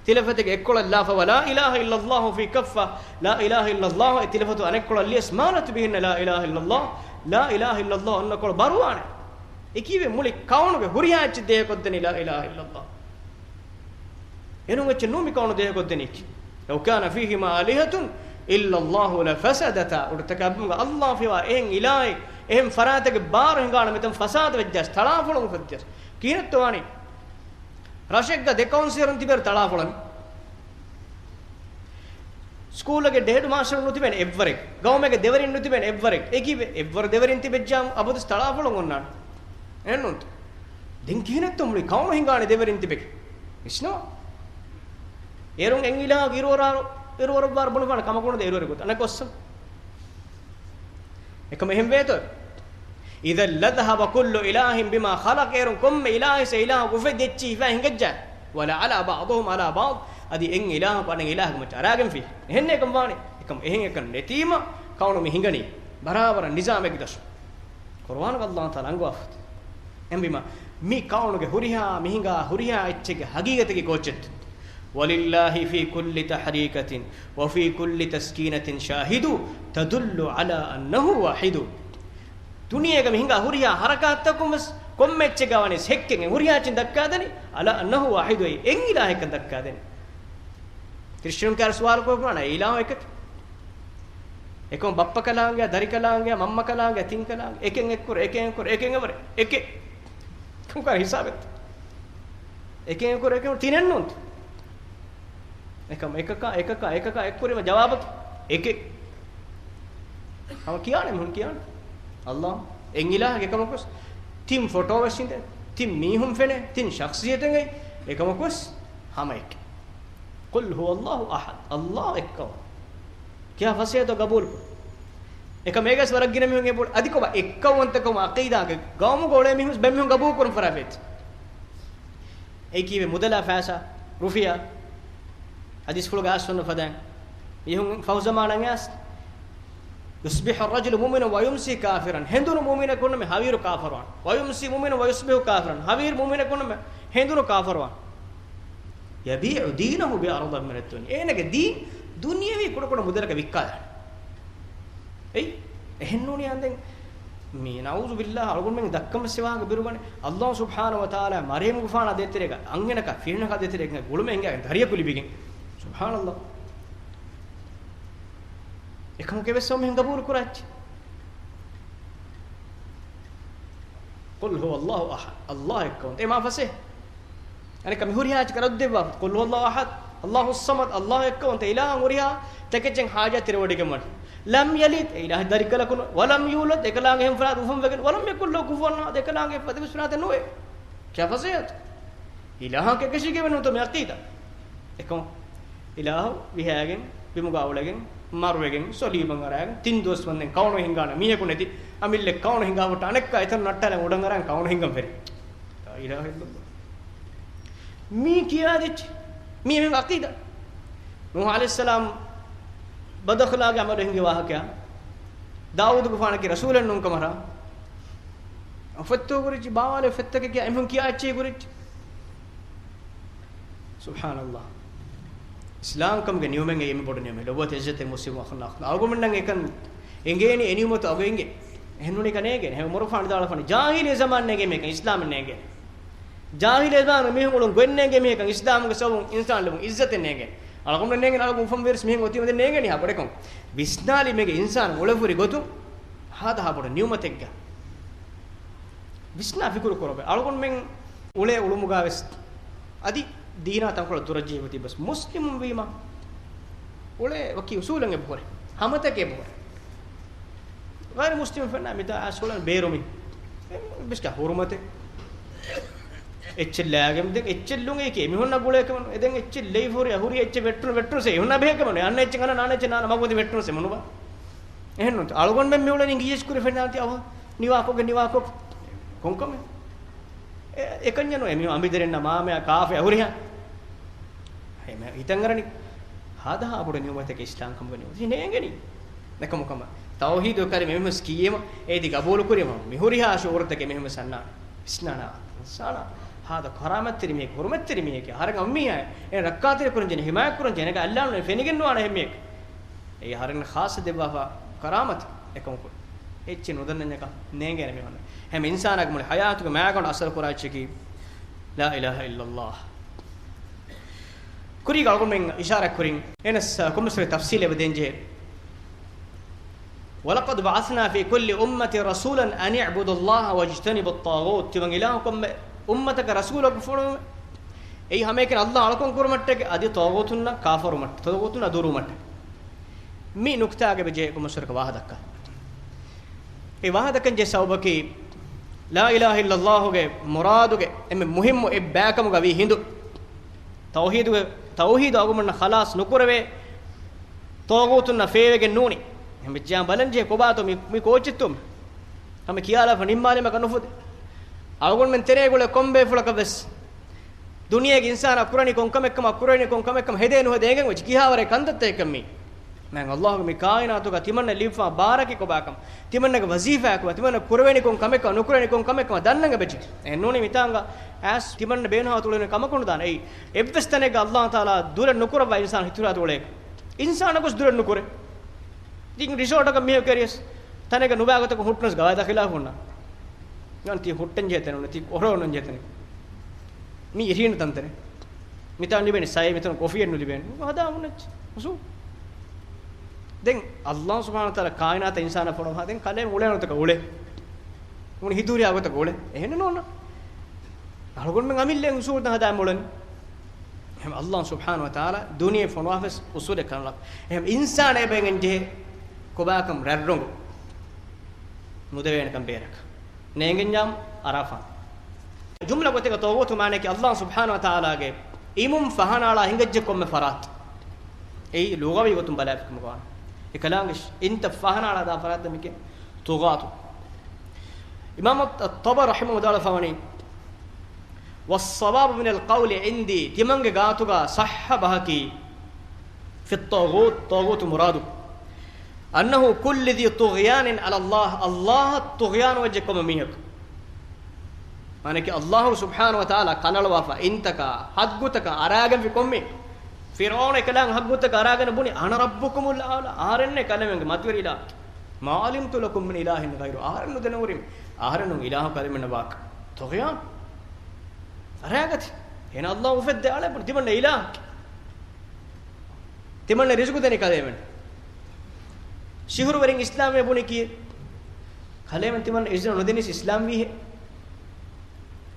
ތިލަފަތެއްގެ އެއްކޮޅަށް ލާފަ، ولا إله إلا الله في كفة، لا إله إلا الله އެ ތިލަފަތު އަނެއްކޮޅަށް ލިޔަސް، ما مالت بهن لا إله إلا الله، لا إله إلا الله އޮންނަ ކޮޅު ބަރުވާނެ. އެކީވެ މުޅި ކައުނުގެ ހުރިހާ އެއްޗެއް ދޭހަކޮށްދެނީ لا إله إلا الله. އެނޫން އެއްޗެއް ނޫން މި ކައުނު ދޭހަކޮށްދެނީކީ. لو كان فيهما آلهة إلا الله لفسدتا. އުޑުތަކާ ބިމުގަ ﷲ ފިޔަވާ އެހެން އިލާހެއް، އެހެން ފަރާތެއްގެ ބާރު ހިނގާނެ މިތަން ފަސާދަ ވެއްޖާސް، ތަޅާފޮޅުން އުފެއްޖާސް. ކިހިނެއްތޯ ވާނީ؟ ރަށެއްގަ ދެ ކައުންސިލަރުން ތިބޭރު ތަޅާފޮޅަން. ސްކޫލުގެ ހެޑް މާސްޓަރުން ނުތިބޭނެ އެއްވަރެއް. ގައުމެއްގެ ދެވެރިން ނުތިބޭނެ އެއްވަރެއް. އެކީވެ އެއްވަރު ދެވެރިން ތިބެއްޖާ އަބަދުސް ތަޅާފޮޅުން އޮންނާނެ. އެހެންނޫންތަ؟ ދެން ކިހިނެއްތޯ މުޅި ކައުނު ހިނގާނެ ދެވެރިން ތިބެގެން؟ ވިސްނަވާ. އޭރުން އެއް އިލާހަކު އިރުއޮރާރު، އިރުއޮރައްވާރު ބުނެފާނެ ކަމަކުނުދޭ އިރުއޮރެއް ގޮތަށް. އަނެއްކޮށްސަ. އެކަމަ އެހެން ވޭތޯ؟ إذا لذهب كل إله بما خلق، އޭރުން ކޮންމެ އިލާހެއްސަ އިލާހަކު އުފެއްދި އެއްޗިހި ހިފާ ހިނގައްޖާ. ولا علا بعضهم على بعض، އަދި އެއް އިލާހަކު އަނެއް އިލާހަކު މައްޗަށް އަރާގެންފި. އެހެންނޭ ކަން ވާނެ. އެކަމަ އެހެން އެކަން ނެތީމަ ކައުނު މި ހިނގަނީ. ބަރާބަރަށް ނިޒާމެއްގެ ދަށު. ޤުރުއާނުގަ ﷲ ތަޢާލާ އަންގަވާފަ. އެހެންވީމަ، މި ކައުނުގެ ހުރިހާ މި ހިނގާ ހުރިހާ އެއްޗެއްގެ ހަގީގަތަކީ ކޯއްޗެއްތޯ؟ ولله في كل تحريكة وفي كل تسكينة شاهد تدل على أنه واحد. ދުނިޔޭގަ މި ހިނގާ ހުރިހާ ހަރަކާތްތަކުން ވެސް ކޮންމެ އެއްޗެއްގަ ވަނީސް ހެއްކެއް ހުރިހާ އެއްޗެއް ދައްކާދެނީ على أنه واحد، އެއީ އެއް އިލާހެއްކަން ދައްކާދެނީ. ކްރިސްޗިއަނުން ކާރި ސުވާލު ކުރައްވާނެ އިލާހު އެކަކީ. އެކަމަ ބައްޕަ ކަލާނގެ، ދަރި ކަލާނގެ، މަންމަ ކަލާނގެ، ތިން ކަލާނގެ، އެކެއް އެއްކުރެ، އެކެއް އެއްކުރެ، އެކެއް އެވަރެ، އެކެއް. ކޮންކަހަލަ ހިސާބެއްތަ؟ އެކެއް އެއްކުރެ، އެކެއް ތިނެއްނޫންތަ؟ އެކަމަ އެކަކާ، އެކަކާ، އެކަކާ އެއްކުރީމަ ޖަވާބަކީ އެކެއް. ހަމަ ކިޔާނެ މީހުން ކިޔާނެ. ﷲ އެއް އިލާހެއް އެކަމަކުވެސް ތިން ފޮޓޯ ވެސް އިނދެ، ތިން މީހުން ފެނޭ، ތިން ޝަޚްޞިއްޔަތެއް އެކަމަކުވެސް ހަމަ އެކެއް. قل هو الله أحد. ﷲ އެއްކައު. ކިހާ ފަސޭހަތޯ ގަބޫލުކުރު. އެކަމަކު އޭގަސް ވަރަށް ގިނަ މީހުން އެބަ އަދި ކޮބާ އެއްކައުވަންތަކަމު އަޤީދާގެ ގައުމުގަ އުޅޭ މީހުން ބައެއް މީހުން ގަބޫލު ކުރަން ފަރާފޭތި. އެއީ ކީވެ މުދަލާ ފައިސާ، ރުފިޔާ. ޙަދީޘްފުޅުގަ އައިސްފަ ފަދައިން. މީހުން ފަހު ޒަމާނަށް އައިސް. يصبح الرجل مؤمنا ويمسي كافرا. ހެނދުނު މުއުމިނަކު ހުންނަމެ ހަވީރު ކާފަރުވާން. ويمسي مؤمنا ويصبح كافرا. ހަވީރު މުއުމިނަކު ހުންނަމެ ހެނދުނު ކާފަރުވާން. يبيع دينه بعرض من الدنيا. އޭނަގެ ދީން ދުނިޔެވީ ކުޑަކުޑަ މުދަލަކަށް ވިއްކާލާނެ. އެއީ، އެހެންނޫނީ އަނދެން މީ ނަޢޫޛުބިﷲ އަޅުގަނޑުމެން ދައްކަން ވެސް ވާހަކަ ބިރުގަނެ. ﷲ ސުބްޙާނަހު ވަތަޢާލާ މަރިޔަމްގެފާނާ ދޭތެރޭގަ އަންހެނަކާ ފިރިހެނަކާ ދޭތެރޭގަ ގުޅުމެއް ހިނގާގެން ދަރިޔަކު ލިބިގެން. ސުބްޙާނަﷲ. އެކަމަކު އެވެސް އެމީހުން ގަބޫލު ކުރާ އެއްޗެއް. قل هو الله أحد. ﷲ އެއްކައުވަންތަ. އެ މާ ފަސޭހަ. އަނެއްކާ މި ހުރިހާ އެއްޗަކަށް ރައްދެއްވާ. قل هو الله أحد، الله الصمد، ﷲ އެއްކައުވަންތަ. އިލާހަށް ހުރިހާ ތަކެއްޗެއް ހާޖަތް ތެރެވޮޑިގެން ވަނީ. لم يلد، އެ އިލާހަށް ދަރިކަލަކު ނުވޭ. ولم يولد، އެކަލާނގެ އެހެން ފަރާތު އުފަންވެގެން. ولم يكن له كفوا أحد، އެކަލާނގެ އެއްފަދަ ވެސް ފަރާތެއް ނުވޭ. ކިހާ ފަސޭހަތޯ. އިލާހަކަށް އެކަށީގެން ނޫންތޯ މި ޢަޤީދާ. އެކަމަ އިލާހު ވިހައިގެން، ބިމުގަ އުޅެގެން، މަރުވެގެން، ސޮލީބަށް އަރާގެން، ތިން ދުވަސް ވަންދެން ކައުނު ހިނގާނެ މީހަކު ނެތި، އަމިއްލަ ކައުނު ހިނގާފަ އަނެއްކާ އެތަން ނައްޓާލަން އުޑަން އަރާން ކައުނު ހިނގަން ފެރި. ލާ އިލާހަ އިއްލައްލާހު. މީ ކިޔާދިއްޗި. މީ އެމީހުން ޢަޤީދާ. ނޫޙު ޢަލައިހިއްސަލާމް ބަދަޚްލާގެ ޢަމަލު ހިނގި ވާހަކަޔާ. ދާވޫދުގެފާނަކީ ރަސޫލެއް ނޫން ކަމަށް ރާ. އުފެއްތޯ ކުރިއްޖެ، ބާވާލެ އުފެއްތަކެއް ކިޔާ އެމީހުން ކިޔާ އެއްޗެހި ކުރިއްޖެ. ސުބްޙާނަﷲ. އިސްލާމްކަމުގެ ނިޢުމަތް އެއީ އެންމެ ބޮޑު ނިޢުމަތް. ލޮބުވެތި ޢިއްޒަތްތެރި މުސްލިމް އަޚުންނާ އުޚްތުން. އަޅުގަނޑުމެންނަށް އެކަން އެނގޭނީ އެ ނިޢުމަތު އަގު އެނގޭ. އެހެން ނޫނީ ކަނޭގެން. ހެމަ މުރުފާން ދާޅަފާނީ ޖާހިލީ ޒަމާން ނޭނގޭ މީހަކަށް އިސްލާމް ނޭނގޭ. ޖާހިލީ ޒަމާން މީހުން އުޅުން ގޮތް ނޭނގޭ މީހަކަށް އިސްލާމްގެ ސަބަބުން އިންސާން ލެވުން އިއްޒަތެއް ނޭނގޭ. އަޅުގަނޑު ނޭނގެން އަޅުގަނޑު އުފަން ވިޔަސް މީހުން އޮތީ މަދެއް ނޭނގެނީ ހާ ބޮޑެކޮން. ވިސްނާލީމޭގެ އިންސާން އުޅެފުރި ގޮތުން ހާދަ ހާ ބޮޑު ނިޢުމަތެއްގަ. ވިސްނާ ފިކުރު ކުރުބެ. އަޅުގަނޑުމެން އުޅޭ އުޅުމުގަ ވެސް އަދި ދީނާ ތަންކޮޅު ދުރަށް ޖެހި ގޮތީ ބަސް މުސްލިމުން ވީމަ އުޅޭ ވަކި އުސޫލެއް އެބަހުރޭ. ހަމަތަކެއް އެބަހުރޭ. ޣައިރު މުސްލިމުން ފެންނާ މިތާ އަސް އުޅެން ބޭރުމި. ބިސްކާ ހުރުމަތެއް. އެއްޗެއް ލާގެން ދެން އެއްޗެއް ލުނގެއް ކޭ. މިހުންނަ ގުޅޭ ކަމަން. އެ ދެން އެއްޗެއް ލެއިފުރި އަހުރި އެއްޗެއް ވެއްޓުނު ވެއްޓުނު ސޭ. ހުންނަ ބެހޭ ކަމަން. އަންނަ އެއްޗެއް އަންނަ ނާނެ އެއްޗެއް ނާނަ މަގު ވެއްޓުނު ސޭ މުނުބާ. އެހެން ނޫންތަ؟ އަޅުގަނޑުމެން މިއުޅެނީ އިނގިރޭސި ކުރި ފެންނާންތި އަވަ ނިވާކޮށްގެ ނިވާކޮށް ކޮންކަމެއް؟ އެ-، އެކަންޏެއް ނޫން. އެމީހުން އަނބިދަރިންނާ މާމަޔާ ކާފަޔާ ހުރިހާ. ހަމަ ހިތަށް އަރަނީ ހާދަ ހާ ބޮޑު ނިޢުމަތެއް އިސްލާމް ކަމުގެ ނިޢުމަތެއް ނޭނގެނީ. އެކަމަކަމަށް ތައުހީދު ކަލިމަ އެމީހުން ކިޔީމަ އޭތި ގަބޫލު ކުރީމަ މި ހުރިހާ ޝުޢޫރުތަކެއް އެމީހުން ސަންނާނެ. ވިސްނާނާ އިންސާނާ ހާދަ ކަރާމަތްތެރި މީހެއް، ހުރުމަތްތެރި މީހެކޭ. އަހަރެން އަންމީހާ އޭނަ ރައްކާތެރި ކުރަން ޖެހޭ، ހިމާޔަތް ކުރަން ޖެހޭ، އޭނަގެ އައްލާނު ފެނިގެން ނުވާނެ އެހެން މީހެއް. އެއީ އަހަރެން ޚާއްޞަ ދެއްވާފަ ކަރާމަތެއް އެކަމަކު. އެއްޗެއް ނުދަންނަންޏަކަ ނޭނގޭނެ މި ހުންނަ. ހަމަ އިންސާނާގެ މުޅި ހަޔާތުގެ މައިގަނޑު އަސަރު ކުރާ އެއްޗަކީ لا إله إلا الله. ކުރީގަ އަޅުގަނޑުމެން އިޝާރާތް ކުރިން. އެނަސް ކޮންމެސް ތަފްސީލެއް އެބަ ދޭންޖެހޭ. ولقد بعثنا في كل أمة رسولا أن اعبدوا الله واجتنبوا الطاغوت. ތިމަން އިލާހު ކޮންމެ އުއްމަތަކަށް ރަސޫލަކު ފޮނުވެ. އެއީ ހަމައެކަނި އައްލާ އަޅުކަން ކުރުމަށްޓަކައި އަދި ޠާޣޫތުންނަށް ކާފަރުމަށްޓަކައި، ޠާޣޫތުންނަށް ދުރުވުމަށްޓަކައި. މި ނުކްތާގެ ބެޖޭ ކޮންމެސް ވަރަކަށް ވާހަ ދައްކާ. އެ ވާހަ ދައްކަން ޖެހޭ ސަބަބަކީ، لا إله إلا الله ގެ މުރާދުގެ އެންމެ މުހިއްމު އެއްބައިކަމުގަ ވީ ހިނދު. ތައުހީދުގެ، ތައުހީދު އަގުމަންނަށް ޚަލާޞް ނުކުރެވޭ، ޠާޣޫތުންނަށް ފޭވެގެން ނޫނީ. އެހެންވެއްޖެޔާ ބަލަންޖެހޭ ކޮބާތޯ މި، މި ކޯޗެއްތޯ މި؟ ހަމަ ކިޔާލާފަ ނިންމާލީމަކަށް ނުފުދޭ. އަޅުގަނޑުމެން ތެރޭގަ އުޅޭ ކޮން ބޭފުޅަކަށް ވެސް ދުނިޔޭގެ އިންސާނާ ކުރަނީ ކޮން ކަމެއްކަމާ، ކުރެވެނީ ކޮން ކަމެއްކަމާ ހެދޭ ނުހެދޭ އެނގެން ވެއްޖެ ކިހާވަރެއް ކަންތައްތަކެއްކަން މީ. މާތް އައްލާހުގެ މި ކާއިނާތުގަ ތިމަންނަ ލިބިފާ ބާރަކީ ކޮބާކަމަށް، ތިމަންނަގެ ވަޒީފާއަކަމަށް، ތިމަންނަ ކުރެވެނީ ކޮން ކަމެއްކަމަށް، ނުކުރެވެނީ ކޮން ކަމެއްކަމަށް ދަންނަން އެބަޖެހޭ. އެހެން ނޫނީ މިތާނގަ އައިސް ތިމަންނަ ބޭނުންހާ ތުޅެނީ ކަމަކު ނުދާނެ. އެއީ އެއްވެސް ތަނެއްގަ އައްލާހު ތަޢާލާ ދުރެއް ނުކުރައްވާ އިންސާނު ހިތުރާ ތުޅޭ. އިންސާނަކު ވެސް ދުރެއް ނުކުރޭ. ދިން ރިސޯޓަކަށް މީހަކު އެރިޔަސް ތަނެއްގަ ނުބައި ގޮތަކަށް ހުއްޓުނަސް ގަވާއިދާ ޚިލާފު ހުންނަ. ތީ ހުއްޓަން ޖެހޭ ތަނެއް ނޫން، ތީ އޮރޮއޮން ޖެހޭ ތަނެއް. މީ އިރީނު ތަންތަނެއް. މިތާ ނުލިބޭނެ ސައޭ، މިތަނު ކޮފީއެއް ނުލިބޭނެ. ހަދާ ހުންނަ އުސޫލް. ދެން އައްލާހު ސުބްޙާނަހު ވަތަޢާލާ ކާއިނާތަށް އިންސާނާ ފޮނުވާ ދެން ކަލޭމެން އުޅޭނެ ގޮތަކަށް އުޅޭ. ނޫނީ ހިތުރިހާ ގޮތަކަށް އުޅޭ. އެހެން ނޫން. އަޅުގަނޑުމެން އަމިއްލައިން އުސޫލުތައް ހަދާ އުޅެނީ. އެހެން އައްލާހު ސުބްޙާނަހު ވަތަޢާލާ ދުނިޔެ ފޮނުވާފަސް އުސޫލެއް ކަނޑައަޅާފަ. އެހެން އިންސާނާ އެބަ އެނގެން ޖެހޭ ކޮބާކަމަށް ރަތް ރޮނގު ނުދެވޭނެކަން ބޭރަކަށް. ނޭނގެންޏާ އަރާފާނެ. ޖުމްލަ ގޮތެއްގަ ޠާޣޫތު މާނައަކީ އައްލާހު ސުބްޙާނަހު ވަތަޢާލާގެ އިމުން ފަހަނައަޅާ ހިނގައްޖެ ކޮންމެ ފަރާތެއް. އެއީ ލުޣަވީ ގޮތުން ބަލާފިކަމުގަ ވާނެ. އެކަލާނގެ އިންތައް ފަހަނައަޅާ ދާ ފަރާތަށް މިކެން ޠުޣާތު. އިމާމު އައްޠަބަރީ ރަޙިމަހުﷲ ވަދާޅުވާފަވަނީ، والصواب من القول عندي، ތިމަންގެ ގާތުގަ ޞައްޙަ ބަހަކީ، في الطاغوت، ޠާޣޫތު މުރާދު، أنه كل ذي طغيان على الله، އައްލާހަށް ޠުޣްޔާނު ވެއްޖެ ކޮންމެ މީހަކު. މާނައަކީ، އައްލާހު ސުބްޙާނަހު ވަތަޢާލާ ކަނޑައަޅުވާފަ، އިންތަކާ، ޙައްޤުތަކާ އަރާގެންފި ކޮންމެ، ފިރްޢައުނު އެކަލާނގެ ޙައްޤުތަކާ އަރާގެން ބުނި، أنا ربكم الأعلى، އަހަރެންނޭ ކަލޭމެންގެ މަތިވެރި އިލާހު. ما علمت لكم من إله غيره، އަހަރެން ނުދެނެވުރި، އަހަރެން އިލާހު ކަލޭމެންނަށް ވާކަށް. ޠުޣްޔާނު. އަރާގަތި. އޭނަ އައްލާހު އުފެއްދޭ އަޅެ ބުނި، ތިމަންނަ އިލާހަކީ. ތިމަންނަ ރިޒުގު ދެނީ ކަލޭމެން. ޝިހުރުވެރިން އިސްލާމްވެ ބުނި ކީއް؟ ކަލޭމެން ތިމަންނަ އިޒުނަ ނުދެނީސް އިސްލާމްވީހޭ.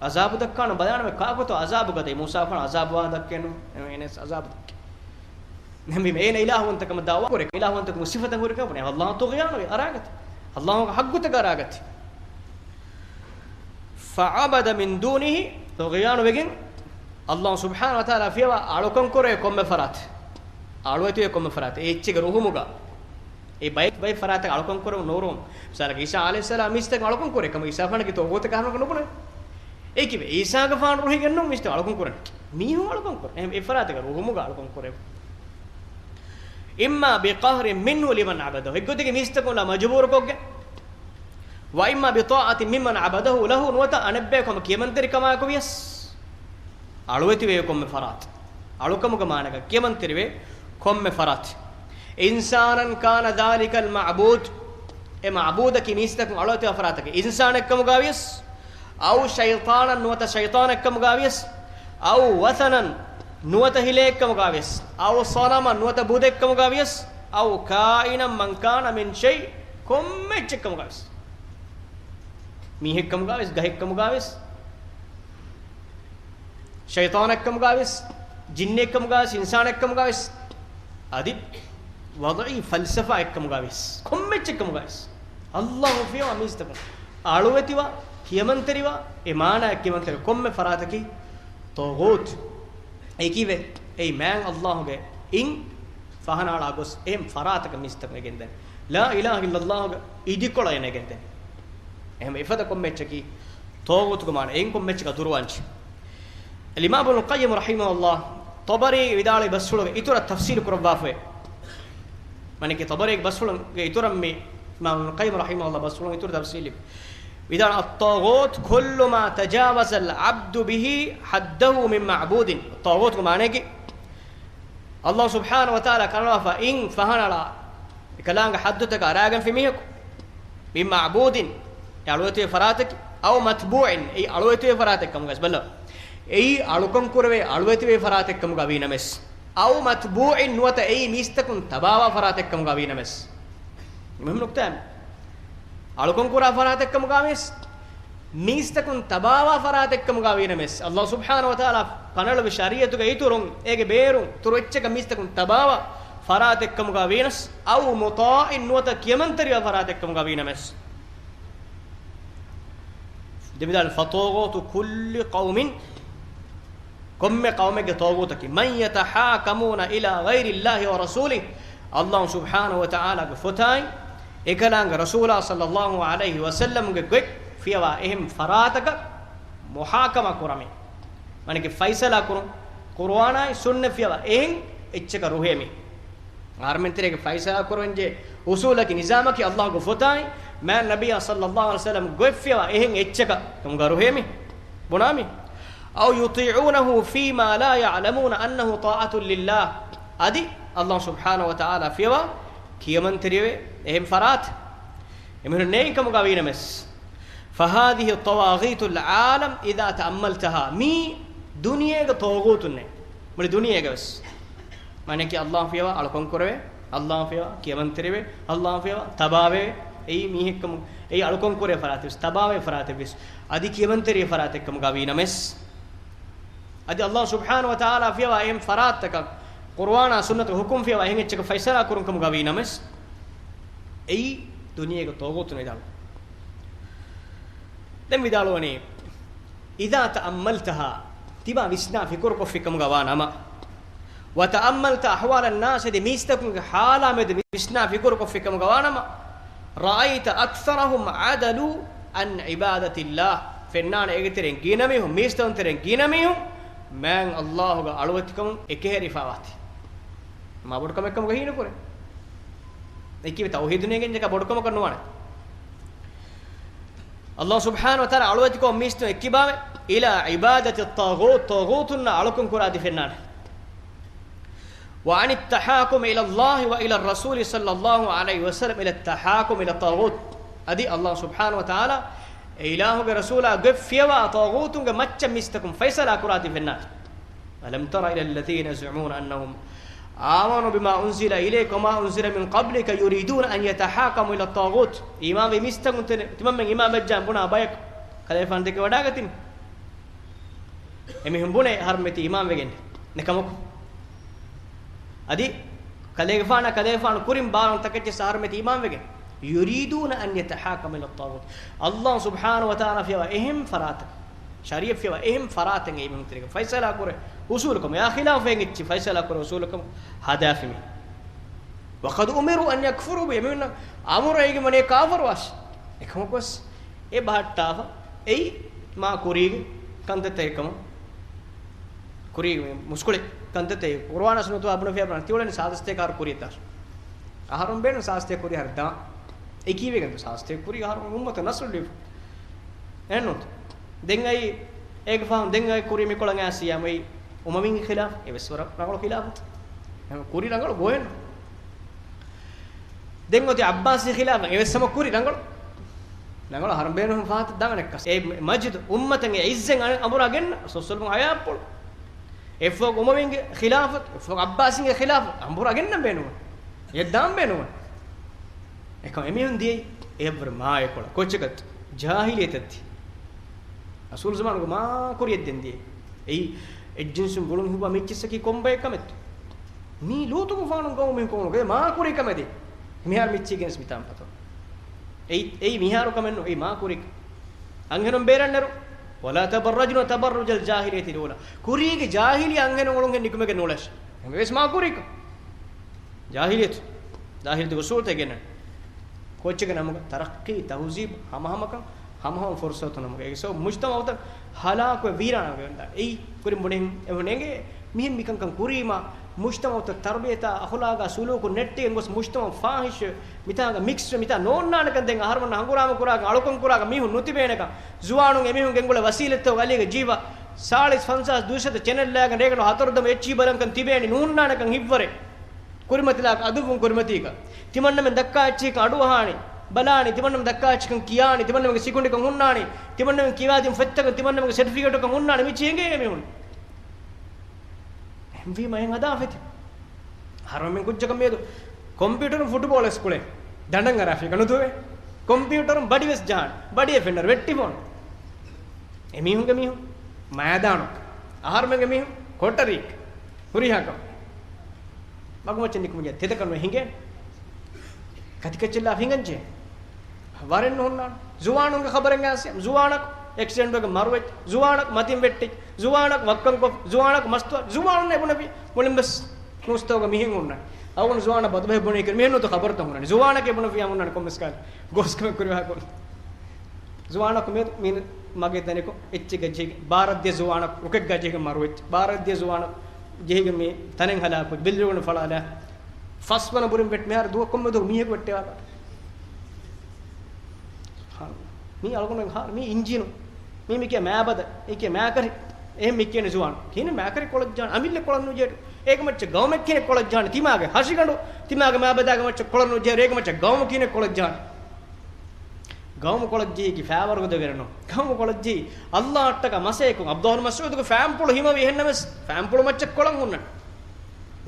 ޢަޒާބު ދައްކާނަ ބަލާނަމޭ ކާކުތޯ ޢަޒާބު ގަދަ؟ މޫސާފާނަށް ޢަޒާބު ވާހަކަ ދައްކޭނު، އެނެސް ޢަޒާބު ދައްކޭ. ނަމަވެސް އޭނަ އިލާހުވަންތަކަމަށް ދަޢުވާ ކުރޭ، އިލާހުވަންތަކަމުގެ ސިފަތައް ހުރި ކަމަށް ބުނޭ، އައްލާހު ޠުޣްޔާނުވެ އަރާގަތި. އައްލާހުގެ ޙައްޤުތަކަށް އަރާގަތި. فعبد من دونه، ޠުޣްޔާނު ވެގެން އައްލާހު ސުބްޙާނަހު ވަތަޢާލާ ފިޔަވާ އަޅުކަން ކުރޭ ކޮންމެ ފަރާތެއް. އަޅުވެތިވޭ ކޮންމެ ފަރާތެއް. އެ އެއްޗެއްގެ ރުހުމުގަ. އެ ބައެއް، ބައެއް ފަރާތަކަށް އަޅުކަން ކުރެވުނު ނުރުހުން. މިސާލަކަށް ޢީސާ ޢަލައިހިއްސަލާމް މީސްތަކަށް އަޅުކަން ކުރޭ ކަމަށް ޢީސާފާނަކީ ޠާޣޫތެއް ކަހަނަކަށް ނުބުނޭ. އެއީ ކީއްވެ؟ ޢީސާގެފާނު ރުހިގެން ނޫން މީސްތަކަށް އަޅުކަން ކުރަނީ. މީހުން އަޅުކަން ކުރަނީ. އެ ފަރާތެއްގެ ރުހުމުގަ އަޅުކަން ކުރެވުނު. إما بقهر منه لمن عبده، އެއްގޮތެއްގެ މީސްތަކުންނާ މަޖުބޫރުކޮށްގެން. وإما بطاعة ممن عبده له، ނުވަތަ އަނެއްބަޔަކު ހަމަ ކިޔަމަންތެރިކަމާއެކު ވިޔަސް. އަޅުވެތިވޭ ކޮންމެ ފަރާތެއް. އަޅުކަމުގެ މާނައަކީ ކިޔަމަންތެރިވޭ ކޮންމެ ފަރާތެއް. إنسانا كان ذلك المعبود، އެ މަޢުބޫދަކީ މީސްތަކުން އަޅުވެތިވާ ފަރާތަކީ އިންސާނެއްކަމުގަވިޔަސް، އައު ޝައިޠާނަން ނުވަތަ ޝައިޠާނެއްކަމުގަވިޔަސް، އައު ވަޘަނަން ނުވަތަ ހިލައެއްކަމުގަވިޔަސް، އައު ޞަނަމަން ނުވަތަ ބުދެއްކަމުގަވިޔަސް، އައު ކާއިނަން މަން ކާނަ މިން ޝައި، ކޮންމެ އެއްޗެއްކަމުގަވިޔަސް، މީހެއްކަމުގަވިޔަސް، ގަހެއްކަމުގަވިޔަސް، ޝައިޠާނެއްކަމުގަވިޔަސް، ޖިންނެއްކަމުގަވިޔަސް، އިންސާނެއްކަމުގަވިޔަސް، އަދި ވަޟްޢީ ފަލްސަފާއެއްކަމުގަވިޔަސް، ކޮންމެއްޗެއްކަމުގަވިޔަސް، ﷲ ފިޔަވާ މީސްތަކުން އަޅުވެތިވާ، ކިޔަމަންތެރިވާ، އެ މާނައަށް ކިޔަމަންތެރި ކޮންމެ ފަރާތަކީ ޠާޣޫތު. އެކީވެ، އެއީ މާތް ﷲގެ އިން ފަހަނައަޅާ ގޮސް އެހެން ފަރާތަކަށް މީސްތަކުން އެ ގެންދަނީ. ލާ އިލާހަ އިއްލަﷲގެ އިދިކޮޅަށް އޭނަ ގެންދަނީ. އެހެން އެފަދަ ކޮންމެއްޗަކީ ޠާޣޫތުގެ މާނަ، އެއިން ކޮންމެއްޗަކަށް ދުރުވާންޖެ. އަލްއިމާމު އިބްނުލް ޤައްޔިމް ރަޙިމަހުﷲ ޠަބަރީގެ ވިދާޅުވި ބަސްފުޅުގެ އިތުރަށް ތަފްސީލު ކުރައްވާފައި. މާނައަކީ ޠަބަރީގެ ބަސްފުޅުގެ އިތުރަށް މި އިމާމު އިބްނުލް ޤައްޔިމް ރަޙިމަހުﷲ ބަސްފުޅުގެ އިތުރަށް ތަފްސީލު ވިދާޅު، الطاغوت كل ما تجاوز العبد به حده من معبود. ޠާޣޫތުގެ މާނައަކީ ﷲ ސުބްޙާނަހޫ ވަތަޢާލާ ކަނޑައަޅާފަ އިން ފަހަނައަޅާ، އެކަލާނގެ ޙައްދުތަކަށް އަރާގެންފި މީހަކު، من معبود، އެ އަޅުވެތިވޭ ފަރާތަކީ، أو متبوع، އެ އަޅުވެތިވޭ ފަރާތެއްކަމުގަ ބަލަ، އެއީ އަޅުކަން ކުރެވޭ އަޅުވެތިވޭ ފަރާތެއްކަމުގަ ވީނަމެސް، أو متبوع، ނުވަތަ އެއީ މީސްތަކުން ތަބާވާ ފަރާތެއްކަމުގަ ވީނަމެސް. މުހިންމު ނުކްތާއެއް. އަޅުކަން ކުރާ ފަރާތެއްކަމުގަ ވިޔަސް، މީސްތަކުން ތަބާވާ ފަރާތެއްކަމުގަ ވީނަމެސް، ﷲ ސުބްޙާނަހޫ ވަތަޢާލާ ކަނޑައަޅުއްވި ޝަރީޢަތުގެ އިތުރުން، އޭގެ ބޭރުން އިތުރު އެއްޗަކަށް މީސްތަކުން ތަބާވާ ފަރާތެއްކަމުގަ ވީނަސް، أو مطاع، ނުވަތަ ކިޔަމަންތެރިވާ ފަރާތެއްކަމުގަ ވީނަމެސް. ދެމިދާން، فطاغوت كل قوم، ކޮންމެ ޤައުމެއްގެ ޠާޣޫތަކީ، من يتحاكمون إلى غير الله ورسوله، ﷲ ސުބްޙާނަހޫ ވަތަޢާލާގެ ފޮތާއި، އެކަލާނގެ ރަސޫލާ ޞައްލަﷲު ޢަލައިހި ވަސައްލަމްގެ ގޮތް ފިޔަވާ އެހެން ފަރާތަކަށް މުޙާކަމާ ކުރަމޭ. މާނައަކީ ފައިސަލާ ކުރުން، ޤުރުއާނާއި ސުންނަތް ފިޔަވާ އެހެން އެއްޗަކަށް ރުހޭމޭ. އަހަރުމެން ތެރޭގަ ފައިސަލާ ކުރަންޖެހޭ އުޞޫލަކީ ނިޒާމަކީ ﷲގެ ފޮތާއި، މާތް ނަބިއްޔާ ޞައްލަﷲު ޢަލައިހި ވަސައްލަމް ގޮތް ފިޔަވާ އެހެން އެއްޗަކަށް ކަމުގަ ރުހޭމޭ. ބުނާމީ. أو يطيعونه فيما لا يعلمون أنه طاعة لله. އަދި ﷲ ސުބްޙާނަހޫ ވަތަޢާލާ ފިޔަވާ ކިޔަމަންތެރިވޭ އެހެން ފަރާތެއް. އެމީހުން ނޭނގި ކަމުގަ ވީނަމެސް. فهذه طواغيت العالم إذا تأملتها. މީ ދުނިޔޭގެ ޠާޣޫތުންނޭ. މުޅި ދުނިޔޭގެ ވެސް. މާނައަކީ ﷲ ފިޔަވާ އަޅުކަން ކުރެވޭ، ﷲ ފިޔަވާ ކިޔަމަންތެރިވޭ، ﷲ ފިޔަވާ ތަބާވޭ، އެއީ މީހެއްކަމު، އެއީ އަޅުކަން ކުރޭ ފަރާތެއް ވެސް، ތަބާވޭ ފަރާތެއް ވެސް، އަދި ކިޔަމަންތެރިވޭ ފަރާތެއްކަމުގަ ވީނަމެސް. އަދި ﷲ ސުބްޙާނަހޫ ވަތަޢާލާ ފިޔަވާ އެހެން ފަރާތްތަކަށް، ޤުރުއާނާ ސުންނަތުގެ ޙުކުމް ފިޔަވާ އެހެން އެއްޗަކަށް ފައިސަލާ ކުރުން ކަމުގަ ވީނަމެސް، އެއީ ދުނިޔޭގެ ޠާޣޫތުން ވިދާޅު. ދެން ވިދާޅުވަނީ، إذا تأملتها، ތިބާ ވިސްނާ ފިކުރުކޮށްފި ކަމުގަ ވާ ނަމަ، وتأملت أحوال الناس، އަދި މީސްތަކުންގެ ޙާލާ މެދު ވިސްނާ ފިކުރުކޮށްފި ކަމުގަ ވާ ނަމަ، رأيت أكثرهم عدلوا عن عبادة الله. ފެންނާނެ އޭގެ ތެރެއިން ގިނަ މީހުން، މީސްތަކުން ތެރެއިން ގިނަ މީހުން، މާތް ﷲގެ އަޅުވެތިކަމުން އެކަހެރިފައިވާތީ. މާ ބޮޑު ކަމެއް ކަމުގަ ހީނުކުރޭ. އެކީ ތައުޙީދު ނޭނގެންޖެހޭ ބޮޑު ކަމަކަށް ނުވާނެ. ﷲ ސުބްޙާނަހޫ ވަތަޢާލާ އަޅުވެތިކޮށް މީސްތަކުން އެއްކިބާވެ، إلى عبادة الطاغوت، ޠާޣޫތުންނަށް އަޅުކަން ކުރާތީ ފެންނާނެ. وعن التحاكم إلى الله وإلى الرسول صلى الله عليه وسلم إلى التحاكم إلى الطاغوت. އަދި ﷲ ސުބްޙާނަހޫ ވަތަޢާލާ އެ އިލާހުގެ ރަސޫލާ ގޮތް ފިޔަވާ ޠާޣޫތުންގެ މައްޗަށް މީސްތަކުން ފައިސަލާ ކުރާތީ ފެންނާނެ. ألم تر إلى الذين يزعمون أنهم آمنوا بما أنزل إليك وما أنزل من قبلك يريدون أن يتحاكموا إلى الطاغوت. އީމާންވި މީސްތަކުން ތި-، ތިމަންމެން އީމާންވެއްޖާ ބުނާ ބަޔަކު ކަލޭގެފާނު ދެކެވަޑައިގަތީ. އެމީހުން ބުނޭ އަހަރުމެން ތި އީމާންވެގެން ނެކަމަކު. އަދި ކަލޭގެފާނާ ކަލޭގެފާނު ކުރިން ބާރުން ތަކެއްޗެއް އަހަރުމެން ތި އީމާންވެގެން. يريدون أن يتحاكموا إلى الطاغوت. ﷲ ސުބްޙާނަހޫ ވަތަޢާލާ ފިޔަވާ އެހެން ފަރާތަކަށް، ޝަރީޢަތް ފިޔަވާ އެހެން ފަރާތެއް އެ މީހުން ތެރޭގަ ފައިސަލާ ކުރޭ އުޞޫލުކަމު، އެއާ ޚިލާފަށް އެއްޗެއް ފައިސަލާ ކުރޭ އުޞޫލުކަމު ހަދާފި މީ. وقد أمروا أن يكفروا به، އެމީހުންނަށް އަމުރު އެނގި ވަނީ ކާފަރުވާށޭ. އެކަމަކުވެސް އެ ބަހައްޓާފަ އެއީ މާ ކުރީގެ ކަންތައްތައް އެކަމަށް، ކުރީގެ މުސްކުޅި ކަންތައްތައް ޤުރުއާނާ ސުންނަތުގަ ބުނެފިޔާ ބުނާ ތިއުޅެނީ ސާދަސްތޭކަ ކުރިއަށްދާށޭ. އަހަރުން ބޭނުން ސާދަސްތޭކަ ކުރި ހަރި ދާން. އެކީވެގެން ސާދަސްތޭކަ ކުރީ އަހަރުން އުއްމަތަށް ނަޞްރު ލިބިފަ. އެހެންނޫންތަ؟ ދެން އައި އޭގެ ފަހުން ދެން އައި ކުރީ މިކޮޅަށް އައިސް ޔާމައި އުމަވީންގެ ޚިލާފަށް އެވެސް ވަރަށް ރަނގަޅު ޚިލާފަތެއް. ކުރި ރަނގަޅު ގޮވޭނު. ދެން އޮތީ ޢައްބާސީ ޚިލާފަށް އެވެސް ހަމަ ކުރި ރަނގަޅު. ރަނގަޅު އަހަރުން ބޭނުން ފަހަތަށް ދާނެ އެއްކަސް. އެ މަޖިދު އުއްމަތަށް އެ ޢިއްޒަތް އަން އަނބުރާ ގެންނަ ރަސޫލު ޞައްލަﷲު ޢަލައިހި ވަސައްލަމަ ހަޔާތްޕުޅު. އެއަށްފަހު އުމަވީންގެ ޚިލާފަތު، އެއަށްފަހު ޢައްބާސީންގެ ޚިލާފަތު އަނބުރާ ގެންނަން ބޭނުން. އެއް ދާން ބޭނުން. އެކަމް އެމީހުން ދިޔައީ އެއަށްވުރެ މާ އެކޮޅަށް. ކޮއްޗަކަށް؟ ޖާހިލިއްޔަތަށް. ރަސޫލު ޒަމާނުގަ މާ ކުރިއެއް ދެން ދިޔައީ. އެއީ އެއްޖިންސުން ގުޅުން ހިއްވާ މިއްޗިއްސަކީ ކޮން ބައެއް ކަމެއްތޯ؟ މީ ލޫޠުގެފާނު ގައުމީ ކޮން ގޮތެއް މާ ކުރި ކަމެއް ދޭ. މިހާރު މިއްޗި ގެނެސް މިތާން ފަތޯ. އެއީ، އެއީ މިހާރު ކަމެއް ނޫން، އެއީ މާ ކުރި. އަންހެނުން ބޭރަށް ނެރު. ولا تبرجن تبرج الجاهلية الأولى. ކުރީގެ ޖާހިލީ އަންހެނުން އުޅުންހެން ނިކުމެގެން ނޫޅޭށޭ. އެވެސް މާ ކުރި ކަމެއް. ޖާހިލިއްޔަތު. ޖާހިލިއްޔަތުގެ އުސޫލުތައް ގެންނަން. ކޮއްޗެއްގެ ނަމުގަ ތަރައްޤީ، ތަހުޒީބު، ހަމަހަމަކަން، ހަމަހަމަ ފުރުޞަތު ނަމުގަ. އެ ސަބަބުން މުޖްތަމަޢުތައް ހަލާކުވެ ވީރާނާވެގެންދާނެ. އެއީ ކުރިން ބުނެހިން އެހުން އެނގޭ މިހެން މިކަންކަން ކުރީމާ، މުޖްތަމަޢުތައް ތަރުބިޔަތާ، އަޚުލާގާ، ސުލޫކު ނެއްޓިގެން ގޮސް މުޖްތަމަޢު ފާޙިޝް މިތާގަ މިކްސްވެ މިތާ ނޯންނާނެކަން ދެން އަހަރުމެންނަށް ހަނގުރާމަ ކުރާކަން، އަޅުކަން ކުރާކަން މީހުން ނުތިބޭނެކަން، ޒުވާނުން އެމީހުން ގެންގުޅޭ ވަސީލަތްތަކުގެ އަލީގަ ޖީވާ، ސާޅީސް ފަންސާސް ދުއިސައްތަ ޗެނެލް ލާގަނޑު ރޭގަނޑު ހަތަރު ދަމު އެއްޗިހި ބަލަންކަން ތިބޭނީ ނޫންނާނެކަން ހިތްވަރެއް. ކުރިމަތިލާ އަދުއްވުން ކުރިމަތީގަ. ތިމަންނަމެން ދައްކާ އެއްޗިހިކަން އަޑުއަހާނީ، ބަލާނީ، ތިމަންނަމެން ދައްކާ އެއްޗިހިކަން ކިޔާނީ، ތިމަންނަމެންގެ ސިކުނޑިކަން ހުންނާނީ، ތިމަންނަމެން ކިޔާދިން ފޮތްތަކަން، ތިމަންނަމެންގެ ސެޓްފިކެޓުކަން ހުންނާނީ، މި ޗޭންގޭ މީހުން. އެހެންވީމަ އެހެން ހަދާފަތި. ހަރުމެން ކުއްޖަކަށް މިއަދު ކޮމްޕިއުޓަރުން ފުޓްބޯޅަ ސްކުޅޭ ދަނޑަށް އަރާފި ކަނުދުވޭ. ކޮމްޕިއުޓަރުން ބަޑިވެސް ޖަހާނެ. ބަޑިއެއް ފެންނަރު ވެއްޓި ފޯނު. އެމީހުންގެ މީހުން މައިދާނު. އަހަރުމެންގެ މީހުން ކޮޓަރީ. ހުރިހާ ކަމެއް. މަގުމައްޗަށް ނިކުމެގެން ތެދަކަން ނުހިނގޭނެ. ކަތިކައްޗެއްލާ ހިނގަންޖެހޭ. ވަރެއް ނުހުންނާނެ. ޒުވާނުންގެ ޚަބަރެއް އައިސް، ޒުވާނަކު އެކްސިޑެންޓުގެ މަރުވެއްޖެ، ޒުވާނަކު މަތިން ވެއްޓި، ޒުވާނަކު ވައްކަން ކޮށް، ޒުވާނަކު މަސްތުވާ، ޒުވާނުން އެބުނެފި މުޅިން ވެސް ނޫސްތަކުގަ މިހެން ހުންނަނީ. އަޅުގަނޑު ޒުވާނާ ބަދުބަހެއް ބުނީ ކިރި މިހެން ނުތަ ޚަބަރުތައް ހުންނަނީ. ޒުވާނަކެއް ބުނެފިޔާ ހުންނަނީ ކޮންމެސް ކާލެ ގޯސްކަމެއް ކުރިވާ ކޮން. ޒުވާނަކު މި، މި މަގެއް ދަނިކޮށް އެއްޗެއްގަ ޖެހިގެން، ބާރަށްދިޔަ ޒުވާނަކު ރުކެއްގަ ޖެހިގެން މަރުވެއްޖެ. ބާރަށްދިޔަ ޒުވާނަކު ޖެހިގެން މި ތަނެއް ހަލާކު، ބިލްޑިންގު ފަޅާލާ. ފަސްވަނަ ބުރިން ވެއްޓި މިހާރު ދުވަ ކޮންމެ ދުވަ މީހަކު ވެއްޓެވާ. މީ އަޅުގަނޑު ހާ، މީ އިންޖީނު. މީ މި ކިޔާ މާބަދަ، މީ ކިޔާ މާކަރި. އެހެން މި ކިޔަނީ ޒުވާނު. ކިހިނެއް މާކަރި ކޮޅަށް ޖާން، އަމިއްލަ ކޮޅަށް ނުޖޭޓު. އޭގެ މައްޗަށް ގައުމެއް ކިހިނެއް ކޮޅަށް ޖާން، ތިމާގެ ހަށިގަނޑު، ތިމާގެ މާބަދާގެ މައްޗަށް ކޮޅަށް ނުޖޭ، އޭގެ މައްޗަށް ގައުމު ކިހިނެއް ކޮޅަށް ޖާން. ގައުމު ކޮޅަށް ޖެހިގެން ފައިވަރުގަ ދެވެރެނު. ގައުމު ކޮޅަށް ޖެހި އައްލާހަށްޓަކާ މަސައްކަތް. ޢަބްދުﷲ ބިން މަސްޢޫދުގެ ފައިންޕުޅު ހިމަވި އެހެންނަމަސް، ފައިންޕުޅު މައްޗަށް ކޮޅަށް ހުންނަ.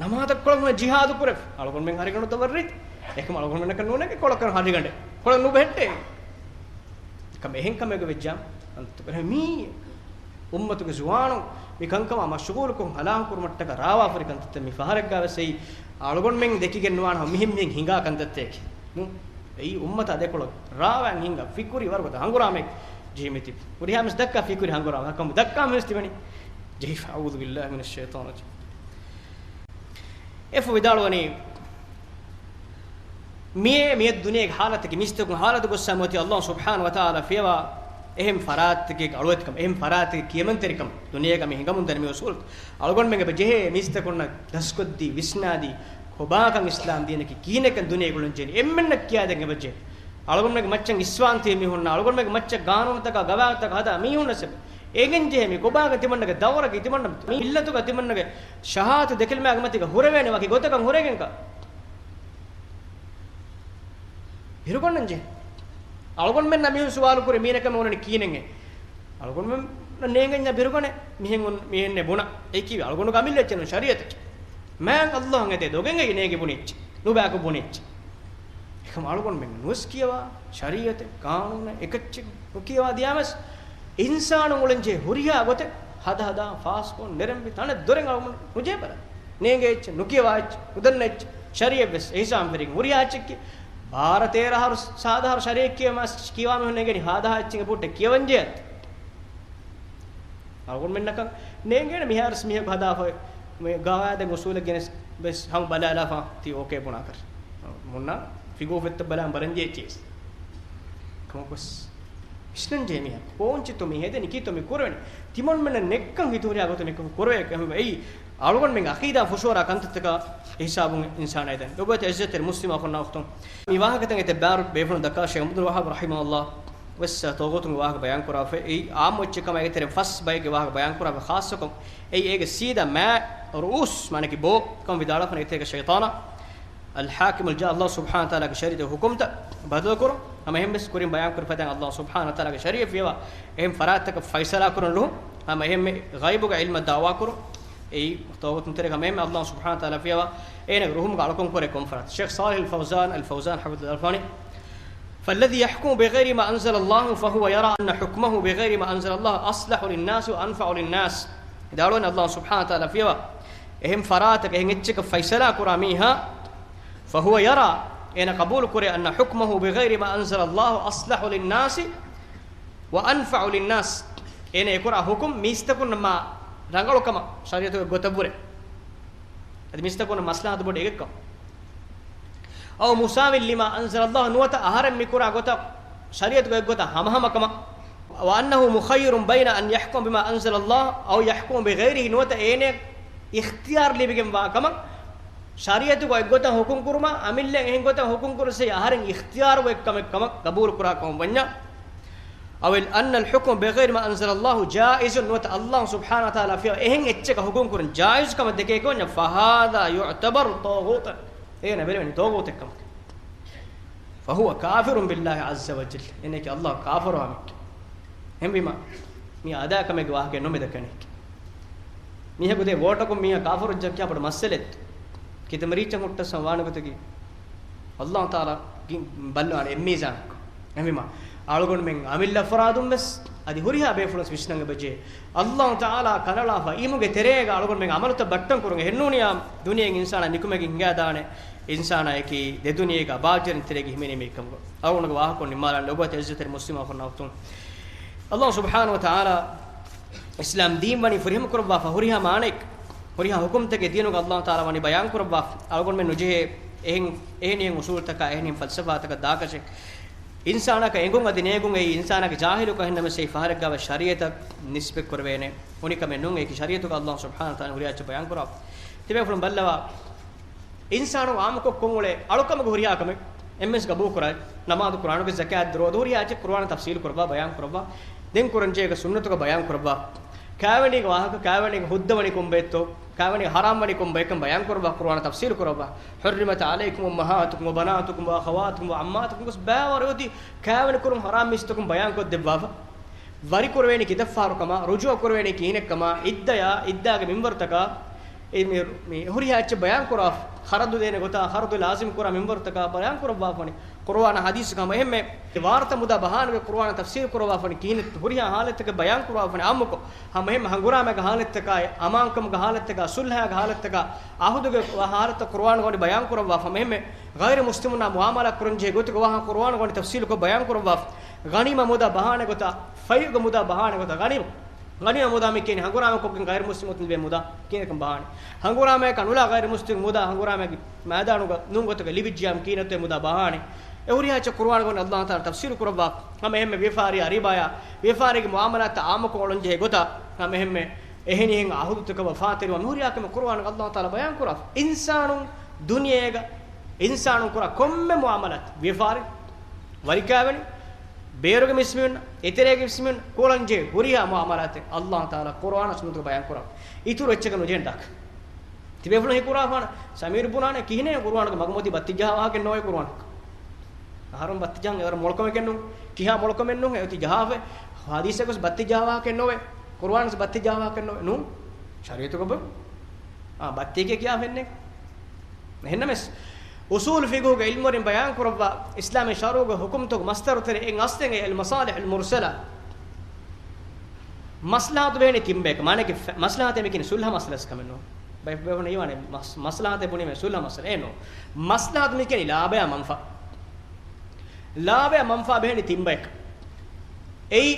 ނަމާދަށް ކޮޅަށް ހުންނަ، ޖިހާދު ކުރެފަ. އަޅުގަނޑުމެން ހަށިގަނޑު ދަވަށް ރީތި. އެކަމް އަޅުގަނޑުމެންނަކަށް ނޫނެކެ ކޮޅަކަށް ހަށިގަނޑެއް. ކޮޅަށް ނުބެހެއްޓޭ. ކަމެއް އެހެން ކަމެއްގަ ވެއްޖާ. މީ އުއްމަތުގެ ޒުވާނުން މި ކަންކަމާ މަޝްޣޫލުކޮށް ހަލާކު ކުރުމަށްޓަކާ ރާވާފަރި ކަންތައްތައް މި ފަހަރެއްގަ ވެސް އެއީ އަޅުގަނޑުމެން ދެކިގެން ނުވާނެ މިހެން މިހެން ހިނގާ ކަންތައްތަކެއް. ނޫން. އެއީ އުއްމަތާ ދެކޮޅަށް ރާވާން ހިނގާ ފިކުރި ވަރުގަދަ ހަނގުރާމައެއް ޖެހިމިތިބި. ހުރިހާ މިސް ދައްކާ ފިކުރި ހަނގުރާމަ ކަމު ދައްކާ މިސް ތިބެނީ. ޖެހިފަ. أعوذ بالله من الشيطان الرجيم. އެފު ވިދާޅުވަނީ، މިއޭ މިއަދު ދުނިޔޭގެ ހާލަތަކީ މީސްތަކުން ހާލަތު ގޮއްސަ މިއޮތީ އައްލާހު ސުބްޙާނަހު ވަތަޢާލާ ފިޔަވާ އެހެން ފަރާތްތަކެއް އަޅުވެތިކަމަށް، އެހެން ފަރާތެއް ކިޔަމަންތެރިކަމަށް. ދުނިޔޭގަ މި ހިނގަމުންދަނީ މި އުސޫލު. އަޅުގަނޑުމެން އެބަ ޖެހޭ މީސްތަކުންނަށް ދަސްކޮށްދީ، ވިސްނާދީ، ކޮބާކަން އިސްލާމް ދީނަކީ ކިހިނެއްކަން ދުނިޔޭގަ އުޅެންޖެހެނީ އެންމެންނަށް ކިޔާދޭން އެބަޖެހޭ. އަޅުގަނޑުމެންގެ މައްޗަށް އިސްވާން ތިބި މީހުންނަށް، އަޅުގަނޑުމެންގެ މައްޗަށް ގާނޫނުތަކާ ގަވާއިދުތަކާ ހަދާ މީހުންނަށް އެބަ އެނގެންޖެހޭ މި ކޮބާކަން ތިމަންނަގެ ދައުރަކީ، ތިމަންނަ މި މިއްލަތުގަ ތިމަންނަގެ ޝަހާދަތު ދެކެލިމާގެ މަތީގަ ހުރެވޭނެ ވަކި ގޮތަކަށް ހުރެގެންކަން. ބިރުގަންނަންޖެހޭ. އަޅުގަނޑުމެންނަށް މީހުން ސުވާލު ކުރި މީނަކަމެއް އޮންނަނީ ކިހިނެއްހޭ؟ އަޅުގަނޑުމެންނަށް ނޭނގެންޏާ ބިރުގަނެ މިހެން އޮން، މިހެންނޭ ބުނާ. އެކީ އަޅުގަނޑުގެ އަމިއްލަ އެއްޗެއް ނޫން ޝަރީއަތަކީ. މާތް އައްލާހު އެދޭ ދޮގެއް އެއީ ނޭނގި ބުނި އެއްޗެއް. ނުބަޔަކު ބުނި އެއްޗެއް. އެކަމް އަޅުގަނޑުމެން ނުވެސް ކިޔަވާ، ޝަރީއަތެއް، ޤާނޫނެއް، އެކައްޗެއް ނުކިޔަވާ ދިޔާމަސް، އިންސާނުން އުޅެންޖެހޭ ހުރިހާ ގޮތެއް ހަދަހަދާ ފާސްކޮށް ނެރެންވި ތަނެއް ދޮރެއް އަޅުގަނޑު ނުޖެހޭ ބަލަ. ނޭނގޭ އެއްޗެއް، ނުކިޔަވާ އެއްޗެއް، ނުދަންނަ އެއްޗެއް، ޝަރީއަތް ވެސް އެހިސާބުން ފެރިގެން ހުރިހާ އެއްޗެއް ކިޔަ، ބާރަ ތޭރަ އަހަރު، ސާދަ އަހަރު ޝަރީއަތް ކިޔަވާ މީހުން ނޭނގެނީ ހާދަހާ އެއްޗެއްގެ ބޯޓެއް ކިޔަވަންޖެހޭ. އަޅުގަނޑުމެންނަކަށް ނޭނގޭނެ މިހާރުސް މީހަކު ހަދާފަ ގަވާއިދެއް އުސޫލެއް ގެނެސް ވެސް ހަމަ ބަލާލާފަ ތީ އޯކޭ ބުނާކަށް. މުންނާ ފިގޯ ފޮތްތައް ބަލާން ބަރަންޖެހޭ ޗީސް. ކަމަކުވެސް ވިސްނަންޖެހޭ މީހަކު. ކޯންޗިތޯ މި ހެދެނީ ކީތޯ މި ކުރެވެނީ. ތިމަންމެންނަށް ނެއްކަން ހިތުހުރިހާ ގޮތަށް މިކަން ކުރެވޭ ކަމެއް އެއީ އަޅުގަނޑުމެންގެ އަޤީދާ ފުށުއަރާ ކަންތައްތަކާ ހިސާބުން އިންސާނާ އެދެން. ލޮބުވެތި ޢިއްޒަތްތެރި މުސްލިމް އަޚުންނާ އުޚްތުން. މި ވާހަކަތައް އެތައް ބާރު ބޭފުޅުން ދައްކާށޭ ޢަބްދުލް ވައްހާބް ރަޙިމަހުﷲ ވެސް ތަވައްގުތުން ވާހަކަ ބަޔާން ކުރާފަ. އެއީ ޢާއްމު އެއްޗެއް ކަމަށް އޭގެ ތެރެ ފަސް ބައެއްގެ ވާހަކަ ބަޔާން ކުރާފަ ޚާއްޞަކޮށް. އެއީ އޭގެ ސީދާ މާ ރުއޫސް މާނަކީ ބޯ ކަމަށް ވިދާޅާފަ އޭގެ ތެރޭގަ ޝައިޠާނާ. އަލްޙާކިމުލް ޖާ، އައްލާހު ސުބްޙާނަހު ވަތަޢާލާގެ ޝަރީޢަތުގެ ހުކުމްތައް ބަދަލުކުރުން. ހަމަ އެހެން ވެސް ކުރިން ބަޔާންކުރި ފަދައިން އައްލާހު ސުބްޙާނަހު ވަތަޢާލާގެ ޝަރީޢަތް ފިޔަވާ އެހެން ފަރާތްތަކަށް ފައިސަލާ ކުރަން ރުހުން. ހަމަ އެހެންމެ ޣައިބުގެ ޢިލްމަށް ދަޢުވާ ކުރުން. އެއީ ތާޣޫތުން ތެރޭގަ ހަމަ އެހެންމެ އައްލާހު ސުބްޙާނަހު ވަތަޢާލާ ފިޔަވާ އޭނަގެ ރުހުމުގަ އަޅުކަން ކުރޭ ކޮން ފަރާތް؟ ޝޭޚް ޞާލިޙުލް ފައުޒާން އަލް ފައުޒާން ޙަފިޡަހުﷲ ރައްޙިމަހުﷲ ފާނި، فالذي يحكم بغير ما أنزل الله فهو يرى أن حكمه بغير ما أنزل الله أصلح للناس وأنفع للناس. ދާޅުވަން އައްލާހު ސުބްޙާނަހު ވަތަޢާލާ ފިޔަވާ އެހެން ފަރާތަކަށް އެހެން އެއްޗަކަށް ފައިސަލާ ކުރާ މީހާ، فهو يرى، އޭނަ ޤަބޫލު ކުރޭ، أن حكمه بغير ما أنزل الله أصلح للناس وأنفع للناس، އޭނަ އެކުރާ ހުކުމް މީސްތަކުންނަށް މާ ރަނގަޅު ކަމަށް ޝަރީޢަތުގެ ގޮތަށްވުރެ. އަދި މީސްތަކުންނަށް މަސްލަހަތު ބޮޑު އެގެއްކަމަށް. أو مساو لما أنزل الله، ނުވަތަ އަހަރެން މިކުރާ ގޮތަށް ޝަރީޢަތުގެ އެއްގޮތަށް ހަމަހަމަ ކަމަށް. وأنه مخير بين أن يحكم بما أنزل الله أو يحكم بغيره، ނުވަތަ އޭނަ އިޚްތިޔާރު ލިބިގެންވާ ކަމަށް، ޝަރީޢަތުގަ އެއްގޮތަށް ހުކުމް ކުރުމަށް އަމިއްލައަށް އެހެން ގޮތަށް ހުކުމް ކުރުން އަހަރެން އިޚްތިޔާރު އޮތް ކަމެއް ކަމަށް ޤަބޫލު ކުރާ ކަމަށް ވަންޏާ. أو أن الحكم بغير ما أنزل الله جائز، ނުވަތަ އައްލާހު ސުބްޙާނަހު ވަތަޢާލާ ފިޔަވާ އެހެން އެއްޗަކަށް ހުކުމް ކުރުން ޖާއިޒު ކަމަށް ދެކޭ ކޮންޏަށް، فهذا يعتبر طاغوتا، އޭނަ ބެލެވެނީ ޠާޣޫތެއް ކަމަށް. فهو كافر بالله عز وجل، އޭނައަކީ އައްލާހަށް ކާފަރުވާ މީހެއް. އެހެންވީމާ، މީ އަދާ ކަމެއްގެ ވާހަކައެއް ނުމެ ދައްކަނީ. މީހަކު ދޭ ވޯޓަކުން މީހާ ކާފަރު ވެއްޖެ ކިޔާ ބޮޑު މައްސަލައެއް. ކިތަންމެ ރީއްޗަށް ހުއްޓަސް ހަމަ ވާނެ ގޮތަކީ، އައްލާހު ތަޢާލާ ގި-، ބައްލަވާނެ އެއް މީޒާނަކު. އެހެންވީމާ، އަޅުގަނޑުމެން އަމިއްލަ އަފްރާދުން ވެސް އަދި ހުރިހާ ބޭފުޅުން ވެސް ވިސްނަން އެބަޖެހޭ. އައްލާހު ތަޢާލާ ކަނޑައަޅާފަ އީމުގެ ތެރޭގަ އަޅުގަނޑުމެން އަމަލުތައް ބައްޓަން ކުރުން އެހެންނޫނިއްޔާ، ދުނިޔޭގެ އިންސާނާ ނިކުމެގެން ހިނގާދާނެ އިންސާނާއަކީ ދެ ދުނިޔޭގަ އަބާދުވެރިން ތެރޭގަ ހިމެނޭ މީހެއްކަމުގަ. އަޅުގަނޑުގެ ވާހަކަ ނިންމާލަން އޮބާތި އިއްޒަތްތެރި މުސްލިމް އަޚުންނާ އުޚްތުން. އައްލާހު ސުބްޙާނަހު ވަތަޢާލާ އިސްލާމް ދީން ވަނީ ފުރިހަމަ ކުރައްވާފަ، ހުރިހާ މާނައެއް، ހުރިހާ ހުކުމްތަކެއް ދީނުގަ އައްލާހު ތަޢާލާ ވަނީ ބަޔާން ކުރައްވާފަ. އަޅުގަނޑުމެން ނުޖެހޭ އެހެން، އެހެނިހެން އުސޫލްތަކާ، އެހެނިހެން ފަލްސަފާތަކަށް ދާކަށެއް. އިންސާނަކަށް އެނގުން އަދި ނޭނގުން އެއީ އިންސާނާގެ ޖާހިލުކަން. އެހެންނަމަވެސް އެއީ ފަހަރެއްގަވެސް ޝަރީޢަތަށް ނިސްބަތް ކުރެވޭނެ އުނިކަމެއް ނޫން. އެއީކީ ޝަރީޢަތުގަ އައްލާހު ސުބްޙާނަހު ވަތަޢާލާ ހުރިހާ އެއްޗެއް ބަޔާން ކުރާ. ތިބޭފުޅުން ބައްލަވާ، އިންސާނު އާއްމުކޮށް ކޮށްއުޅޭ އަޅުކަމުގެ ހުރިހާ ކަމެއް އެންމެންސް ގަބޫލުކުރާ، ނަމާދު ކުރާނުގެ ޒަކާތް ދުރޯދު ހުރިހާ އެއްޗެއް ޤުރުއާނަށް ތަފްސީލު ކުރައްވާ، ބަޔާން ކުރައްވާ، ދެން ކުރަންޖެހޭ ސުންނަތުގަ ބަޔާން ކުރައްވާ، ކާވެނީގެ ވާހަކަ، ކާވެނީގެ ހުއްދަ ވަނީ ކޮންބައެއްތޯ، ކާވެނީގެ ޙަރާމް ވަނީ ކޮންބައެއްކަން ބަޔާން ކުރައްވާ، ޤުރުއާނަށް ތަފްސީލު ކުރައްވާ، حرمت عليكم أمهاتكم وبناتكم وأخواتكم وعماتكم، ގޮސް ބައިވަރު އޮތީ ކާވެނި ކުރުން ޙަރާމް މީސްތަކުން ބަޔާން ކޮށްދެއްވާފަ. ވަރިކުރެވޭނީ ކިތައް ފަހަރު ކަމާ، ރުޖޫޢަ ކުރެވޭނީ ކިހިނެއް ކަމާ، ޢިއްދަޔާ، ޢިއްދާގެ މިންވަރުތަކާ، އެ މި، މި ހުރިހާ އެއްޗެއް ބަޔާން ކުރާ، ޚަރަދު ދޭނެ ގޮތާ، ޚަރަދު ލާޒިމް ކުރާ މިންވަރުތަކާ ބަޔާން ކުރައްވާފަނި. ޤުރުއާނަށް ޙަދީޘްގަ ހަމަ އެހެންމެ ވާރުތަ މުދާ ބަހާނެގެ ޤުރުއާނަށް ތަފްސީލު ކުރައްވާފަނި ކިހިނެއް ހުރިހާ ޙާލަތްތަކެއް ބަޔާން ކުރައްވާފަނި އާއްމުކޮށް. ހަމަ އެހެންމެ ހަނގުރާމައިގެ ޙާލަތްތަކާއި، އަމާންކަމުގެ ޙާލަތްތަކާ، ޞުލްޙައިގެ ޙާލަތްތަކާ، ޢަހުދުގެ ޙާލަތްތަކުރު ވާން ގޮނޑި ބަޔާން ކުރައްވާފަ. ހަމަ އެހެންމެ ޣައިރު މުސްލިމުންނާ މުޢާމަލާތް ކުރަންޖެހޭ ގޮތުގެ ވާހަކަ ޤުރުއާން ގޮނޑި ތަފްސީލުކޮށް ބަޔާން ކުރައްވާފަ. ޣަނީމާ މުދާ ބަހާނެ ގޮތާ، ފައިގެ މުދާ ބަހާނެ ގޮތާ، ޣަނީމާ، ޣަނީމާ މުދާ މި ކިޔަނީ ހަނގުރާމަ ކޮށްގެން ޣައިރު މުސްލިމުން ލިބޭ މުދާ ކިހިނެއްކަން ބަހާނެ. ހަނގުރާމައަކަށް ނުލާ ޣައިރު މުސްލިމު މުދާ ހަނގުރާމައިގެ މައިދާނުގަ ނޫން ގޮތަކަށް ލިބިއްޖިޔާމަ ކިހިނެއްތޯ މުދާ ބަހާނެ. އެ ހުރިހާ އެއްޗެއް ޤުރުއާން ގޮނޑި އައްލާހު ތަޢާލާ ތަފްސީލު ކުރައްވާ. ހަމަ އެހެންމެ ވިޔަފާރި އަރިބާޔާ، ވިޔަފާރީގެ މުޢާމަލާތްތައް އާއްމުކޮށް އޮޅަންޖެހޭ ގޮތާ، ހަމަ އެހެންމެ އެހެނިހެން ޢަހުދުތަކަށް ވަފާތެރިވާ މި ހުރިހާ ކަމެއް ޤުރުއާން އައްލާހު ތަޢާލާ ބަޔާން ކުރާ. އިންސާނުން ދުނިޔޭގަ، އިންސާނުން ކުރާ ކޮންމެ މުޢާމަލާތެއް، ވިޔަފާރި، ވަރިކާވެނި، ބޭރުގެ މީސްމީހުން، އެތެރޭގެ މީސްމީހުން ކުޅަންޖެހޭ ހުރިހާ މުޢާމަލާތެއް އައްލާހު ތަޢާލާ ޤުރުއާނާ ސުންނަތުގަ ބަޔާން ކުރާ. އިތުރު އެއްޗަކަށް ނުޖެހޭނެ ދާކަށް. ތިބޭފުޅުން ހީކުރާފާނަށް ސަމީރު ބުނާނެ ކިހިނެއް ޤުރުއާނުގަ މަގުމަތީ ބައްތި ޖަހާ ވާހަކައެއް ނޯވޭ ޤުރުއާނަކަށް. އަހަރުން ބައްތި ޖަހަން އެވަރަށް މޮޅުކަމެއް ނޫން. ކިހާ މޮޅުކަމެއް ނޫން. އެ އޮތީ ޖަހާފަ. ޙަދީޘެއް ގޮސް ބައްތި ޖަހާ ވާހަކައެއް ނޯވޭ. ޤުރުއާން ގޮސް ބައްތި ޖަހާ ވާހަކައެއް ނޯވޭ. ނޫން. ޝަރީޢަތުގަ ބޮ-، އާ، ބައްތި ކިޔާ ކިޔާ ފެންނެ. އެހެންނަމަވެސް، އުޞޫލު ފިޤުހުގެ ޢިލްމުވެރިން ބަޔާން ކުރައްވާ، އިސްލާމީ ޝަރުޢުގެ ޙުކުމްތަކުގެ މަޞްދަރުތެރެ އެއް އަޞްލެއް އެއް އަލްމަޞާލިޙުލް މުރްސަލާ. މަޞްލަޙަތު ބެހެނީ ތިން ބަޔަކަށް. މާނައަކީ ފަ-، މަޞްލަޙަތޭ މި ކިޔަނީ ޞުލްޙަ މައްސަލަ ކަމެއް ނޫން. ބައެއް ބޭފުޅުން ހީވާނެ މަޞް-، މަޞްލަޙަތޭ ބުނީމޭ ޞުލްޙަ މައްސަލަ. އެއް ނޫން. މަޞްލަޙަތު މި ކިޔަނީ ލާބަޔާ މަންފާ. ލާބަޔާ މަންފާ ބެހެނީ ތިން ބަޔަކަށް. އެއީ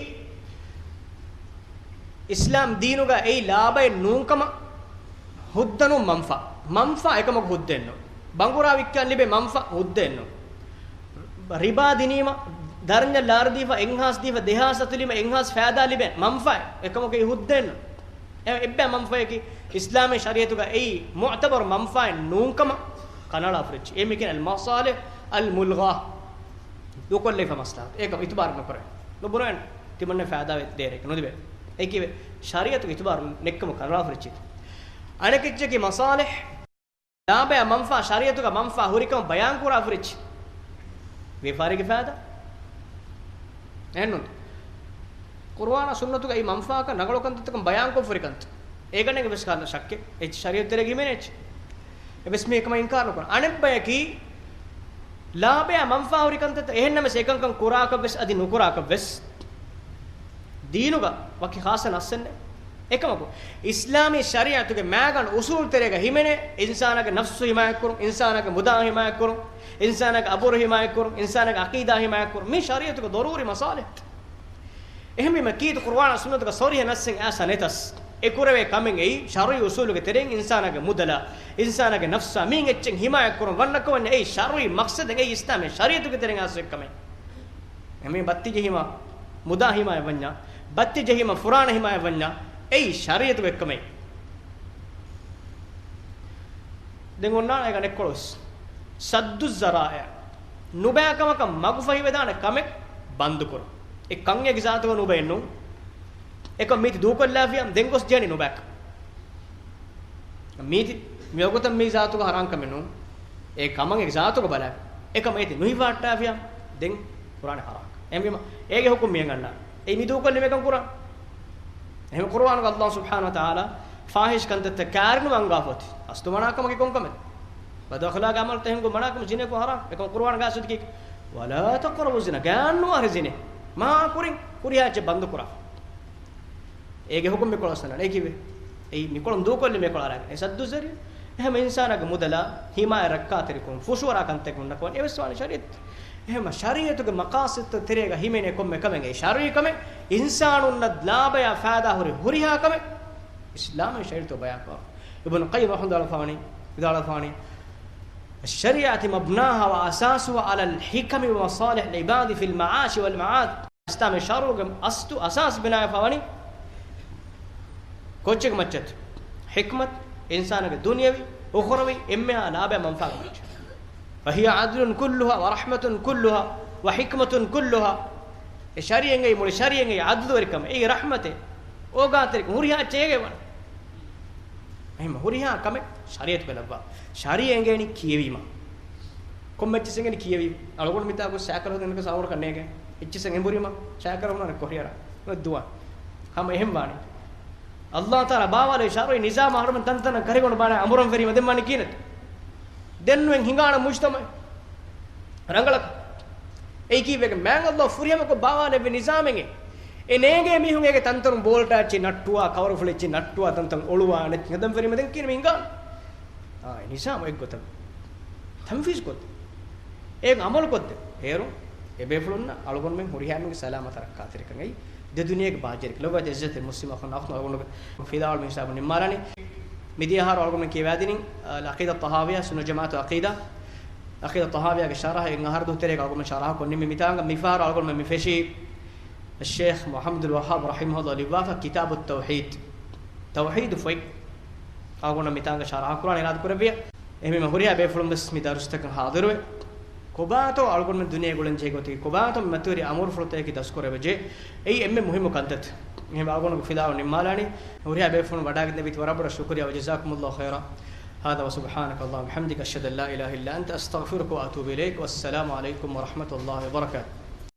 އިސްލާމް ދީނުގަ އެއީ ލާބައެއް ނޫންކަމަށް ހުއްދަ ނޫން މަންފާ. މަންފާ އެކަމަކު ހުއްދައެއް ނޫން. ބަނގުރާ ވިއްކާން ލިބޭ މަންފާ ހުއްދައެއް ނޫން. ރިބާ ދިނީމަ، ދަރަންޏަށް ލާރި ދީފަ، އެއްހާސް ދީފަ، ދެހާސް އަތުލީމަ، އެއްހާސް ފައިދާ ލިބޭ މަންފާއެއް އެކަމަކު އެއީ ހުއްދައެއް ނޫން. އެ އެއްބައި މަންފާއަކީ އިސްލާމީ ޝަރީޢަތުގަ އެއީ މުޢުތަބަރު މަންފާއެއް ނޫންކަމަށް ކަނޑައަޅާފަ ހުރި އެއްޗެއް. އެ މި ކިޔަނީ އަލްމަޞާލިޙު އަލްމުލްޣާ. ދޫކޮށްލައިފަ މަޞްލަޙަތު. އެކަމަކު އިތުބާރު ނުކުރޭ. ނުބުނެވޭނެ. ތިމަންނަ ފައިދާ ވެ ދޭރެއް ނުލިބޭ. އެކީވެ ޝަރީޢަތުގެ އިތުބާރު ނެއްކަމަށް ކަނޑައަޅާފަ ހުރި އެއްޗެއް. އަނެކެއްޗަކީ މަޞާލިޙު ލާބަޔާ މަންފާ ޝަރީޢަތުގަ މަންފާ ހުރިކަން ބަޔާން ކުރާ ފުރިއްޖެ. ވިޔަފާރީގެ ފައިދާ. އެހެންނު. ޤުރުއާނާ ސުންނަތުގައި މަންފާކަން ރަނގަޅު ކަންތައްތަކުން ބަޔާންކޮށް ފުރި ކަންތައް. އޭގަނޑެއް ވެސް ކާން ޝައްކެއް. އެއްޗެއް ޝަރީޢަތު ތެރޭގަ ހިމެނޭ އެއްޗެއް. އެވެސް މީ އެކަމަށް އިންކާރު ނުކުރަން. އަނެއްބަޔަކީ ލާބަޔާ މަންފާ ހުރި ކަންތައްތައް އެހެންނަމަސް އެކަންކަން ކުރާކަށްވެސް އަދި ނުކުރާކަށްވެސް ދީނުގަ ވަކި ޚާއްޞަ ނައްސެއް ނެތް. އެކަމަކު، އިސްލާމީ ޝަރީޢަތުގެ މައިގަނޑު އުސޫލު ތެރޭގަ ހިމެނޭ، އިންސާނާގެ ނަފްސު ހިމާޔަތްކުރުން، އިންސާނާގެ މުދާ ހިމާޔަތްކުރުން، އިންސާނާގެ އަބުރު ހިމާޔަތްކުރުން، އިންސާނާގެ އަޤީދާ ހިމާޔަތްކުރުން، މީ ޝަރީޢަތުގެ ޟަރޫރީ މަޞާލިޙް. އެހެންވީމަ، ކީރިތި ޤުރުއާނާ ސުންނަތުގަ ޞަރީޙަ ނައްސެއް އައިސް ނެތަސް، އެ ކުރެވޭ ކަމެއް އެއީ، ޝަރުޢީ އުސޫލުގެ ތެރެއިން އިންސާނާގެ މުދަލާ، އިންސާނާގެ ނަފްސާ މީން އެއްޗެއް ހިމާޔަތްކުރުން ވަންނަ ކަމަށް އެއީ، ޝަރުޢީ މަޤްޞަދެއް އެއީ، އިސްލާމީ ޝަރީޢަތުގެ ތެރެއިން އައިސް ކަމެއް. އެމީ ބައްތި ޖެހީމަ މުދާ ހިމާޔަތް ވަންޏާ، ބައްތި ޖެހީމަ ފުރާނަ ހިމާޔަތް ވަންޏާ، އެއީ ޝަރީޢަތުގެ ކަމެއް. ދެން އޮންނާނެ އޭގަ އަނެއްކޮޅު ވެސް. ސައްދުއްޒަރާއިޢު، ނުބައި ކަމަކަށް މަގުފަހިވެދާނެ ކަމެއް ބަންދުކުރުން. އެ ކަން އޭގެ ޒާތުގަ ނުބައެއް ނޫން. އެކަމަކު މީތި ދޫކޮށްލާފިޔާ ދެން ގޮސް ޖެހެނީ ނުބައިކަން. މީތި މިވަގުތަށް މީ ޒާތުގަ ހަރާން ކަމެއް ނޫން. އެ ކަމަށް އެ ޒާތުގަ ބަލާ. އެކަމަކު އޭތި ނުހިފާއްޓާފިޔާ ދެން ކުރާނެ ހަރާން. އެހެންވީމަ، އޭގެ ޙުކުމް މިއަންނަންނާނެ. އެ މި ދޫކޮށްލީމަ އެކަން ކުރާނެ. އެހެން ޤުރުއާނުގަ ﷲ ސުބްޙާނަހޫ ވަތަޢާލާ ފާޙިޝް ކަންތައްތައް ކާރިނު އަންގާފަ އޮތީ. އަސްލު މަނާކަމަކީ ކޮންކަމެއް؟ ބަދުއަޚްލާގާ ޢަމަލުތައް ހިންގުން މަނާކަމަ ޒިނޭކު ހަރާން. އެކަމަކު ޤުރުއާނުގަ އައިސް އޮތީ ކީކޭ؟ "ވަލާ ތަޤްރަބު ޒިނާ." ގާންނުވާށޭ ޒިނޭ. މާ ކުރިން ހުރިހާ އެއްޗެއް ބަންދު ކުރާ. އޭގެ ޙުކުމް މިކޮޅަށް ސަންނަން. އެ ކީއްވެ؟ އެއީ މިކޮޅުން ދޫކޮށްލީ މިކޮޅަށް އަރާގެން. އެ ސައްދުއްޒަރީޢު. އެހެން އިންސާނާގެ މުދަލާ ހިމާޔަތް ރައްކާތެރިކުން ފުށުއަރާ ކަންތައް ނުންނަކަމަށް އެވެސް ވާނެ ޝަރީޢަތު. އެހެން ޝަރީޢަތުގެ މަޤާޞިދުތައް ތެރޭގަ ހިމެނޭ ކޮންމެ ކަމެއް އެ ޝަރުޢީ ކަމެއް، އިންސާނުންނަށް ލާބަޔާ ފައިދާ ހުރި ހުރިހާ ކަމެއް އިސްލާމީ ޝަރީޢަތު ބަޔާންކުރާ. އިބްނު ޤައްޔިމް ރަޙިމަހުﷲ ވިދާޅުވާފަވަނީ، ވިދާޅުވާފަވަނީ، الشريعة مبناها وأساسها على الحكم ومصالح العباد في المعاش والمعاد. އިސްލާމީ ޝަރުޢުގެ އަސްލު އަސާސް ބިނާވެފަވަނީ ކޮއްޗެއްގެ މައްޗަށް؟ ޙިކްމަތު، އިންސާނުގެ ދުނިޔަވީ، އުޚްރަވީ، އެންމެހާ ލާބަޔާ މަންފާގެ މައްޗަށް. فهي عدل كلها ورحمة كلها وحكمة كلها. އެ ޝަރީޢަތް އެނގޭ، މުޅި ޝަރީޢަތް އެނގޭ ޢަދްލުވެރިކަމެއް، އެއީ ރަޙްމަތެއް، އޯގާތެރިކަމެއް، ހުރިހާ އެއްޗެއް އެނގޭ ވަން. އެހެން ހުރިހާ ކަމެއް ޝަރީޢަތުގަ ލައްވާ. ޝަރީޢަތް އެނގޭނީ ކިޔެވީމަ. ކޮންމެ އެއްޗެއް އެނގޭނީ ކިޔެވީ. އަޅުގަނޑު މިތާ ގޮސް ސައިކަލް ހޯދަން އެންމެ ސައުރަކަށް ނޭގެ. އެއްޗެއް އެނބުރީމަ ސައިކަލް ހުންނާނެ ކޮށް ހިޔަރާ. ދުވާ. ހަމަ އެހެން ވާނެ. ﷲ ތަޢާލާ ބާވާލެއްވި ޝަރުޢީ ނިޒާމް އަހަރުމެން ތަންތަނަށް ކަރިގަނޑު ބާނާ އަނބުރަން ފެރީމަ ދެން ވާނީ ކިހިނެއް؟ ދެން ނުވެން ހިނގާނަން މުޖްތަމަޢެއް ރަނގަޅަކަށް. އެއީ ކީއްވެގެން؟ މާތް ﷲ ފުރިހަމަކޮށް ބާވާލެއްވި ނިޒާމެއް. އެ ނޭނގޭ މީހުން އޭގެ ތަންތަނުން ބޯލްޓާ އެއްޗެއް ނައްޓުވާ، ކަވަރުފުޅު އެއްޗެއް ނައްޓުވާ، ތަންތަން އޮޅުވާ ނެތި ހަދަން ފެރީމަ ދެން ކިހިނެއް ހިނގާނީ؟ އާ، އެ ނިޒާމް އެއްގޮތަށް ތަންފީޒު ކޮށްދޭ. އޭގެ އަމަލު ކޮށްދޭ. އޭރު އެބޭފުޅުންނަށް އަޅުގަނޑުމެން ހުރިހާ އެންމެންގެ ސަލާމަތަށް ރައްކާތެރިކަން އެއީ ދެ ދުނިޔޭގެ ބާއްޖަވެރިކަން. ލޮބުވެތި އިއްޒަތްތެރި މުސްލިމް އަޚުން އަޚްތުން އަޅުގަނޑުގެ ފިލާވަޅު މި ހިސާބުން ނިންމާލާނީ. މިދިޔަ އަހަރު އަޅުގަނޑުމެން ކިޔަވާދިނީ، އަލްޢަޤީދަތު ޠަހާވިޔާ، ސުންނަތު ޖަމާޢަތު ޢަޤީދާ. ޢަޤީދަތު ޠަހާވިޔާގެ ޝަރަޙަ އެއް އަހަރު ދުވަހު ތެރޭގަ އަޅުގަނޑުމެން ޝަރަޙަ ކޮންނިމި މިތާނގަ މިފަހަރު އަޅުގަނޑުމެން މި ފެށީ އައްޝައިޚް މުޙައްމަދު އަބްދުލް ވައްހާބް ރަޙިމަހުﷲ ލިޔުއްވާފަ ކިތާބު ތައުޙީދު، ތައުޙީދު ފޮތް އަޅުގަނޑު މިތާނގަ ޝަރަޙަ ކުރާނެ އިރާދަ ކުރެއްވިޔާ. އެހެންވީމަ ހުރިހާ ބޭފުޅުން ވެސް މި ދަރުސްތަކަށް ޙާޟިރުވެ، ކޮބާތޯ އަޅުގަނޑުމެން ދުނިޔޭ ގުޅަން ޖެހި ގޮތަކީ، ކޮބާތޯ މި މަތިވެރި އަމުރުފުޅުތަކަކީ ދަސްކުރެވިއްޖެ. އެއީ އެންމެ މުހިއްމު ކަންތައް. އެހެންވެ އަޅުގަނޑުގެ ފިލާވަޅު ނިންމާލާނީ. ހުރިހާ ބޭފުޅުން ވަޑައިގެންދެވީތީ ވަރަށް ބޮޑަށް ޝުކުރިއްޔާ. وجزاكم الله خيرا. هذا وسبحانك اللهم وبحمدك، أشهد أن لا إله إلا أنت، أستغفرك وأتوب إليك. والسلام عليكم ورحمة الله وبركاته.